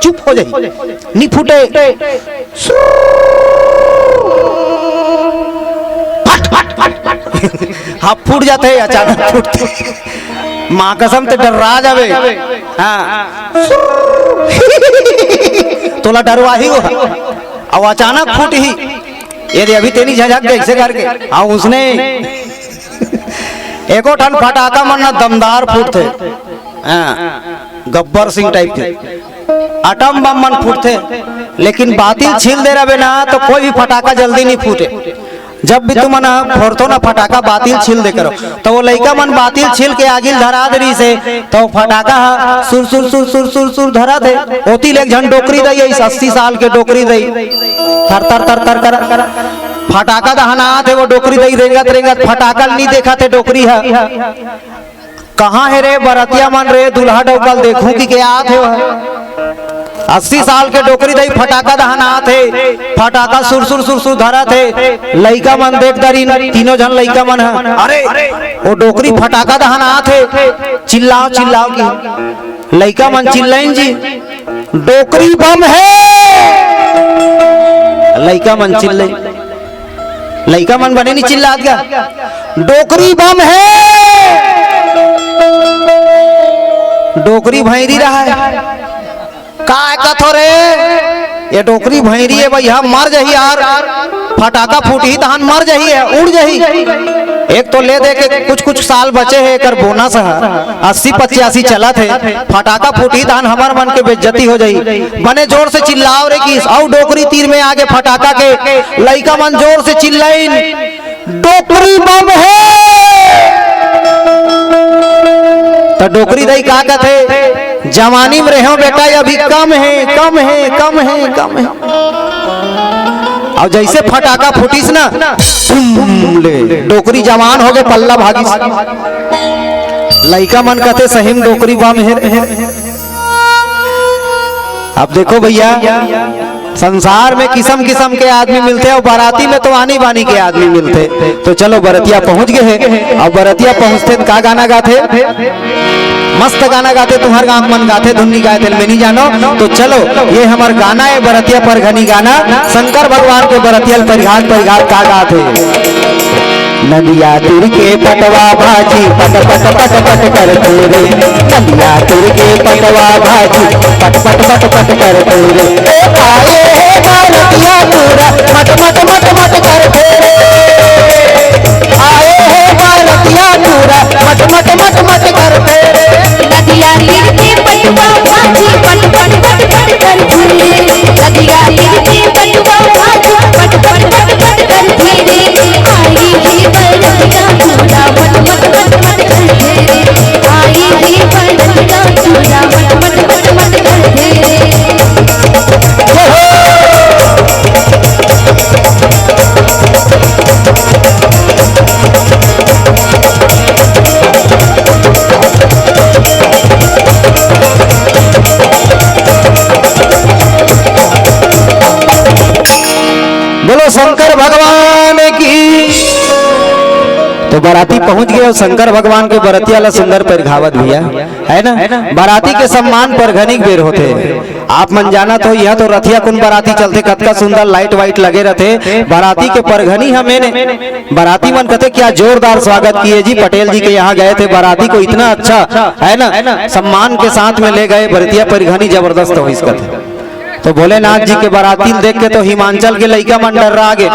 चुप हो जाही। नी फूटे। सुर। फट, फट, फट, फट। हाँ, फूट जाथे, अचानक फूटथे। माँ कसम ते डर्रा जाबे। हाँ। सुर। तोला डरवाही वो। अउ अचानक फूटही। ये दे, अभी तेनी झझक गई से करके। हाँ, उसने एको ठन फटाका मन ना दमदार फूटथे। हाँ, गब्बर सिंह type के। Atom bomb मन फूटथे, लेकिन बाती ल छील दे रहबे ना, तो कोई भी फटाका जल्दी नहीं फूटे। जब भी तुमन ह फोरथो ना फटाका, बाती ल छील दे करो, तो वो लइका मन बाती ल छील के आगी ल धरा दे रहिसे, तो फटाका ह सुर सुर सुर सुर सुर सुर धरत हे। ओती ले एक झन डोकरी दई आइस, अस्सी साल के डोकरी दई, थर थर थर थर कर फटाका दहनात हे। वो डोकरी दई रेंगत रेंगत फटाका ल नी देखत हे डोकरी ह। कहाँ हे रे बरतिया मन रे, दूल्हा डौका ल देखहूं कहिके आत हे। अस्सी साल के डोकरी दई फटाका दहनात हे, फटाका सुरसुर सुरसुर धरत हे। लइका मन देख डरिन, तीनों झन लइका मन ह, अरे, वो डोकरी फटाका दहनात हे, चिल्लाओ चिल्लाओ कि लइका मन चिल्लाइन जी, "डोकरी बम हे।" लइका मन चिल्ले, लइका मन बने नहीं चिल्लात गा, "डोकरी बम हे।" डोकरी भैंरी रहय। "काय कथो रे? ये डोकरी भैंरी हे भैया, मर जही यार, फटाका फूटही तहन मर जही, उड़ जही।" एक तो ले दे के कुछ कुछ साल बचे हे एकर bonus ह, अस्सी पचासी चलत हे, फटाका फूटही तहन हमर मन के बेइज्जती हो जाही। बने जोर से चिल्लाओ रे कि अउ डोकरी तीर में आगे फटाका के, लइका मन जोर से चिल्लाइन, "डोकरी बम हे।" त डोकरी दई का कथे, जवानी में रहे हो बेटा, अभी कम है, कम है, कम है, कम है। अउ जइसे फटाका फूटिस ना, बूम, ले, डोकरी जवान होगे, पल्ला भागिस। लइका मन कथे, "सही में डोकरी बम हे रे।" अब देखो भइया, संसार में किसम किसम के आदमी मिलथे अउ बराती में तो आनी बानी के आदमी मिलथे। तो चलो, बरतिया पहुंच गे हे। अउ बरतिया पहुंचथे त का गाना गाथे? मस्त गाना गाथे, तुम्हर गांव मन गाथे, धुन नइ गाए तेला मैं नइ जानों। तो चलो, ये हमर गाना हे, बरतिया परघनी गाना, शंकर भगवान के बरतिया ल परिघात परिघात का गाथे। नदिया तीर के पटवा भाजी पट पट पट पट करथे रे। नदिया तीर के पटवा भाजी पट पट पट पट करथे रे। ए आए हे बरतिया टूरा मट मट मट मट करथे रे। आए हे बरतिया टूरा मट मट मट मट करथे रे। नदिया तीर के पटवा भाजी पट पट पट पट करथे रे। नदिया तीर के पटवा भाजी पट पट पट पट करथे रे। आई हे बरतिया टूरा मट मट मट मट करथे रे। आई हे बरतिया टूरा मट मट मट मट करथे रे। बोलो शंकर भगवान की। तो बराती पहुंच गे अउ शंकर भगवान के बरतिया ला सुंदर परिघावत भइया, है ना? बराती के सम्मान परघनी के बेर होथे। आप मन जानत हो, इहाँ तो रथिया कुन बराती चलथे, कतका सुंदर लाइट वाइट लगे रथे। बराती के परघनी ह main हे। बराती मन कथे क्या जोरदार स्वागत किए जी, पटेल जी के यहाँ गए थे, बराती को इतना अच्छा, है ना, सम्मान के साथ में ले गए, बरतिया परघनी जबरदस्त होइस कथे। तो भोलेनाथ जी के बराती ल देख के तो हिमांचल के लइका मन डर्रा गे।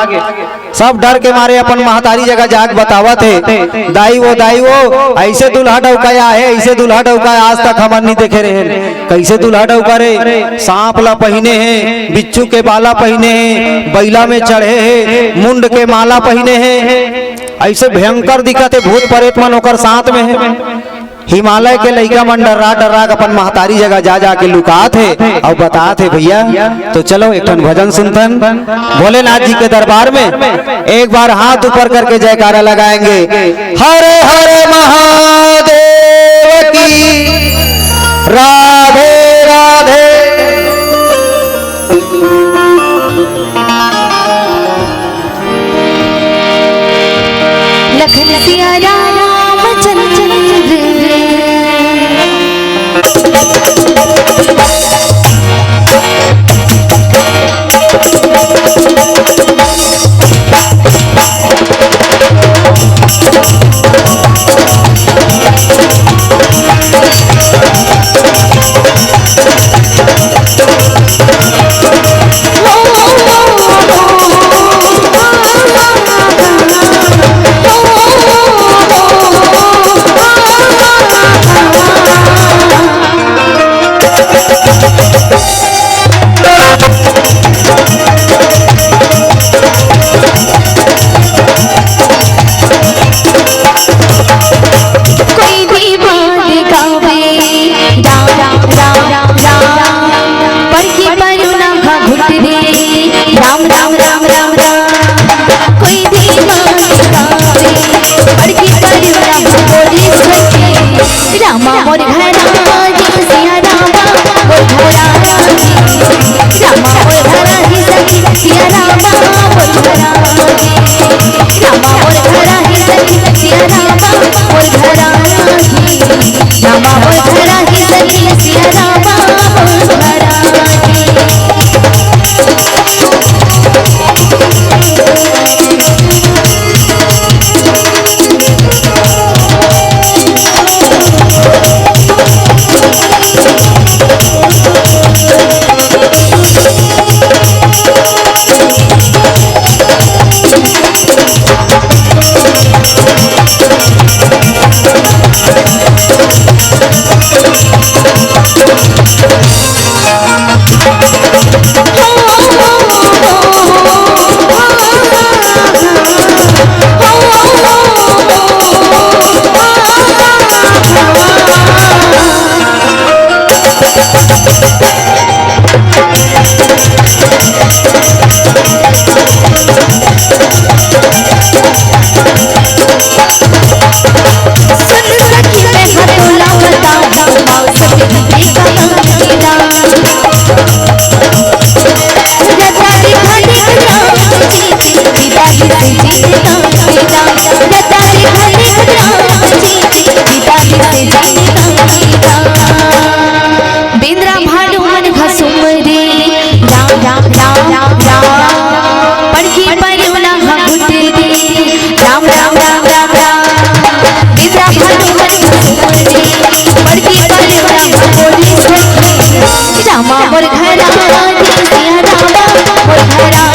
सब डर के मारे अपन महतारी जगह जाके बतावत हे, "दाई वो, दाई वो, अइसे दूल्हा डउका आए हे, अइसे दूल्हा डउका आज तक हमन नइ देखे रहेन।" कइसे दूल्हा डउका रे? सांप ला पहिने हे, बिच्छू के बाला पहिने हे, बइला में चढ़े हे, मुंड के माला पहिने हे, अइसे भयंकर दिखत हे, भूत परेत मन ओकर साथ में हे। हिमालय के लइका मन डर्रा डर्रा के अपन महतारी जगह जा जा के लुकात हे अउ बतात हे भइया। तो चलो एक ठन भजन सुनथन भोलेनाथ जी के दरबार में। एक बार हाथ ऊपर करके जयकारा लगाएंगे, हर हर महादेव की, राधे राधे। लखन सिया रामचंद्र। कोई भी बात गावे, राम, राम, राम, राम, राम। पर की परुना घा घुट रे, राम, राम, राम, राम, राम। कोई भी बात गावे, पर की परुना घा घुट रे। रामा मोर घरा जी, सिया रामा मोर घरा जी। रामा मोर घरा जी, सिया रामा मोर घरा जी। रामा मोर घरा ही सखी, सिया रामा मोर घरा ही। रामा मोर घरा ही सखी, सिया रामा मोर घरा ही। बेंदरा भालू मन घसुम रे, राम, राम, राम, राम, राम। पड़की परेवना ह घुट रे, राम, राम, राम, राम, राम। बेंदरा भालू मन घसुम रे, पड़की परेवना ह घुट रे। रामा मोर घरा, सिया रामा मोर घरा।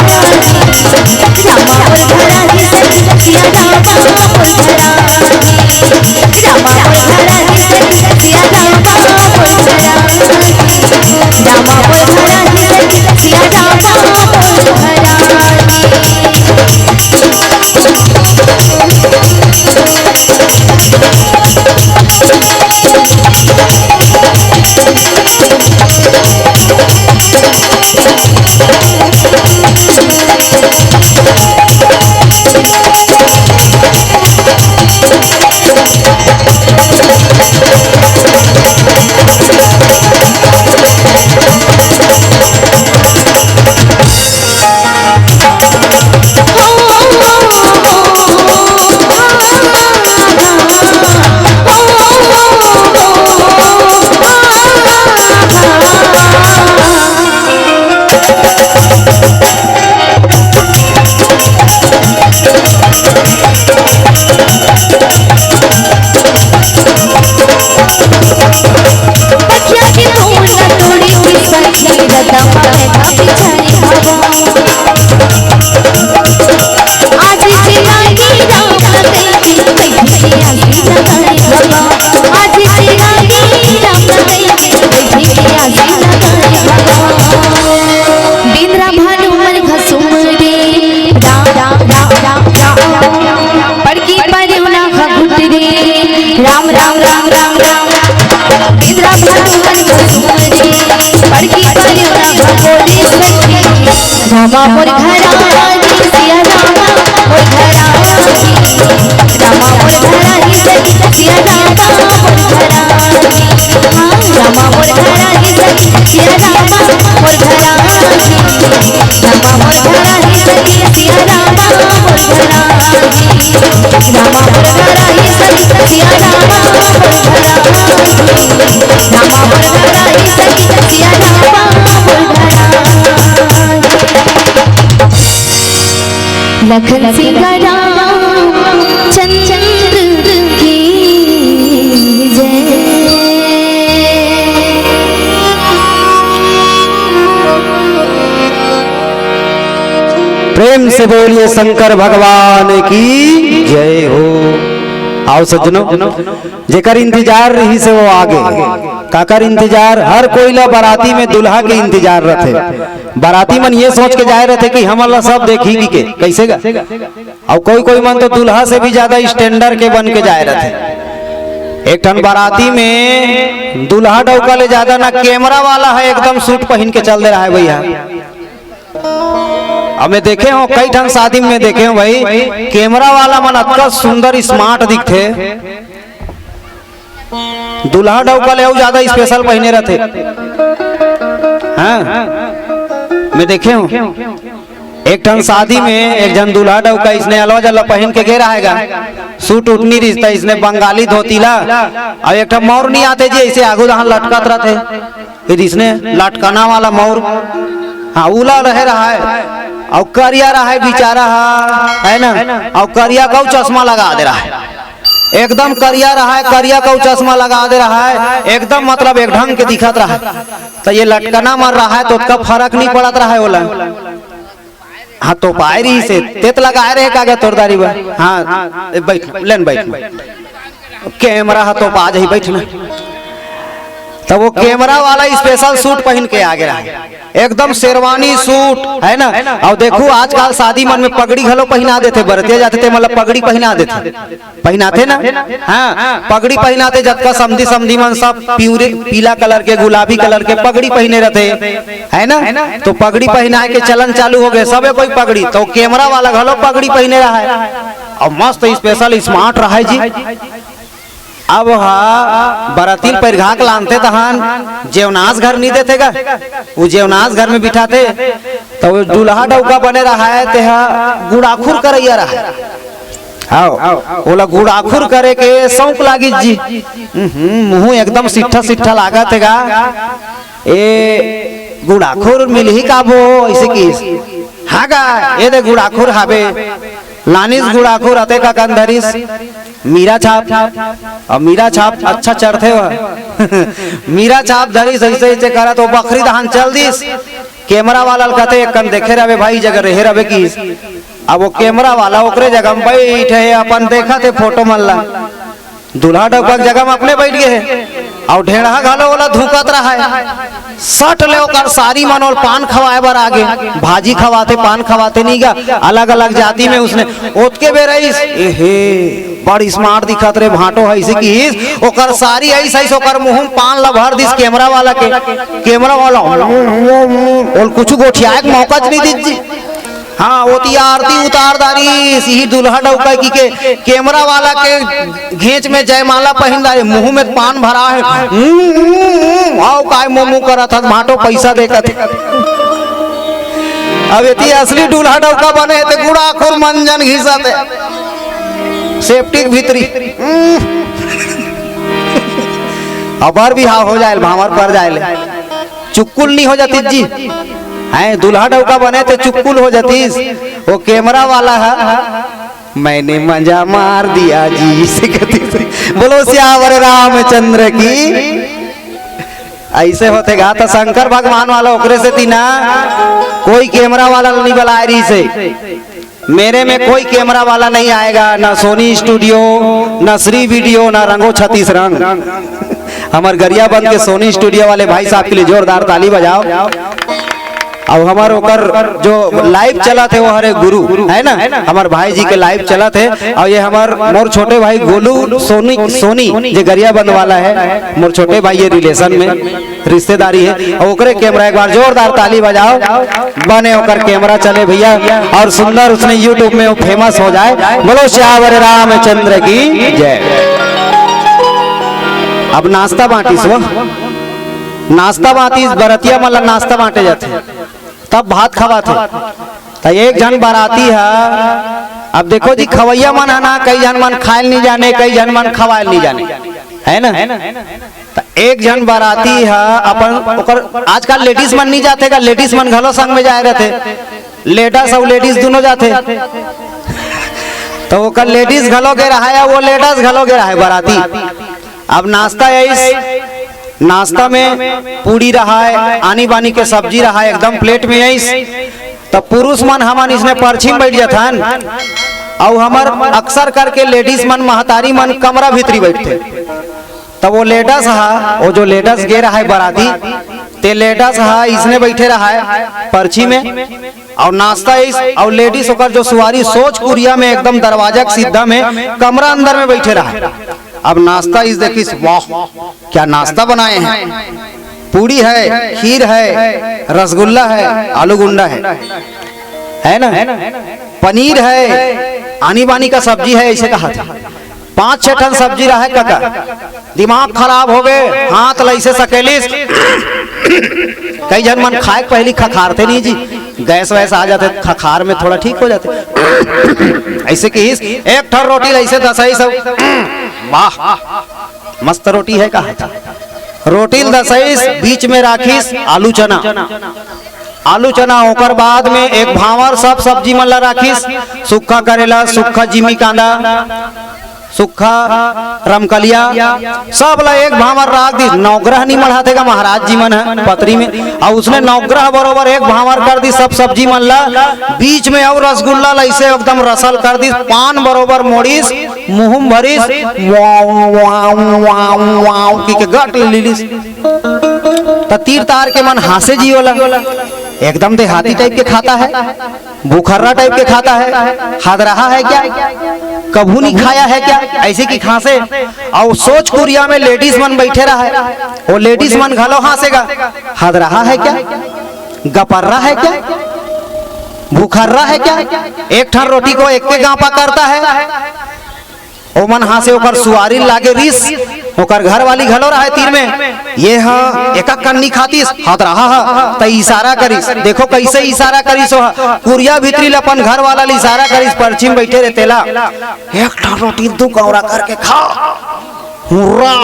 बेंदरा भालू मन घसुम रे, राम, राम, राम, राम, राम। पड़की परेवना ह घुट रे, राम, राम, राम, राम, राम। बेंदरा भालू मन घसुम रे, पड़की परेवना ह घुट रे। रामा मोर घरा, सिया रामा मोर घरा। रामा मोर घरा ही सखी, सिया रामा मोर घरा। हाँ, रामा मोर घरा ही सखी, सिया रामा मोर घरा। रामा मोर घरा ही सखी, सिया रामा मोर घरा। रामा मोर घरा ही सखी, सिया रामा मोर घरा। रामा मोर घरा ही सखी, सिया रामा मोर घरा। लखन सिंह रामचंद्र की जय। प्रेम से बोलिए शंकर भगवान की जय हो। आओ सज्जनों, जेकर इंतजार रहिस हे वो आगे। काकर इंतजार? हर कोई ला बराती में दूल्हा के इंतजार रथे। बराती मन ये सोच के जाए रथे कि हमन ला सब देखही कि के, कैसे गा? अउ कोई कोई मन तो दूल्हा से भी ज्यादा स्टैंडर्ड के बन के जाए रथे। एक ठन बराती में दूल्हा डौका ले ज्यादा ना, कैमरा वाला ह एकदम सूट पहिन के चल दे रहा है भैया। अब मैं देखे हूँ, कई ठन शादी में देखे हूँ भाई, कैमरा वाला मन अतका सुंदर स्मार्ट दिखथे, दूल्हा डौका ले अउ ज्यादा स्पेशल पहिने रथे। हाँ, मैं देखे हूँ, एक ठन शादी में एक झन दूल्हा डौका इसने अलवा जल्ला पहिन के गे रहेगा, सूट उट नी रिहिस त इसने बंगाली धोती ला, अउ एक ठन मौर नी आथे जी, ऐसे आगू दहान लटकत रथे। फिर इसने लटकना वाला मौर, हाँ, उला रहे रहा है, अउ करिया रहा है बेचारा, है ना, अउ करिया कउ चश्मा लगा दे रहा है, एकदम करिया रहा है, करिया कउ चश्मा लगा दे रहा है, एकदम मतलब एक ढंग के दिखत रहा है। तो ये लटकना मन रहा है तो ओतका फरक नहीं पड़त रहा है ओला। हाँ, तो पाए रही से तेत लगाए रहे कागज तोर दारी बा। हाँ, ए, बैठ, लेन बैठ। कैमरा ह तो पा जाही, बैठ ना। तब वो कैमरा वाला स्पेशल सूट पहिन के आ गया, एकदम शेरवानी सूट, है ना? अउ देखू, आजकल शादी मन में पगड़ी घलो पहिना देथे, बरतिया जाथे ते मतलब पगड़ी पहिना देथे, पहिनाथे ना? हाँ, पगड़ी पहिनाथे, जतका समधी समधी मन सब पिवरे, पीला कलर के, गुलाबी कलर के पगड़ी पहिने रथे, है ना? तो पगड़ी पहिनाए के चलन चालू हो गए, सबे कोई पगड़ी, तो कैमरा वाला घलो पगड़ी पहिने रहा है, अउ मस्त स्पेशल स्मार्ट रहा है जी। अब हा बराती ल परिघा के लानथे तहान जेवनास घर नी देथे गा, वो जेवनास घर में बिठाथे, त वो दूल्हा डौका बने रहाय, तेहा गुड़ाखुर करइया रहाय। हाव, ओला गुड़ाखुर करे के शौक लागिस जी। उहुं, मुंहू एकदम सिट्ठा सिट्ठा लागत हे गा। ए गुड़ाखुर मिलही का बो, अइसे किहिस। हाँ गा, ए दे गुड़ाखुर हाबे। लानिस गुड़ाखुर, अतेक अकन धरिस। मीरा छाप, अब मीरा छाप अच्छा चढ़थे वह। मीरा छाप धरिस, अइसे अइसे करत वो बखरी दहान चल दिस। कैमरा वाला ल कथे, "एक कन देखे रहबे भाई, जगह रहे रहबे," किहिस। अब वो कैमरा वाला ओकरे जगह में बइठे हे, अपन देखत हे फोटो मन ला। दूल्हा डौका के जगह में अपने बइठ गे हे, अउ ढेंढ़हा घलो ओला धुकत रहाय। सट ले ओकर सारी मन ओला पान खवाए बर आगे, भाजी खवाथे, पान खवाथे नी गा, अलग-अलग जाति में उसने ओतके बेर आइस, "एहे, बड़ smart दिखत रे भांटो," अइसे किहिस। ओकर सारी आइस, आइस ओकर मुंह में पान ला भर दिस कैमरा वाला के। कैमरा वाला ओला कुछु गोठियाए के मौका च नी दिस जी। हाँ, ओती आरती उतार डारिस, इही दूल्हा डौका कहिके कैमरा वाला के घेंच में जयमाला पहिन डारे, मुंह में पान भरा हे। हम्म, हम्म, हम्म, हाव काय मोमो करत हस, भांटो पइसा देखत हे। अब एती असली दूल्हा डौका बने हे ते गुड़ाखुर मंजन घिसत हे। सेप्टिक भीतरी। हम्म। अबर बिहाव हो जाए, भांवर पर जाए ले। चुक्कुल नी हो जातिस जी। हैं, दूल्हा डौका बने ते चुक्कुल हो जातिस। वो कैमरा वाला हा, "मैंने मजा मार दिया जी," अइसे कहितिस। बोलो सियावर रामचंद्र की। अइसे होथे गा, त शंकर भगवान वाला ओकरे सेती ना कोई कैमरा वाला नी बलाए रहिस हे। मेरे में कोई कैमरा वाला नहीं आएगा, ना सोनी स्टूडियो, ना श्री वीडियो, ना रंगो छत्तीस रंग। हमर गरियाबंद के सोनी स्टूडियो वाले भाई साहब के लिए जोरदार ताली बजाओ। अउ हमर ओकर जो live चलत हे, वो हरे गुरु, है ना, हमर भाई जी के live चलत हे। अउ ये हमर, मोर छोटे भाई गोलू सोनी, सोनी जे गरियाबंद वाला हे, मोर छोटे भाई, ये relation में रिश्तेदारी हे, अउ ओकरे कैमरा, एक बार जोरदार ताली बजाओ, बने ओकर कैमरा चले भैया, अउ सुंदर उसने YouTube में वो famous हो जाए। बोलो सियावर रामचंद्र की जय। अब नाश्ता बांटिस वो, नाश्ता बांटिस, बरतिया मन ला नाश्ता बांटे जाथे, तब भात खवाथे। त एक झन बराती ह, अब देखो जी, खवैया मन ह ना, कई झन मन खाए ल नी जाने, कई झन मन खवाए ल नी जाने, है ना? त एक झन बराती ह अपन, ओकर, आजकल ladies मन नी जाथे गा, ladies मन घलो संग में जाए रथे, लेडस अउ ladies दुनों जाथे। त ओकर ladies घलो गे रहाय, वो लेडस घलो गे रहाय बराती। अब नाश्ता आइस, नाश्ता में पूड़ी रहाय, आनी बानी के सब्जी रहाय, एकदम plate में आइस। त पुरुष मन हमन इसने परछी में बइठ जाथन, अउ हमर अक्सर करके ladies मन, महतारी मन कमरा भीतरी बइठथे। त वो लेडस हा, वो जो लेडस गे रहाय बराती, ते लेडस हा इसने बइठे रहाय परछी में, अउ नाश्ता आइस, अउ ladies ओकर जो सुवारी सोच कुरिया में एकदम दरवाजा के सीधा में कमरा अंदर में बइठे रहाय। अब नाश्ता आइस, देखिस, वाह, क्या नाश्ता बनाए हैं, पूड़ी है, खीर है, रसगुल्ला है, आलू गुंडा है, है ना, पनीर है, आनी बानी का सब्जी है, अइसे कहा था। पांच छह ठन सब्जी रहे कका, दिमाग खराब हो गे, हाथ ल अइसे सकेलिस। कई झन मन खाए के पहिली खखारथे नी जी, गैस वैस आ जाथे, खखार में थोड़ा ठीक हो जाथे। अइसे किहिस, एक ठन रोटी ल अइसे दसइस, वाह, मस्त रोटी है कहा। रोटी ल दसइस, बीच में राखिस आलू चना, आलू चना, ओकर बाद में एक भांवर सब सब्जी मन ला राखिस, सुक्खा करेला, सुक्खा जिमी कांदा, सुक्खा रमकलिया, सब ला एक भांवर राख दिस। नवग्रह नी मढ़ाथे गा महाराज जी मन ह पतरी में, अउ उसने नवग्रह बरोबर एक भांवर कर दिस सब सब्जी मन ला। बीच में अउ रसगुल्ला ला अइसे एकदम रसल कर दिस, पान बरोबर मोड़िस, मुंह में भरिस, वाव, वाव, वाव, वाव, कहिके गट ले लिस। त तीर तार के मन हांसे जी ओला, एकदम देहाती type के खाता है, भुखर्रा type के खाता है, हदरहा है क्या, कभू नहीं खाया है क्या, अइसे कि हांसे। अउ सोच कुरिया में ladies मन बइठे रहाय, वो ladies मन घलो हांसे गा, हदरहा है क्या, गपर्रा है क्या, भुखर्रा है क्या, एक ठन रोटी को एक के गांपा करता है। ओमन हाँसे, ओकर सुवारी लागे रिस, ओकर घरवाली घलो रहय तीर में। ये ह एकक कन्नी खातिस, हत रहा ह, त इशारा करिस। देखो कइसे इशारा करिस ओह, कुरिया भीतरी ल अपन घरवाला ल इशारा करिस, परछी म बइठे रे तेला, एक ठन रोटी दू कौरा करके खा, हुर्रा,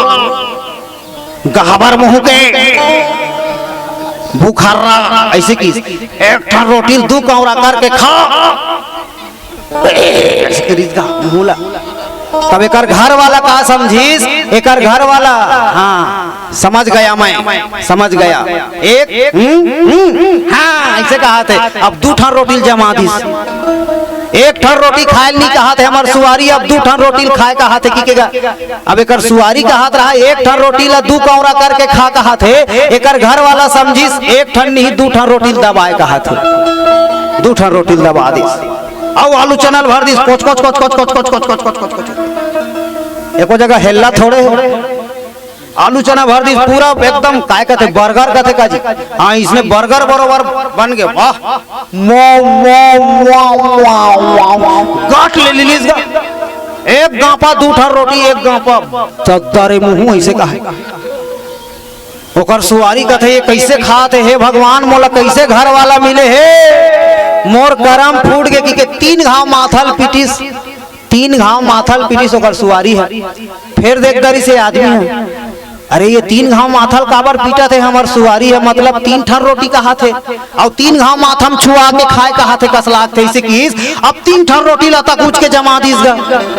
गहबर मुँह के, भुखर्रा, अइसे किस, एक ठन रोटी ल दू कौरा करके खा। अइसे करिस गा मुँह ला। तब एकर घरवाला का समझिस? एकर घरवाला, हाँ, समझ गया मैं, समझ गया। एक, हम्म, हम्म, हाँ, अइसे कहत हे। अब दू ठन रोटी ल जमा दिस। एक ठन रोटी खाय ल नइ कहत हे हमर सुवारी, अब दू ठन रोटी ल खाय कहत हे कि के गा। अब एकर सुवारी कहत रहा, एक ठन रोटी ला दू कौरा करके खा कहत हे। एकर घरवाला समझिस, एक ठन नहीं, दू ठन रोटी ल दबाय कहत हे। दू ठन रोटी ल दबा दिस। अउ आलू चना ल भर दिस, कोच, कोच, कोच। एको जगह हेल्ला थोड़े हे। आलू चना भर दिस पूरा एकदम, काय कथे, बर्गर कथे का जी? हाँ, इसने बर्गर बरोबर बन गे। वाह, मौ, मौ, मौ, मौ, मौ। गांठ ले लिस गा। एक गांपा दू ठन रोटी, एक गांपा। चद्दरे मुंह अइसे कहे। ओकर सुवारी कथे, "ये कइसे खात हे, हे भगवान, मोला कइसे घर वाला मिले हे? मोर करम फूट गे," कि के तीन घाव माथा ल पीटिस, तीन घाव माथा ल पीटिस ओकर सुवारी ह। फेर देख डरिस ए आदमी ह, "अरे, ये तीन घाव माथा ल काबर पीटत हे हमर सुवारी ह? मतलब तीन ठन रोटी कहत हे, अउ तीन घाव माथा म छुआ के खाय कहत हे, कस लागथे?" अइसे किस, अब तीन ठन रोटी ल अतक ऊंच के जमा दिस गा।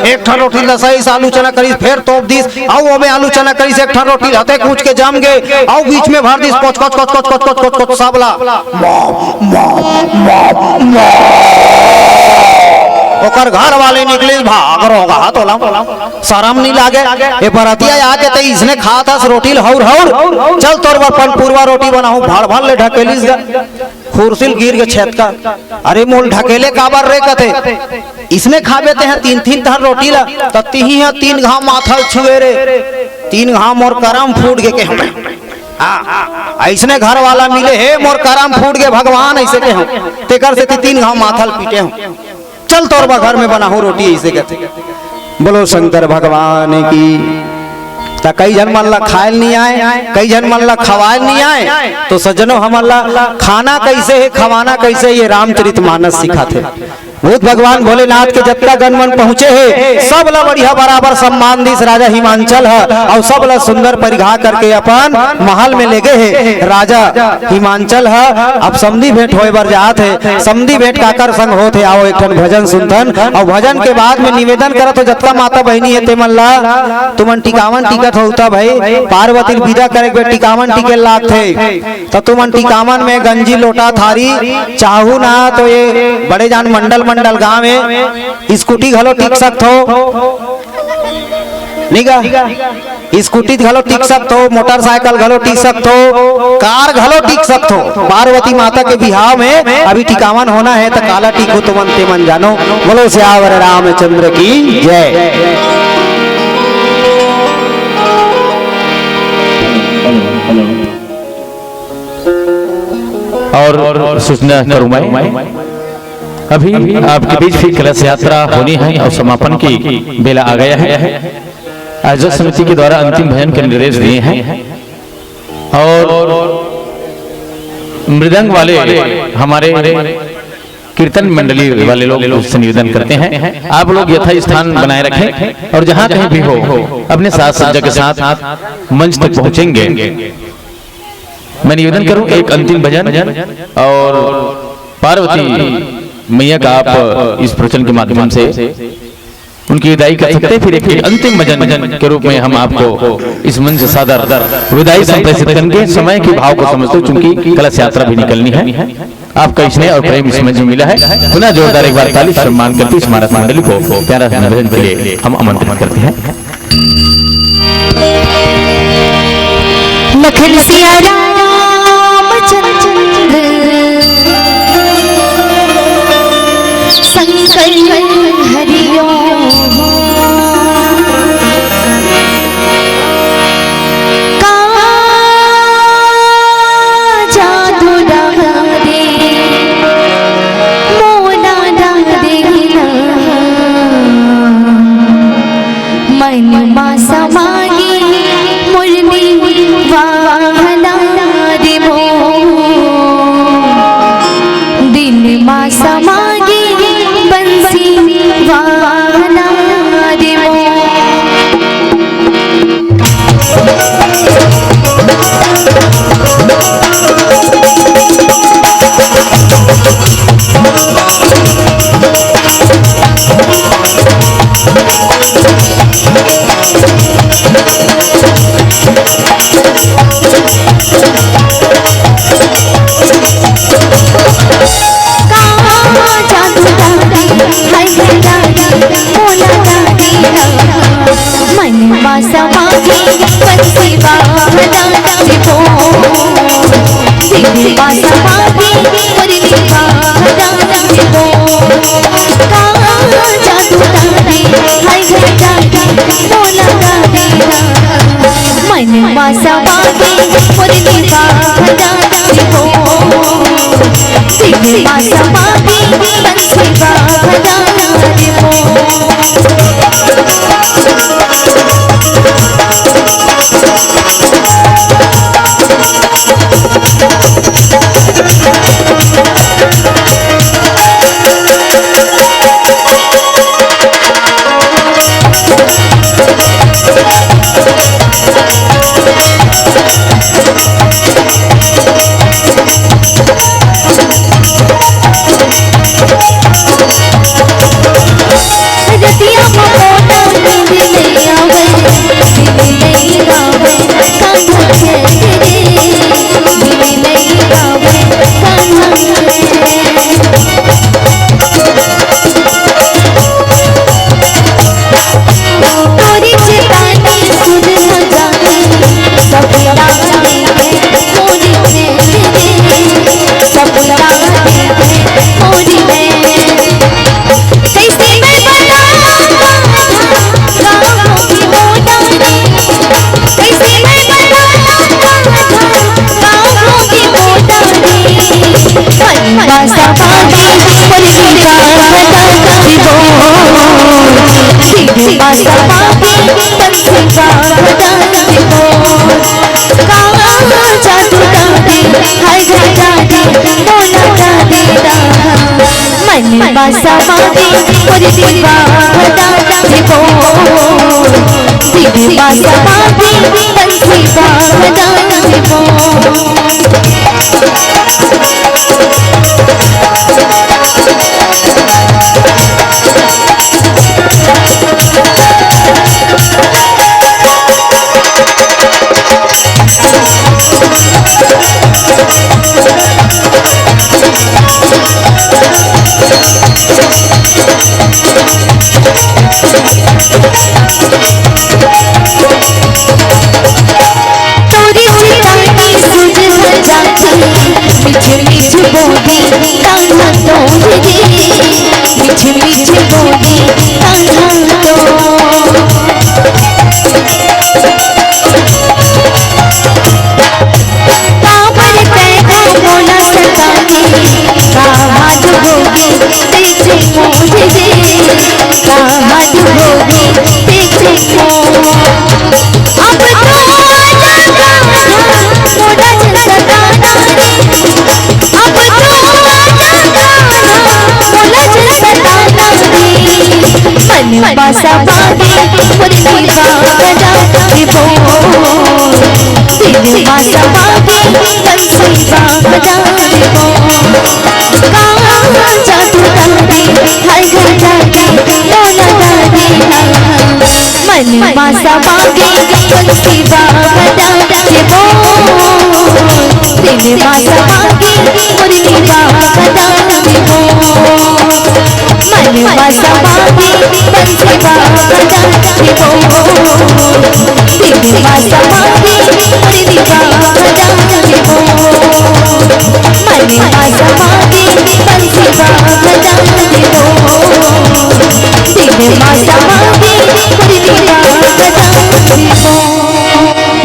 एक ठन रोटी ल सही से आलू चना करिस, फेर तोप दिस, अउ ओमे आलू चना करिस, एक ठन रोटी ल अतक ऊंच के जम गे, अउ बीच में भर दिस, coach, coach, coach, coach, coach, coach, coach, coach, सबला। मौ, मौ, मौ, मौ। ओकर घर वाली निकलिस, "भाग रोगहा तोला, सरम नइ लागे? ए बरतिया आके तैं इसने खात हस रोटी ल हौर हौर, चल तोर बर पनपुरवा रोटी बनाहूं।" भड़ भड़ ले ढकेलिस गा। खुरसी ल गिर गे छेतका। "अरे मोल ढकेले काबर रे?" कथे। "इसने खाबे तेंह तीन तीन ठन रोटी ला, त तिही ह तीन घाव माथा ल छुए रे, तीन घाव मोर करम फूट गे," के हमें। हाँ, अइसने घर वाला मिले हे, मोर करम फूट गे भगवान, अइसे के हूँ, तेकर सेती तीन घाव माथा ल पीटे हूँ। चल तोर बर घर में बनाहूँ रोटी, अइसे कथे। बोलो शंकर भगवान की। त कई झन मन ला खायल नइ आय, कई झन मन ला खवायल नइ आय। तो सज्जनो, हमन ला खाना कइसे हे, खवाना कइसे हे, ये रामचरित मानस सिखाथे। भूत भगवान भोलेनाथ के जतका गण मन पहुंचे हे, सब ला बढ़िया बराबर सम्मान दिस राजा हिमांचल ह, अउ सब ला सुंदर परिघा करके अपन महल में ले गे हे। राजा हिमांचल ह अब समधी भेंट होय बर जात हे। समधी भेंट काकर संग होत हे, आओ एक ठन भजन सुनथन, अउ भजन के बाद में निवेदन करत हो, जतका माता बहिनी हे ते मन ला, तुमन टिकावन टिकत हो त भाई, पार्वती ल बिदा करे के बेर टिकावन टिके लागथे। त तुमन टिकावन में गंजी, लोटा, थारी चाहू ना, तो ये बड़े जान मंडल मंडल गांव हे, स्कूटी घलो टिक सकथो, नहीं गा? स्कूटी घलो टिक सकथो, मोटरसाइकिल घलो टिक सकथो, कार घलो टिक सकथो। पार्वती माता के बिहाव में अभी टिकावन होना हे, त काला टिकहू तुमन ते मन जानो। बोलो सियावर रामचंद्र की जय। और सूचना करूं मैं, अभी आपके बीच फिर कलश यात्रा होनी है और समापन की बेला आ गया है। आयोजक समिति के द्वारा अंतिम भजन के निर्देश दिए हैं और मृदंग वाले हमारे कीर्तन मंडली वाले लोग उससे निवेदन करते हैं, आप लोग यथा स्थान बनाए रखें और जहां कहीं भी हो, अपने साज सज्जा के साथ मंच तक पहुंचेंगे। मैं निवेदन करूं, एक अंतिम भजन और पार्वती मैया का आप इस प्रवचन के माध्यम से उनकी विदाई कर सकते हैं। फिर एक, एक अंतिम भजन के रूप में हम आपको इस मंच से सादर विदाई संप्रेषित करेंगे। समय के भाव को समझते हुए चूंकि कलश यात्रा भी निकलनी है, आपका स्नेह और प्रेम इस मंच में मिला है। पुनः जोरदार एक बार ताली, सम्मान करते इस महाराज मंडली को प्यारा भजन के लिए हम आमंत्रित करते हैं। लखन सिया रामचंद्र शंकर हरिओ। का जादू डाले मोला डाले ना। मा समागे बंसी वाहना रे मोर।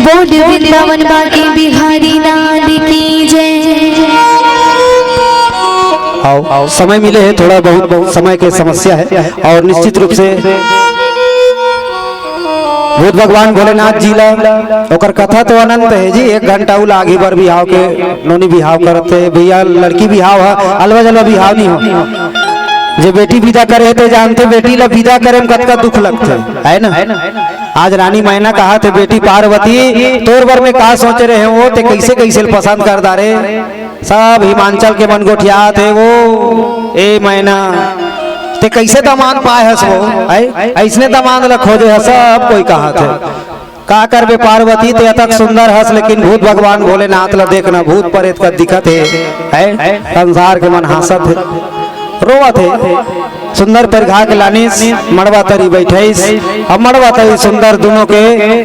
बोल वृंदावन बांके बिहारी लाल की जय। आओ, समय मिले है, थोड़ा बहुत समय के समस्या है और निश्चित रूप से भूत भगवान भोलेनाथ जी ला, ओकर कथा तो अनंत हे जी, एक घंटा उ लागही बर बिहाव के, नोनी बिहाव करत हे भैया, लड़की बिहाव हे, अलवा जलवा बिहाव नहीं हो। जे बेटी विदा करे हे ते जानथे, बेटी ला विदा करे में कतका दुख लगथे, है ना? आज रानी मैना कहाथे, बेटी पार्वती, तोर बर में का सोचे रहे हो, ते कैसे कैसे पसंद कर डारे। सब हिमांचल के मन गोठियात हे वो, ए मैना, ते कैसे दमांद पाए हस वो, है? ऐसने दमांद ला खोजे हस, सब कोई कहाथे। का करबे पार्वती, ते अतक सुंदर हस, लेकिन भूत भगवान भोलेनाथ ला देखना, भूत परेत का दिखत हे, है? संसार के मन हाँसत हे, रोवत हे। सुंदर परिघा के लानिस, मड़वा तरी बैठाइस, अब मड़वा तरी सुंदर दुनों के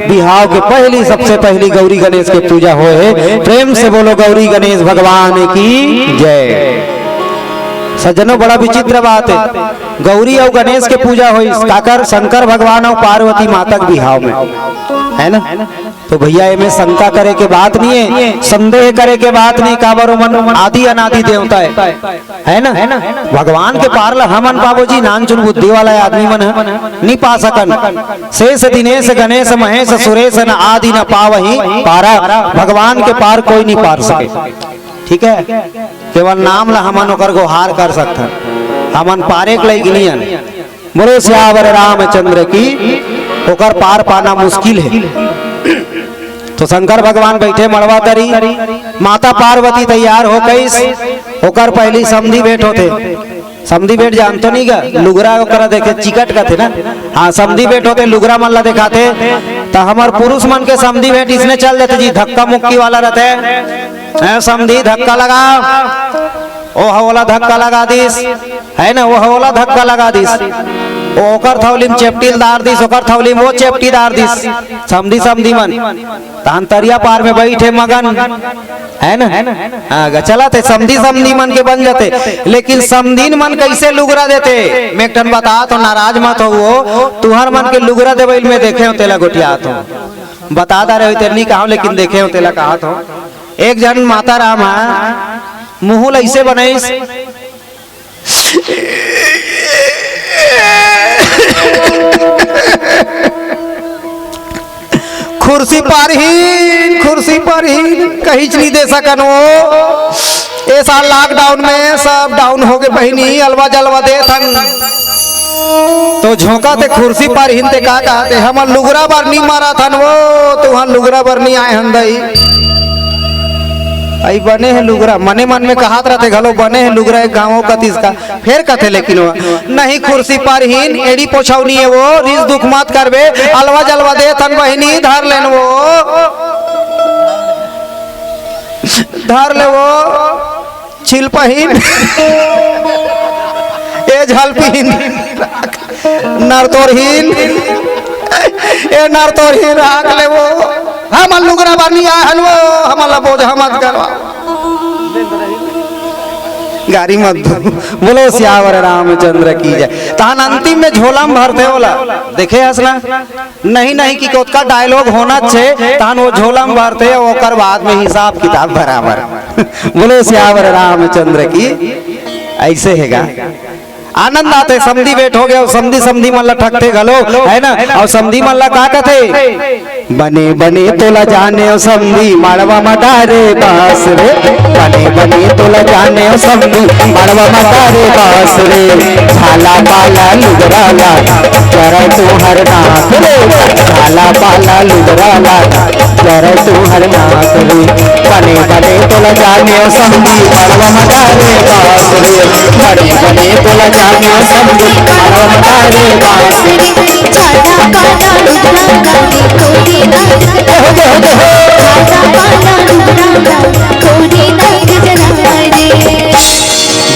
बिहाव के पहली, सबसे पहली गौरी गणेश के पूजा होए हे। प्रेम से बोलो गौरी गणेश भगवान की जय। सज्जनों, बड़ा विचित्र बात हे, गौरी अउ गणेश के पूजा होइस, काकर? शंकर भगवान अउ पार्वती माता के बिहाव में, है ना? तो भैया, एमे शंका करे के बात नहीं हे, संदेह करे के बात नहीं, काबर ओमन आदि अनादि देवता हे, है ना? भगवान के पार ला हमन पाबो जी, नानचुन बुद्धि वाला आदमी मन ह नहीं पा सकन। शेष दिनेश गणेश महेश सुरेश न आदि न पावही पारा, भगवान के पार कोई नहीं पार सके, ठीक है? केवल नाम ला हमन ओकर गोहार कर सकथन, हमन पारे के लायक नहीं हन। बोलो सियावर रामचंद्र की। ओकर पार पाना मुश्किल हे। तो शंकर भगवान बैठे मड़वा तरी, माता पार्वती तैयार हो गईस, ओकर पहली समधी भेंट होथे। समधी भेंट जानतो नहीं गा, लुगरा ओकरा देखे चिकट कथे ना। हाँ, समधी भेंट होथे, लुगरा मन ला देखाथे। त हमर पुरुष मन के समधी भेंट इसने चल देथे जी, धक्का मुक्की वाला रहथे। हैं, समधी धक्का लगा, ओ ह ओला धक्का लगा दिस, है ना, ओ ह ओला धक्का लगा दिस, ओ ओकर थौली म चेपटी ल डार दिस, ओकर थौली म ओ चेपटी डार दिस। समधी, समधी मन तहन तरिया पार में बैठे मगन, है ना? हाँ, ग-, चलत हे, समधी, समधी मन के बन जाथे। लेकिन समधीन मन कैसे लुगरा देथे? मैं एक ठन बतात हो, नाराज मत हो, वो तुहर मन के लुगरा देवई ल मैं देखे हो, तेला गोठियात हो। बता डारे हो, तेला नहीं कहा, लेकिन देखे हो, तेला कहत हो। एक झन माता राम ह, मुंह ल अइसे बनाइस, खुर्सी पारहीन, खुर्सी पारहीन, कहीच नहीं दे सकन वो। ए साल lockdown में सब down हो गे बहिनी, अलवा जलवा देत हन। तो झोंकत हे खुर्सी पारहीन ते का कहत हे, हमन लुगरा बर नी मरत हन वो, तुहन लुगरा बर नी आए हन दई। अई बने हे लुगरा, मने मन में कहत रहथे घलो, बने हे लुगरा एक गाँव कतिस का। फेर कथे लेकिन वो, नहीं खुर्सी पारहीन, एड़ी पोछौनी हे वो, रीस दुख मत करबे, अलवा जलवा देत हन बहिनी, धर लेन वो, धर ले वो। छिलपहीन, ए झलपहीन, नरतोरहीन, ए नरतोरहीन राख ले वो। हमन लुगरा बर नी आए हन वो, हमन ला बोझा मत करवा। गारी मत दो। बोलो सियावर रामचंद्र की जय। तहन अंतिम में झोला म भरथे ओला। देखे हस ना? नहीं, नहीं कि ओतका dialogue होना छे, तहन वो झोला म भरथे, ओकर बाद में हिसाब किताब बराबर। बोलो सियावर रामचंद्र की। अइसे हे गा। आनंद आथे, समधी भेंट हो गे, समधी, समधी मन ला ठगथे घलो, है ना? अउ समधी मन ला का कथे? बने बने तोला जानेव समधी, मड़वा म डारे बास रे। बने बने तोला जानेव समधी, मड़वा म डारे बास रे। झाला पाला लुगरा ला, जरय तुहर नाक रे। झाला पाला लुगरा ला, जरय तुहर नाक रे। बने बने तोला जानेव समधी, मड़वा म डारे बास रे। बने बने तोला जानेव समधी, मड़वा म डारे बास रे। झाला पाला लुगरा ला, कोरी ना। जय हो, जय हो, जय हो। झाला पाला लुगरा ला, कोरी ना जरा रे।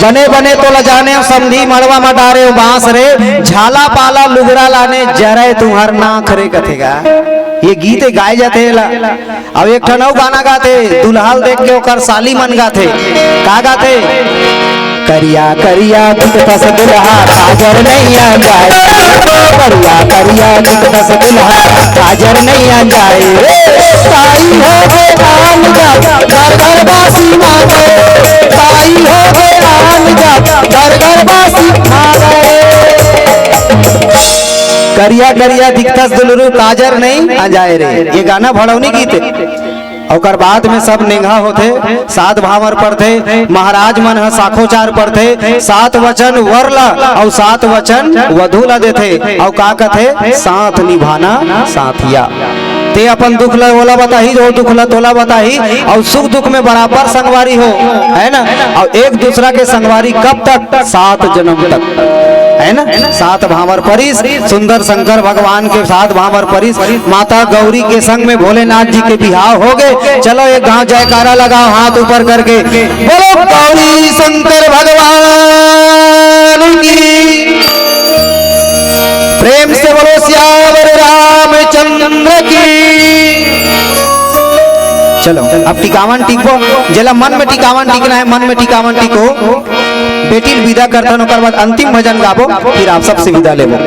बने बने तोला जानेव समधी, मड़वा म डारेव बास रे। झाला पाला लुगरा लाने, जरय तुहर नाक रे कथे गा। ये गीत गाए जाथे ला। अउ एक ठन अउ गाना गाथे, दुल्हा ल देख के ओकर साली मन गाथे। का गाथे? करिया करिया दिखथस दुल्हा, काजर नइ अंजाय। करिया करिया दिखथस दुल्हा, काजर नइ अंजाय। रे ताई हो गे आन जात, घर घर बासी मांगे। ताई हो गे आन जात, घर घर बासी मांगे। करिया करिया दिखथस दुलरू, काजर नइ अंजाय रे। ये गाना भड़ौनी गीत हे। ओकर बाद में सब नेंगा होथे, सात भांवर पड़थे, महाराज मन ह साखोचार पड़थे, सात वचन वर ला अउ सात वचन वधू ला देथे, अउ का कथे, साथ निभाना साथिया। ते अपन दुख ला ओला बताही, जो दुख ला तोला बताही, अउ सुख दुख में बराबर संगवारी हो, है ना? अउ एक दूसरा के संगवारी कब तक? सात जन्म तक, है ना? सात भांवर परिस, सुंदर शंकर भगवान के सात भांवर परिस, माता गौरी के संग में भोलेनाथ जी के बिहाव हो गए। चलो एक घांव जयकारा लगाओ, हाथ ऊपर करके बोलो गौरी शंकर भगवान की, प्रेम से बोलो सियावर रामचंद्र की। चलो अब टिकावन टिकबो, जेला मन में टिकावन टिकना हे, मन में टिकावन टिको। बेटी ल विदा करथन, ओकर बाद अंतिम भजन गाबो, फिर आप सबसे विदा लेबो।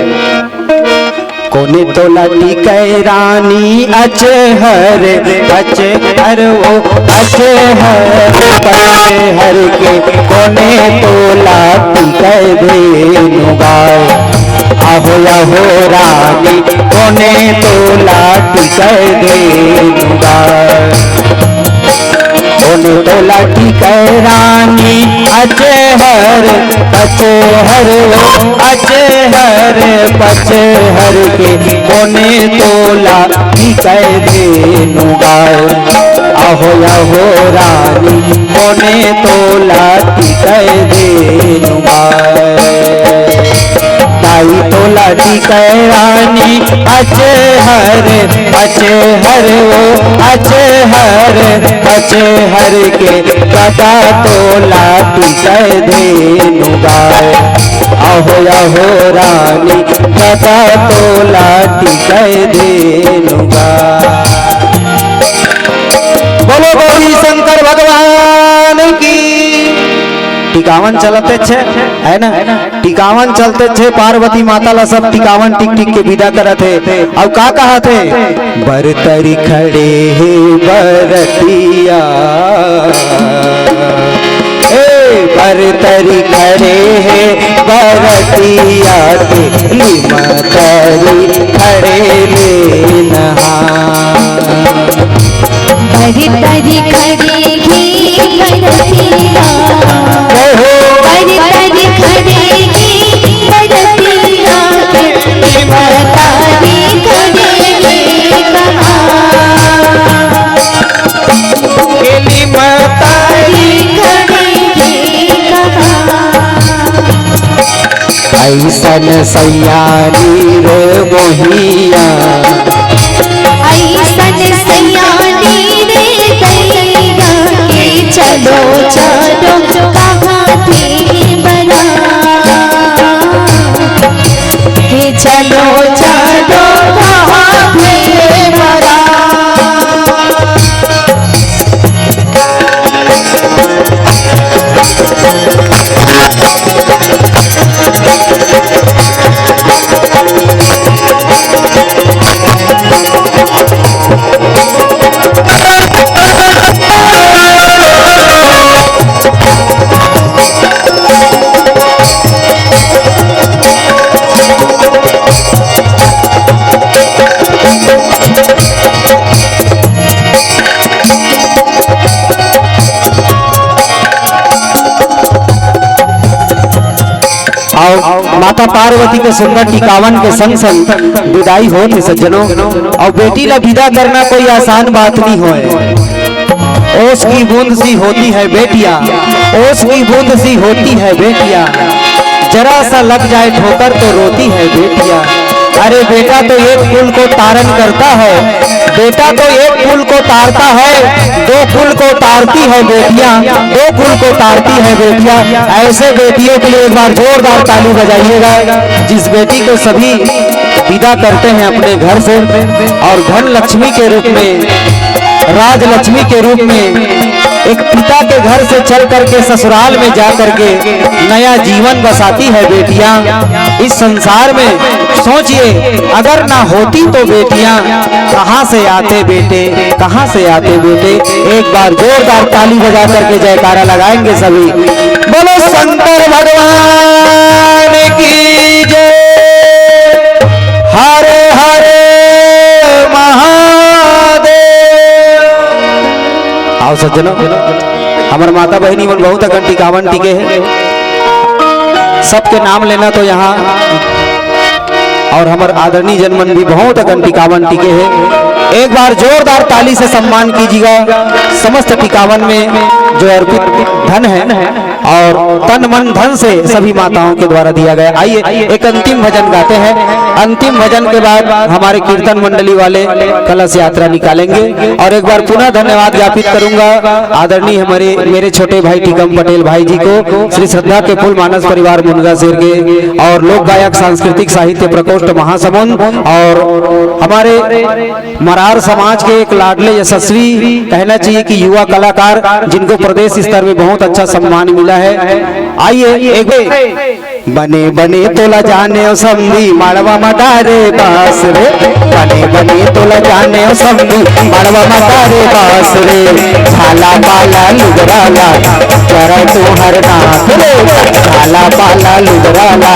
कोने तोला टिकै रानी अचहर, अचहर ओ अचहर, पचहर के कोने तोला टिकै धेनु गाय। आहो आहो रानी कोने तोला टिकै धेनु गाय। कोने तोला टिकै रानी अचहर, अचहर ओ अचहर, पचहर के कोने तोला टिकै धेनु गाय। आहो आहो रानी कोने तोला टिकै धेनु गाय। ताई तोला टिकै रानी अचहर, अचहर ओ अचहर, अचहर के गदा तोला टिकै धेनु गाय। अहो अहो रानी गदा तोला टिकै धेनु गाय। बोलो गौरी शंकर भगवान की। टिकावन चलत हे, है ना? टिकावन चलत हे, पार्वती माता ला सब टिकावन टिक टिक के विदा करत हे। अउ का कहत हे? बर तरी खड़े हे बरतिया, ए बर तरी खड़े हे बरतिया, तेली मतरी खड़े ले नहा। बरतरी खड़े हे बरतिया, बरतरी खड़े हे बरतिया, बरतरी खड़े हे कहाँ? बरतरी खड़े हे कहाँ? ऐसन सैयानी रे मोहिया, ऐसन सैयानी रे दैया, के चलो चलो कहाँ थे बना, के चलो चलो कहाँ थे बना। अउ माता पार्वती के सुंदर टिकावन के संग संग विदाई होत हे सज्जनों। अउ बेटी ला विदा करना कोई आसान बात नहीं होय। ओस की बूंद सी होती है बेटियां, ओस की बूंद सी होती है बेटियां, जरा सा लग जाए ठोकर तो रोती है बेटियां। अरे बेटा तो एक पुल को तारन करता है, बेटा तो एक पुल को तारता है, दो पुल को तारती है बेटियां, दो पुल को तारती है बेटियां। ऐसे बेटियों के लिए एक बार जोरदार ताली बजाइएगा, जिस बेटी को सभी विदा करते हैं अपने घर से और धन लक्ष्मी के रूप में, राजलक्ष्मी के रूप में एक पिता के घर से चल करके ससुराल में जा करके नया जीवन बसाती है बेटियां। इस संसार में सोचिए, अगर ना होती तो बेटियां कहाँ से आते बेटे, कहाँ से आते बेटे। एक बार जोरदार ताली बजा करके जयकारा लगाएंगे सभी। बोलो शंकर भगवान की जय। अउ सज्जनों, हमर माता बहिनी मन बहुत अकन टिकावन टिके हे। सबके नाम लेना तो यहाँ, अउ हमर आदरणीय जन मन भी बहुत अकन टिकावन टिके हे। एक बार जोरदार ताली से सम्मान कीजिएगा समस्त टिकावन में जो अर्पित धन है। और तन मन धन से सभी माताओं के द्वारा दिया गया। आइए, एक अंतिम भजन गाते हैं। अंतिम भजन के बाद हमारे कीर्तन मंडली वाले कलश यात्रा निकालेंगे। और एक बार पुनः धन्यवाद ज्ञापित करूंगा आदरणीय हमारे, मेरे छोटे भाई टीकम पटेल भाई जी को, श्री श्रद्धा के फूल मानस परिवार मुनगा शेर के, और लोक गायक सांस्कृतिक साहित्य प्रकोष्ठ महासमुंद, और हमारे मरार समाज के एक लाडले यशस्वी, कहना चाहिए कि युवा कलाकार, जिनको प्रदेश स्तर में बहुत अच्छा सम्मान मिला है। आइए एक बार। बने बने तोला जाने ओ समधी, मड़वा म डारे बास रे। बने बने तोला जाने ओ समधी, मड़वा म डारे बास रे। झाला पाला लुगरा ला, जरा तू हर नाथ रे। झाला पाला लुगरा ला,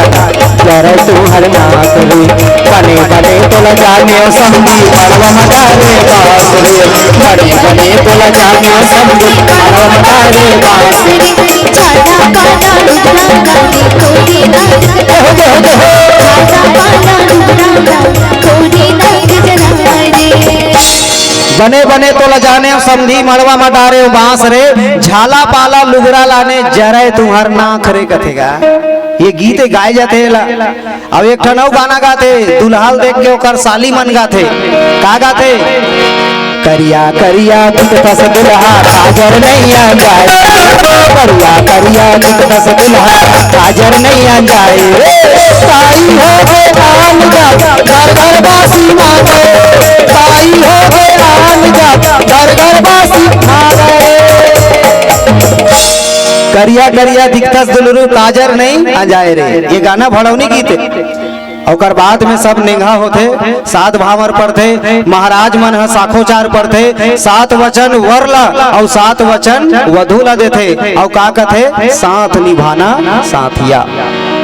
जरा तू हर नाथ रे। बने बने तोला जाने ओ समधी, मड़वा म डारे बास रे। बने बने तोला जाने ओ समधी, मड़वा म डारे बास रे। झाला पाला लुगरा ला, कोरी नाथ। जय हो, जय हो, जय हो। झाला पाला लुगरा ला, कोरी नाथ जरा रे। बने बने तोला जाने ओ समधी, मड़वा म डारे ओ बास रे। झाला पाला लुगरा लाने, जरय तुंहर नाक रे कथे गा। ये गीत गाए जाथे ला। अब एक ठन अउ गाना गाथे, दुल्हा ल देख के ओकर साली मन गाथे। का गाथे? करिया करिया दिखथस दुल्हा, काजर नैया जाए। करिया करिया दिखथस दुल्हा, काजर नैया जाए। ताई हो गे आन जा, घर घर बासी मांगे। ताई हो गे आन जा, घर घर बासी मांगे। करिया करिया दिखथस दुलरू, काजर नइ अंजाय रे। ये गाना भड़ौनी गीत हे। ओकर बाद में सब नेंगा होथे, सात भांवर पढ़थे, महाराज मन ह साखोचार पढ़थे, सात वचन वर ला अउ सात वचन वधू ला देथे, अउ का कथे, साथ निभाना साथिया।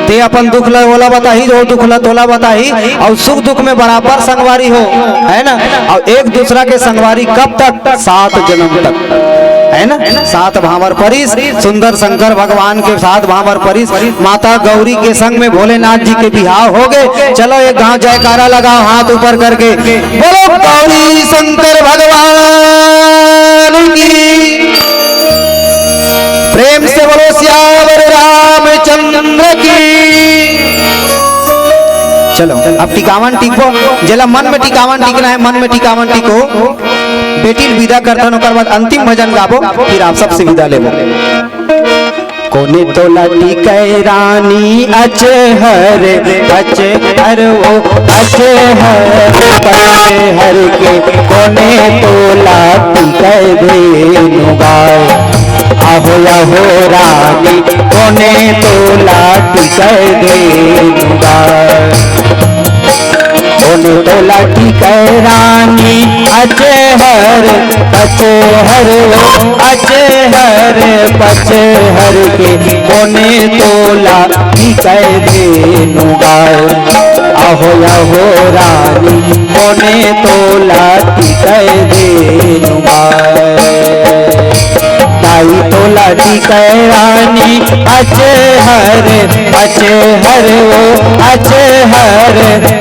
ते अपन दुख ला ओला बताही, जो दुख ला तोला बताही, अउ सुख दुख में बराबर संगवारी हो, है ना? अउ एक दूसरा के संगवारी कब तक? सात जन्म तक, है ना? सात भांवर परिस, सुंदर शंकर भगवान के सात भांवर परिस, माता गौरी के संग में भोलेनाथ जी के बिहाव हो गे। चलो एक घांव जयकारा लगाओ हाथ ऊपर करके, बोलो गौरी शंकर भगवान की। प्रेम से बोलो सियावर रामचंद्र की। चलो अब टिकावन टिकबो, जेला मन में टिकावन टिकना हे, मन में टिकावन टिको। बेटी ल विदा करथन, ओकर बाद अंतिम भजन गाबो, फिर आप सबसे विदा लेबो। कोने तोला टिकै रानी अचहर, अचहर ओ अचहर, पचहर के कोने तोला टिकै धेनु गाय। अहो अहो रानी कोने तोला टिकै धेनु गाय। कोने तोला टिकै रानी अचहर, अचहर ओ अचहर, पचहर के कोने तोला टिकै धेनु गाय। अहो अहो रानी कोने तोला टिकै धेनु गाय। ताई तोला टिकै रानी अचहर, अचहर ओ अचहर,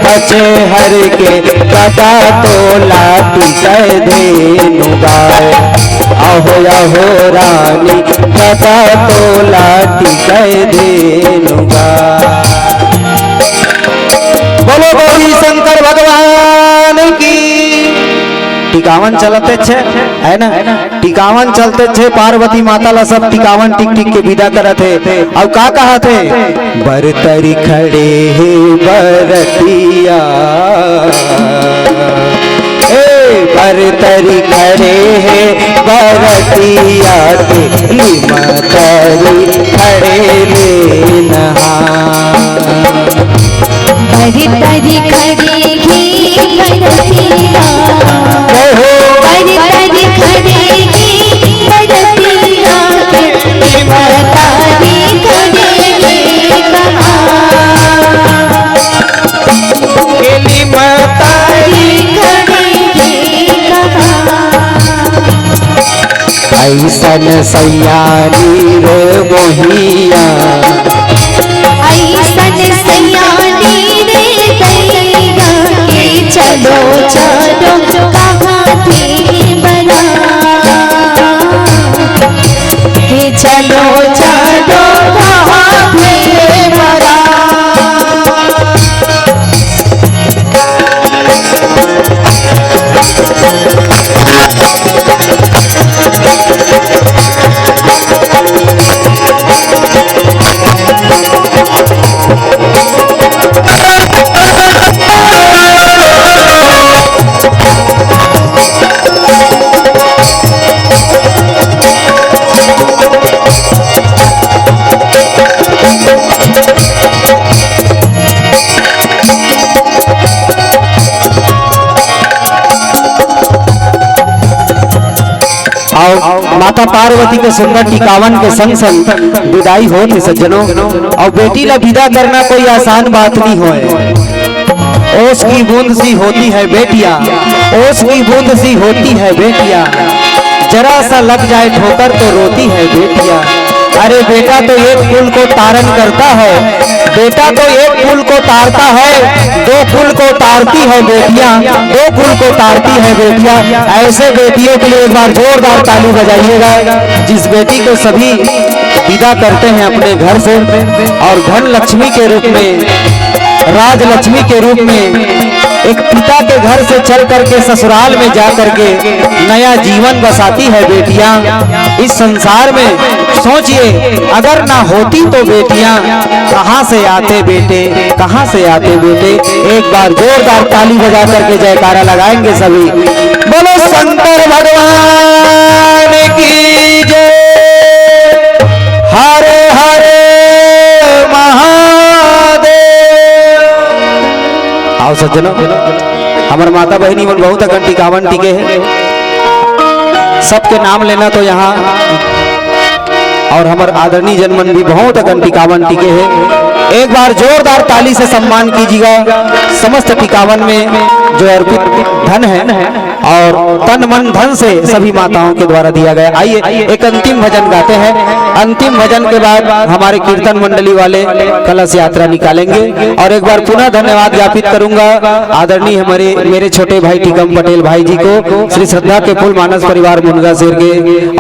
अचहर के गदा तोला टिकै धेनु गाय। अहो अहो रानी गदा तोला टिकै धेनु गाय। बोलो गौरी शंकर भगवान की। टिकावन चलत हे, है ना? टिकावन चलत हे, पार्वती माता ला सब टिकावन टिक टिक के विदा करत हे। अउ का कहत हे? बर तरी खड़े हे बरतिया, ए बर तरी खड़े हे बरतिया, तेली म तरी खड़े ले नहा। बरी तरी खड़े ही बरतिया। जय हो। बरी तरी खड़े ही बरतिया। बरी तरी खड़े ही कहा। तेली म तरी खड़े ही कहा। ऐसन सैयानी रे मोहिया। ऐसन सैयानी रे दैया के चलो चलो कहाँ थे बरा। हे चलो चलो कहाँ थे बरा। अउ माता पार्वती के सुंदर टिकावन के संग संग विदाई होत हे सज्जनों। अउ बेटी ला विदा करना कोई आसान बात नहीं होय। ओस की बूंद सी होती है बेटियां, ओस की बूंद सी होती है बेटियां, जरा सा लग जाए ठोकर तो रोती है बेटियां। अरे बेटा तो एक कुल को तारण करता है, बेटा तो एक कुल को तारता है, दो कुल को तारती है बेटियां, दो कुल को तारती है बेटियां। ऐसे बेटियों के लिए एक बार जोरदार ताली बजाइएगा, जिस बेटी को सभी विदा करते हैं अपने घर से और धन लक्ष्मी के रूप में, राजलक्ष्मी के रूप में एक पिता के घर से चल करके ससुराल में जा करके नया जीवन बसाती है बेटियां। इस संसार में सोचिए, अगर ना होती तो बेटियां कहां से आते बेटे, कहां से आते बेटे। एक बार जोरदार ताली बजा करके जयकारा लगाएंगे सभी। बोलो शंकर भगवान की जय। हर हर महादेव। आओ सज्जनों, हमर माता बहिनी मन बहुत अकन टिकावन टिके हे। सबके नाम लेना तो यहाँ, और हमर आदरणीय जन मन भी बहुत अकन टिकावन टिके हे। एक बार जोरदार ताली से सम्मान कीजिएगा समस्त टिकावन में जो अर्पित धन है और तन मन धन से सभी माताओं के द्वारा दिया गया। आइए, एक अंतिम भजन गाते हैं। अंतिम भजन के बाद हमारे कीर्तन मंडली वाले कलश यात्रा निकालेंगे। और एक बार पुनः धन्यवाद ज्ञापित करूंगा आदरणीय हमारे, मेरे छोटे भाई टीकम पटेल भाई जी को, श्री श्रद्धा के फूल मानस परिवार मुनगा शेर के,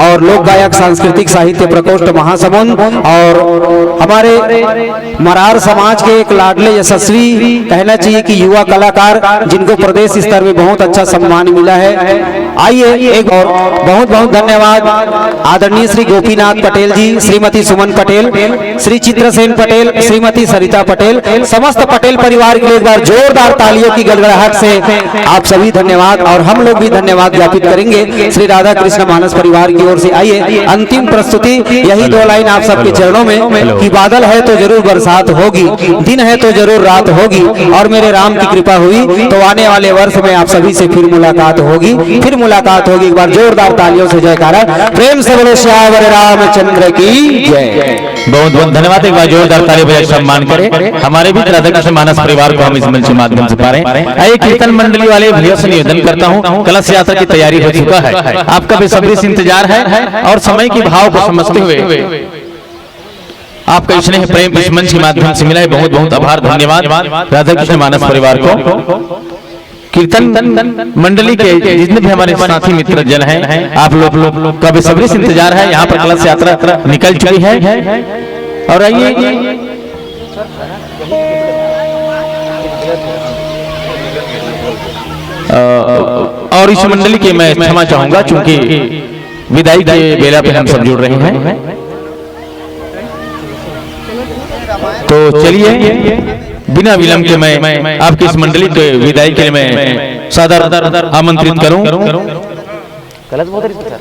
और लोक गायक सांस्कृतिक साहित्य प्रकोष्ठ महासमुंद, और हमारे मरार समाज के एक लाडले यशस्वी, कहना चाहिए कि युवा कलाकार, जिनको प्रदेश स्तर में बहुत अच्छा सम्मान मिला है। आइए, एक और बहुत बहुत धन्यवाद आदरणीय श्री गोपीनाथ पटेल जी, श्रीमती सुमन पटेल, श्री चित्रसेन पटेल, श्रीमती सरिता पटेल, समस्त पटेल परिवार के लिए एक बार जोरदार तालियों की गड़गड़ाहट से आप सभी धन्यवाद, और हम लोग भी धन्यवाद ज्ञापित करेंगे श्री राधा कृष्ण मानस परिवार की ओर से। आइए, अंतिम प्रस्तुति, यही दो लाइन आप सबके चरणों में कि बादल है तो जरूर बरसात होगी, दिन है तो जरूर रात होगी, और मेरे राम की कृपा हुई तो आने वाले वर्ष में आप सभी से फिर मुलाकात होगी, फिर मुलाकात होगी। एक बार जोरदार तालियों से जयकारा, प्रेम से बोलो सियावर रामचंद्र की जय। बहुत बहुत धन्यवाद, एक बार जोरदार ताली बजाए सम्मान करें। हमारे भी राधा कृष्ण मानस परिवार को हम इस मंच के माध्यम से पा रहे हैं। आइए कीर्तन मंडली वाले भैया से निवेदन करता हूँ, कलश यात्रा की तैयारी हो चुका है, आपका बेसब्री से इंतजार है और समय की भाव को समझते हुए आपका स्नेह प्रेम इस मंच के माध्यम से मिला है। बहुत बहुत आभार, धन्यवाद राधा कृष्ण मानस परिवार को। कीर्तन मंडली के जितने भी हमारे साथी मित्र जन हैं, आप लोग का बेसब्री से इंतजार है। यहाँ पर कलश यात्रा निकल चुकी है और आइए, अ, और इस मंडली के मैं क्षमा चाहूंगा, चूंकि विदाई के बेला पे हम सब जुड़ रहे हैं। तो चलिए, बिना विलंब के मैं आपकी इस मंडली के विदाई के लिए मैं सादर आमंत्रित करूं। गलत बोल रही सर।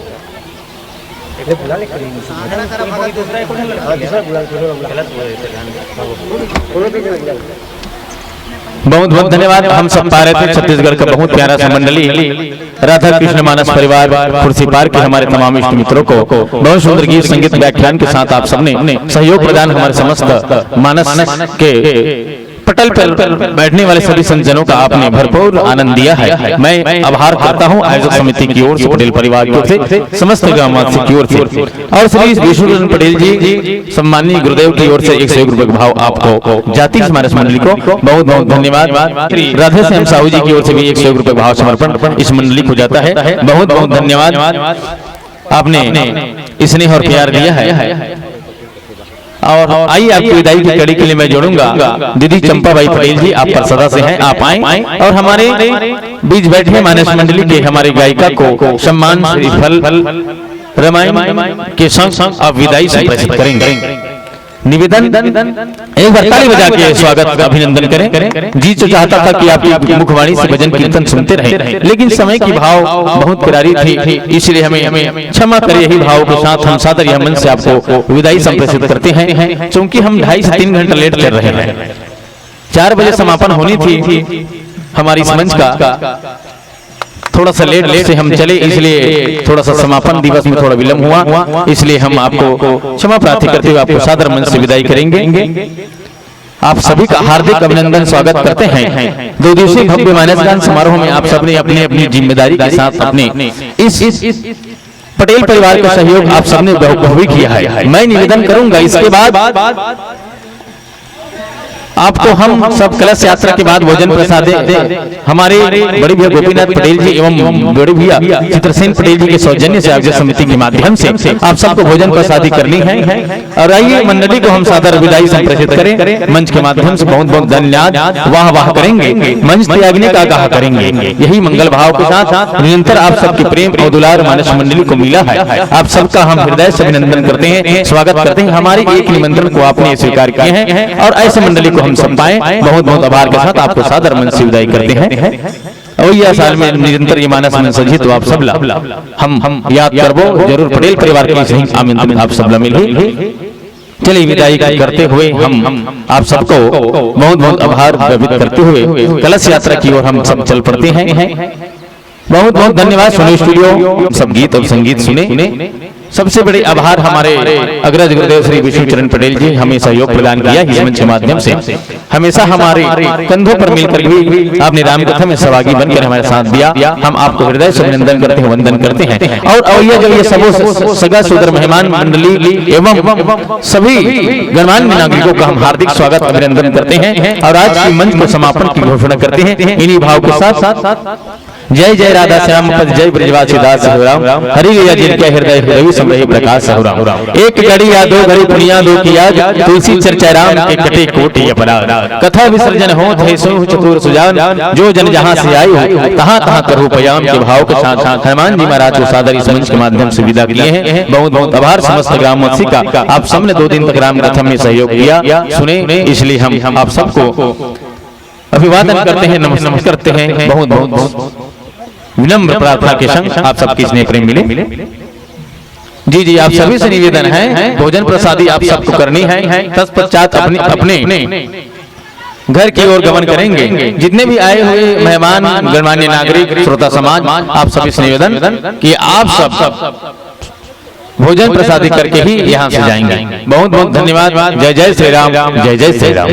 बहुत बहुत धन्यवाद। हम सब पा रहे थे छत्तीसगढ़ का बहुत प्यारा सा मंडली राधा कृष्ण मानस परिवार खुर्सीपार के हमारे तमाम इष्ट मित्रों को बहुत सुंदर गीत संगीत व्याख्यान के साथ आप सबने सहयोग प्रदान हमारे समस्त मानस के पटल पर बैठने वाले सभी संतजनों का आपने भरपूर आनंद दिया है। मैं आभार करता हूं आयोजक समिति की ओर से, पटेल परिवार की ओर से, समस्त ग्रामवासी की ओर से। और श्री विष्णुचरण पटेल जी, सम्माननीय गुरुदेव की ओर से एक सौ एक रुपए का भाव आपको, जाति मानस मंडली को बहुत बहुत धन्यवाद। श्री राधेश्याम साहू जी की ओर से भी एक सौ एक रुपए का भाव समर्पण इस मंडली को जाता है। बहुत बहुत धन्यवाद, आपने स्नेह और प्यार दिया है। और आइए, आपकी विदाई की कड़ी के लिए मैं जोड़ूंगा दीदी चंपाबाई पटेल जी, आप परसदा से हैं, आप आए और हमारे बीच बैठे मानस मंडली के हमारे गायिका को सम्मान श्रीफल रामायण के संग आप विदाई संप्रेषित करेंगे। निवेदन, एक बार ताली बजा के स्वागत, अभिनंदन करें। जी तो चाहता था कि आपकी मुखवाणी से भजन कीर्तन सुनते रहें, लेकिन समय की भाव बहुत प्यारी थी, इसलिए हमें क्षमा करें। यही भाव के साथ हम सादर यह मंच से आपको विदाई संप्रेषित करते हैं, क्योंकि हम ढाई से तीन घंटा लेट चल रहे हैं। चार बजे समापन होनी थी हमारी इस मंच का, थोड़ा सा लेट से हम चले, इसलिए थोड़ा सा समापन दिवस में थोड़ा विलंब हुआ, इसलिए हम आपको क्षमा प्रार्थी करते हुए आपको सादर मंच से विदाई करेंगे। आप सभी का हार्दिक अभिनंदन, स्वागत करते हैं। दो दिवसीय भव्य मानस गान समारोह में आप सबने अपनी अपनी जिम्मेदारी के साथ अपने इस, इस पटेल परिवार का सहयोग आप सबने बहु-, बहुवी किया है। मैं निवेदन करूंगा, इसके बाद आपको हम सब कलश यात्रा के बाद भोजन प्रसाद हमारे बड़े भैया गोपीनाथ पटेल जी एवं बड़े भैया चित्रसेन पटेल जी के सौजन्य से आयोजक समिति के माध्यम से आप सबको भोजन प्रसादी करनी है। और आइए, मंडली को हम सादर विदाई संप्रेषित करें। मंच के माध्यम से बहुत बहुत धन्यवाद, वाह वाह करेंगे, मंच त्यागने का आगाह करेंगे। यही मंगल भाव के साथ निरंतर आप सबके प्रेम और दुलार मानस मंडली को मिला है। आप सबका हम हृदय से अभिनंदन करते हैं, स्वागत करते हैं। हमारे एक निमंत्रण को आपने स्वीकार किए हैं और ऐसे मंडली को हम सब पाएं। बहुत बहुत आभार के साथ आपको सादर मंच से विदाई करते हैं। अवइया साल में निरंतर ये मानस मंच सजही तो आप सबला हम, हम याद करबो जरूर। पटेल परिवार के सही आमंत्रण आप सबला मिलही। चलिए, विदाई करते हुए हम आप सबको बहुत बहुत आभार व्यक्त करते हुए कलश यात्रा की ओर हम सब चल पड़ते हैं। बहुत बहुत धन्यवाद सोनी स्टूडियो, सब गीत और संगीत सुने। सबसे बड़े आभार हमारे अग्रज गुरुदेव श्री विष्णु चरण पटेल जी, हमें सहयोग प्रदान किया इस मंच के माध्यम से। हमेशा हमारे कंधों पर मिलकर भी आपने रामकथा में सहभागी बनकर हमारे साथ दिया। हम आपको हृदय से अभिनंदन करते हैं, वंदन करते हैं। और अवइया जब ये सबो स-, सगा सुदर मेहमान मंडली एवं सभी गणमान्य नागरिकों का हम हार्दिक स्वागत, अभिनंदन करते हैं और आज की मंच को समापन की घोषणा करते हैं इन्हीं भाव के साथ। जय जय राधा श्याम पद, जय ब्रजवासी दास हो राम। हरि लीला जिनके हृदय रवि समरही प्रकाश हो राम। एक घड़ी या दो घड़ी पुनिया दो की याद, तुलसी चर्चा राम के कटे कोटि अपराध। कथा विसर्जन होत हे सुन चतुर सुजान, जो जन जहाँ से आए हो, तहाँ तहाँ करो पयाम के भाव के साथ साथ हनुमान जी महाराज को सादर इस मंच के माध्यम से विदा किए हैं। बहुत बहुत आभार समस्त ग्रामवासी का, आप सबने दो दिन तक राम कथा में सहयोग किया, सुने, इसलिए हम आप सबको अभिवादन करते हैं, नमस्कार करते हैं। बहुत बहुत बहुत विनम्र प्रार्थना के संग आप सबके स्नेह प्रेम मिले। जी जी, आप सभी से निवेदन है, भोजन प्रसादी आप सबको करनी है। तत्पश्चात अपने अपने घर की ओर गमन करेंगे। जितने भी आए हुए मेहमान, गणमान्य नागरिक, श्रोता समाज, आप सभी से निवेदन कि आप सब भोजन प्रसादी करके ही यहाँ से जाएंगे। बहुत बहुत धन्यवाद। जय जय श्री राम, जय जय श्री राम।